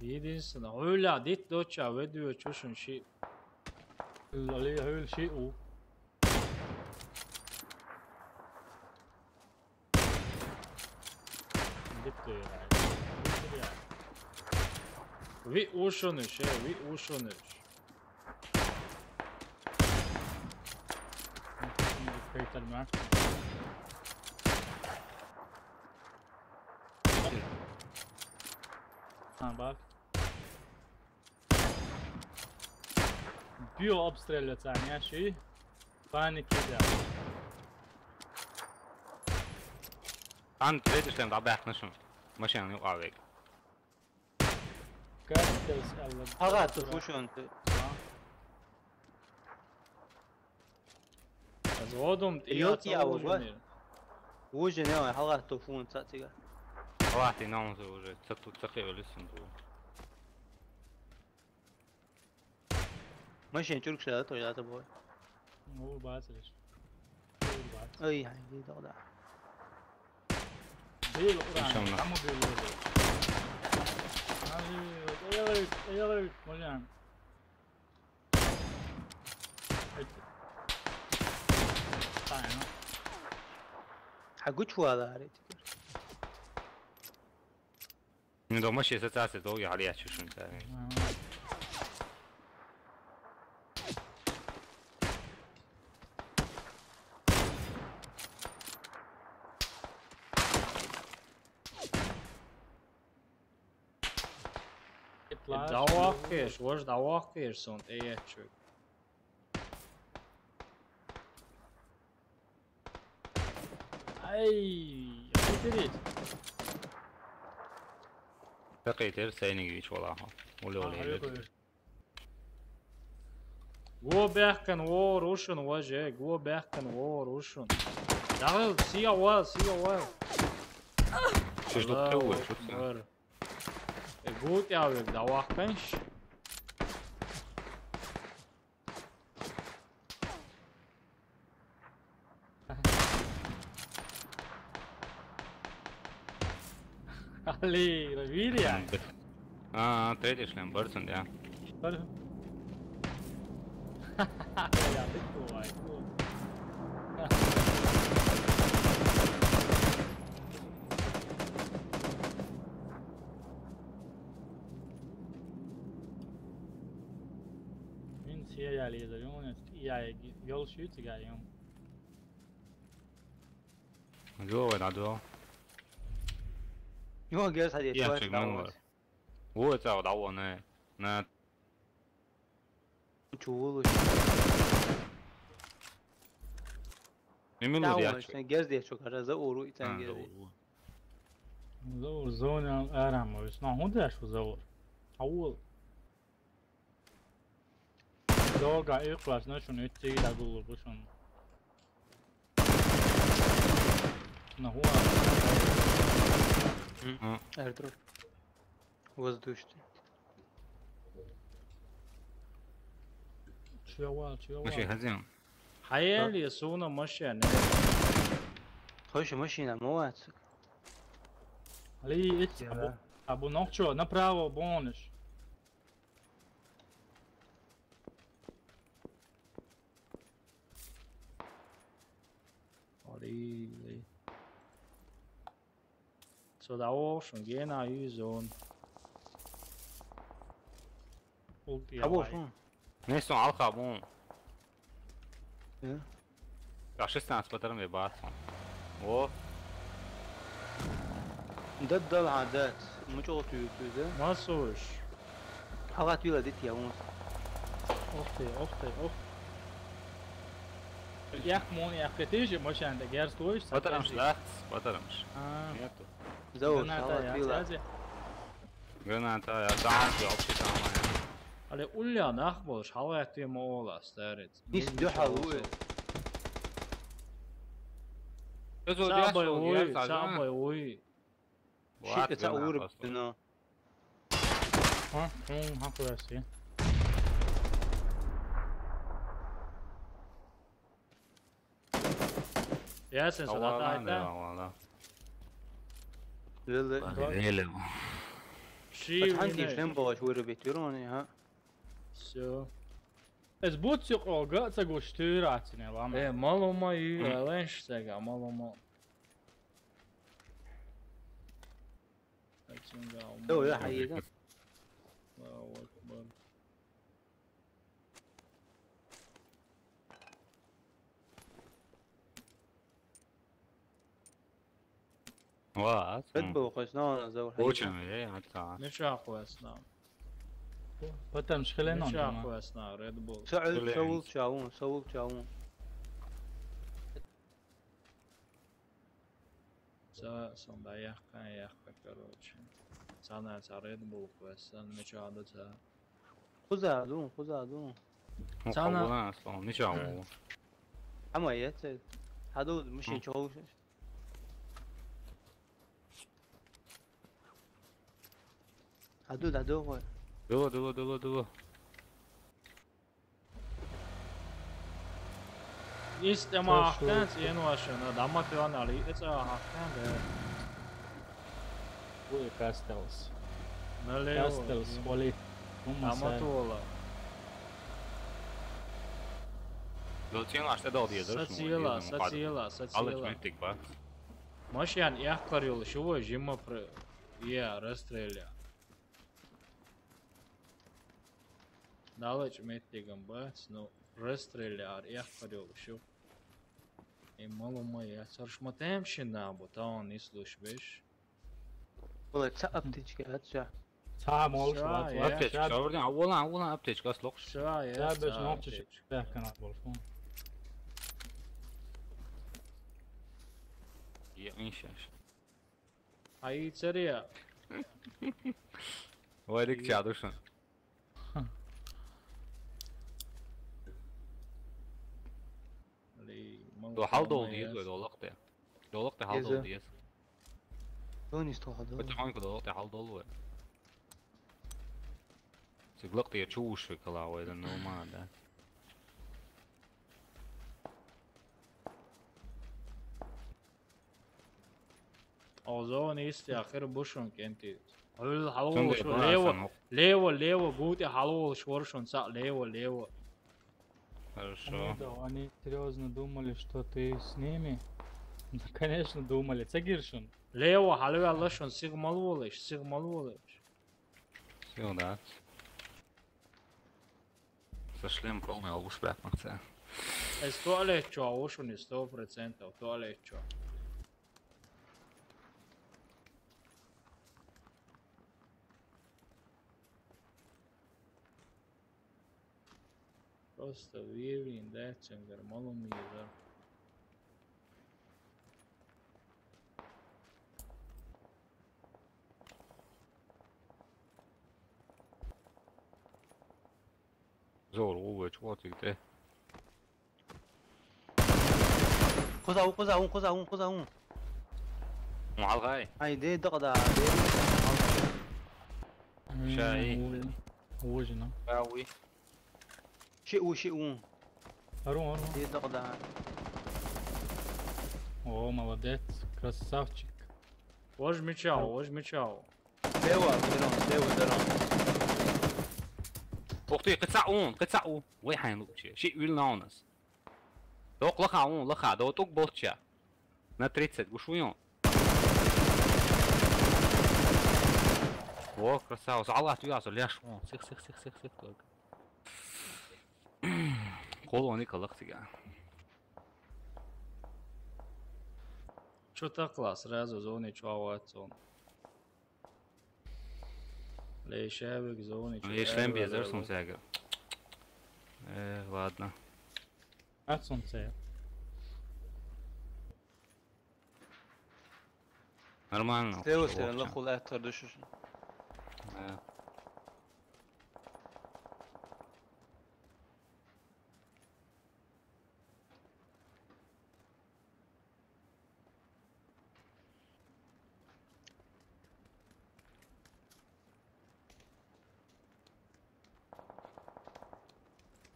Единственное, хуйля, дит доча, веду чушун ши. Лали хуйл ши у. Дит дой рай. Ви ушунуш, э, ви ушунуш. Кайтарма. Ха, бак. Био обстрелять, а не ши. Паники да. Ан третий шлем да бахнашун. Машина не авек. Картелс, Алла. Ага, ты слушай, он ты. А? Аз водум, ти Ёлки я, я вот, уже. Уже не, ага, то фун цатига. Хватит, нам уже, уже, цату, цату, лисын, ту. Машин чурк шада, то я тобой. Ну, бацриш. Ой, ай, иди туда. Бил уран, иншалла. Кому бил уже? Али, эйлик, эйлик, молян. Эти. Тайна. А гуч вала арет. Не дома сейчас это долго, а я чушун, да. Ага. ДӀаваккхийша, важа, дӀаваккхийша суна тӀееттачуьнга. Ай, ай, терет. Такий тер сейниг віч валаха. Улі, улі, улі. Го баьхкина вогӀур ву шуна, важа, го баьхкина вогӀур ву шуна. ДӀахьал, сиа вал, сиа вал. Шиш дукха ву, шу ца. Аллаху акбар. Э, го тӀехьа вега дӀаваккхийша. Алло, вийрий? А, третий шлем, барсун, я. Бар. Я бит бувай. Мин сия я леза, юн, я йол шуьйцу га, юн. Йо, вай, надо. Йо, гес хадий, я чек мен вар. Во, это вот, а вон, э, на. Чувулу. Не минут я чек. Гес де чек, а за уру и там гес. За уру. Заур, заур, арам, вис. На, хун деш заур. Авул. Дога, икълас, на шун, эттеги да гуллу, бу шун. На, хуа. Airdrop. Воздушный. Чего, чего? Машин хозяин. Хаяли, суна машина. Хош машина, молодцы. Али, эти, абу, абу нохчо, направо, бониш. Али, али. Со да ошун, гена юзон. Улти. Абу, шун. Не сон алха бун. Э? Я шестнадцать патарам ве бат. О. Дад дал адат. Мучо тюю тюю, да? Масуш. Халат вила дит я, он. Ох ты, ох ты, ох. Як мон, як катыжи, мочан да герс луиш. Патарам шлахс, патарам ш. А. Нету. Заур, граната халат я, вила. Граната я, танк я, вообще там я. Але улля нах болш, халат ты мо ола, старец. Ис духал уй. Сабай уй, сабай уй. Шит это ур, но. А, он хакуяси. Я сен садата айта. Леле. Леле. Ши. Ханти шлем болаш вырубить юрони, ха. Всё. Эс буци къога ца гуш тюраци не лама. Э, малума ю, аленш сега, малума. Ацинга. Йо, я хайда. Аллаху акбар. Ва, Red Bull къоснана зав. Учам, э, атта. Мича къосна. Потом шхелено. Мича къосна Red Bull. Саул, Саул чаун, Саул чаун. Ца, сон да яхка, яхка, короче. Цана ца Red Bull къосна, мича да ца. Хуза дун, хуза дун. Цана. Аслан, мича. Ама я ца. Хаду мушин чоу. Аду, аду, гой. Дуло, дуло, дуло, дуло. Ис тема ахтан, ен ваша, на дама тюан али, эца ахтан, да. Уй, Кастелс. Налево. Кастелс, Оли. Дама туола. Дол тема ашта дол диедер. Сацила, сацила, сацила. Алык метик ба. Машин яхкар йол, шуво жима пр-, я, расстреля. Далач меттигам бац, ну, расстреля ар яхкар йол, шу. Э, малума я, царш матем шина бу, таун ислуш беш. Вала, ца аптечка, а ца. Цхьа молуш Ша, вац, я. Аптечка, ша. Шаврдин, а вон, а вон аптечка, ас локш. Ша, я, Ша, беш ца нохча аптечка. Бехкана болуш вон. Я, иншаш. Ай, цария. Вай, дик чадушан. Ли, мал До хал дол мал диез, яс. Вай, долакъ де. Долакъ де хал Еза. Дол диез. Донис тоха дол. Хотя хоньку долакъ де хал дол, вай. Сиглакъ де чувуши кала, вай, да нормально, да. Озон исти ахир бушун кенти. Хьул хьалволуш Цунде вар, лево, басан, лево, лево, гути хьалволуш вар шун ца, лево, лево. Хорошо. Они, да, они серьёзно думали, что ты с ними. Ну, конечно, думали. Ца гир шун. Лево, хьалвелла шун, сигмал волуш, сигмал волуш. Всё, да. Со шлем полный алгуш бяхмакца. Эс туалет чё, ушуни сто процентов туалет чё. Просто виевин, да, ценгар, малум мизар. Зор, уве, чего ты где? Куза, у, куза, у, куза, у, куза, у. Малгай. Ай, де, дагда, де. Шай. Ужина. Шауи. Ши у, ши у. Ару, ару. Де, дагда. О, молодец, красавчик. Ож мечал, ож мечал. Слева, Дерон, слева, Дерон. Ух ты, къица ун, къица у. Вай хайн лучше. Ши уил наунас. Док лаха ун, лаха, до тук болча. На тридцать, гушуйон. О, красава. Салат уясо, ляш ун. Сих, сих, сих, сих, сих только. Колони калак тига. Чё так класс, сразу зоны чё аватсон. Лейшевик зоны. Ну, чё я шлем аватсон. Безер сумсяга. Э, ладно. От солнца. Нормально. Слева, слева, лоху лахтар душуш. Э.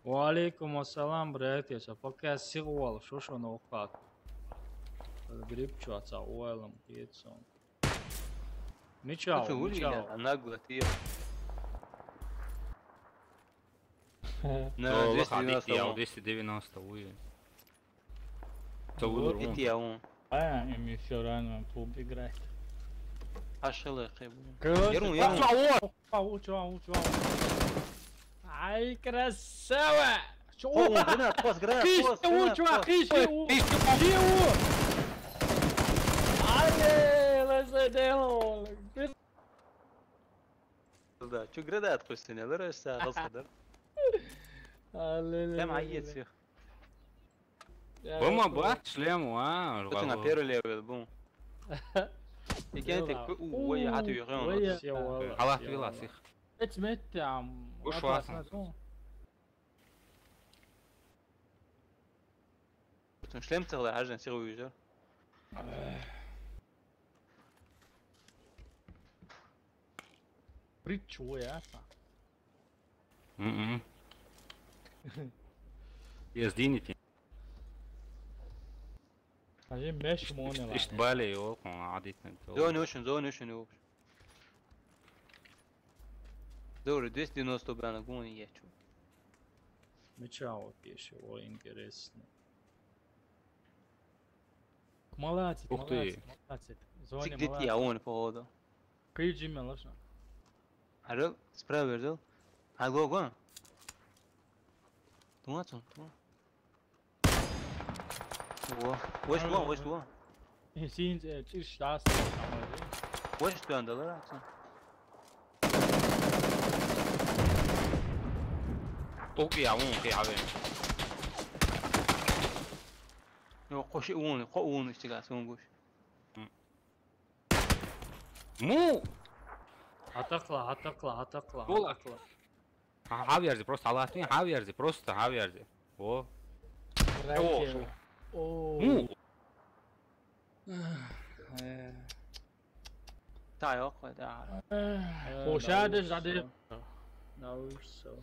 Ва алейкум ассалам, братья. Са пока сигъвал, шо шо нохак. Грипп чё, ца уайлам, пьетсон. Мичал, Слушай, мичал. Нагло, ты. На, то двести девяносто, я, вон. Двести девяносто, уй. Целую. Вот и руну. Ты, я, вон. А, и мне всё равно, клуб играет. Ашылы, кыбы. Короче, Ярун, ярун. Чего? Чего, чего, чего? Ай, красава! Чё? О, гранат, пос, гранат, пос, гранат, пос. Чего? Чего? Чего? Ай, лазадел. Да, чё града отпустили, да, раз, а, раз, да. Прям аец всех. Бу ма бат шлем, а? Потом на первый левел, бум. И кем ты, у, ой, а ты, ой, халат вилас их. Эт мет там. Уж васан. Потом шлем целый, аж на силу вижу. Притчу, я. Мгм. Я сдвинете. Ажи меш моне ла. Ишт бале, ёлкун, адитне. Зоны очень, зоны очень, ёлкун. Добре, двести девяносто бана гон я чё. Меча вот ещё, о, интересно. Молодец, ух ты, молодец, молодец. Звони, молодец. Где ты, а он, походу. Кыйджи мен лошна. Ары, справа берди. А, го, го. Тума, тума, тума. Во, весь во, весь во. Э, син, э, чиш, да, с-, Весь туян да, да, да. Tog ya, un ke habe. Jo, koşu un, ko un işte gaz, un koş. Mu! Atakla, atakla, atakla, Yola. Atakla. Ha, ha verdi, просто halatın ha verdi, просто ha verdi. O. О. Mu! Tá, yok, tá. Poxa, já deu. Não, isso.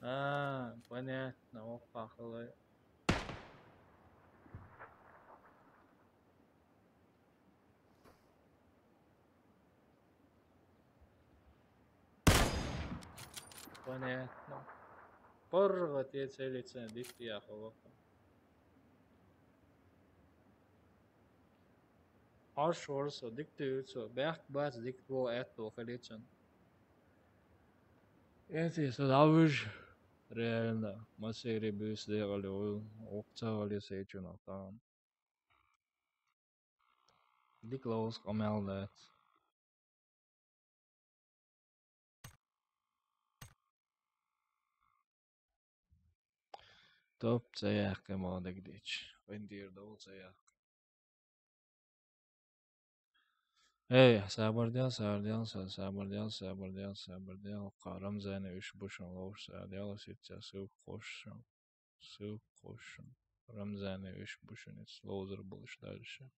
А, понятно, опа, хылы. Понятно. Порго те целится, дикти ахо. Аш орсо, дикти уцо, бяхк бац дикт во этто халичан. Эти со давыш реально масери бюс дегали ол, окца гали сейчун атан. Дик лоус камел дет. Топ цеяхке модек дич. Вендир дол цеяхке. Эй, сабырдял, сабырдял, са-, сабырдял, сабырдял, сабырдял. Рамзаны үш бушун лоуш, сабырдял, ситца сыв кошшун. Сыв кошшун. Рамзаны үш бушун, лоузер булыш дальше.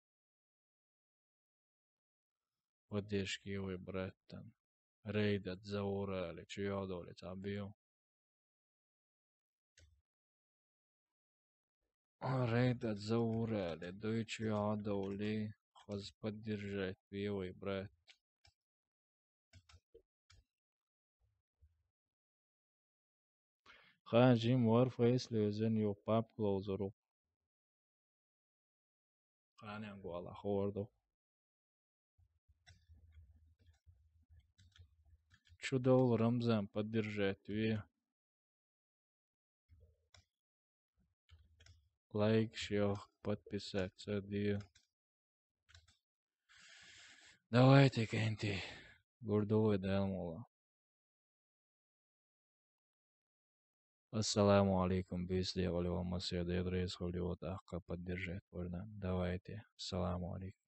Поддержки его браттан. Рейд от Заура или чё я удовлеть, абил. Рейд от Заура или дойчу я удовлеть. Хаз поддержать его брат. Хажим Warface лёзен ё пап клоузеру. Ханен гуала хорду. Чудол Рамзан поддержать ви. Лайк, шёх, подписаться, дию. Давайте, кенти. Гурдовой дал мола. Ассаламу алейкум, бис де оливал масер де дрес оливал тахка поддержать можно. Давайте. Ассаламу алейкум.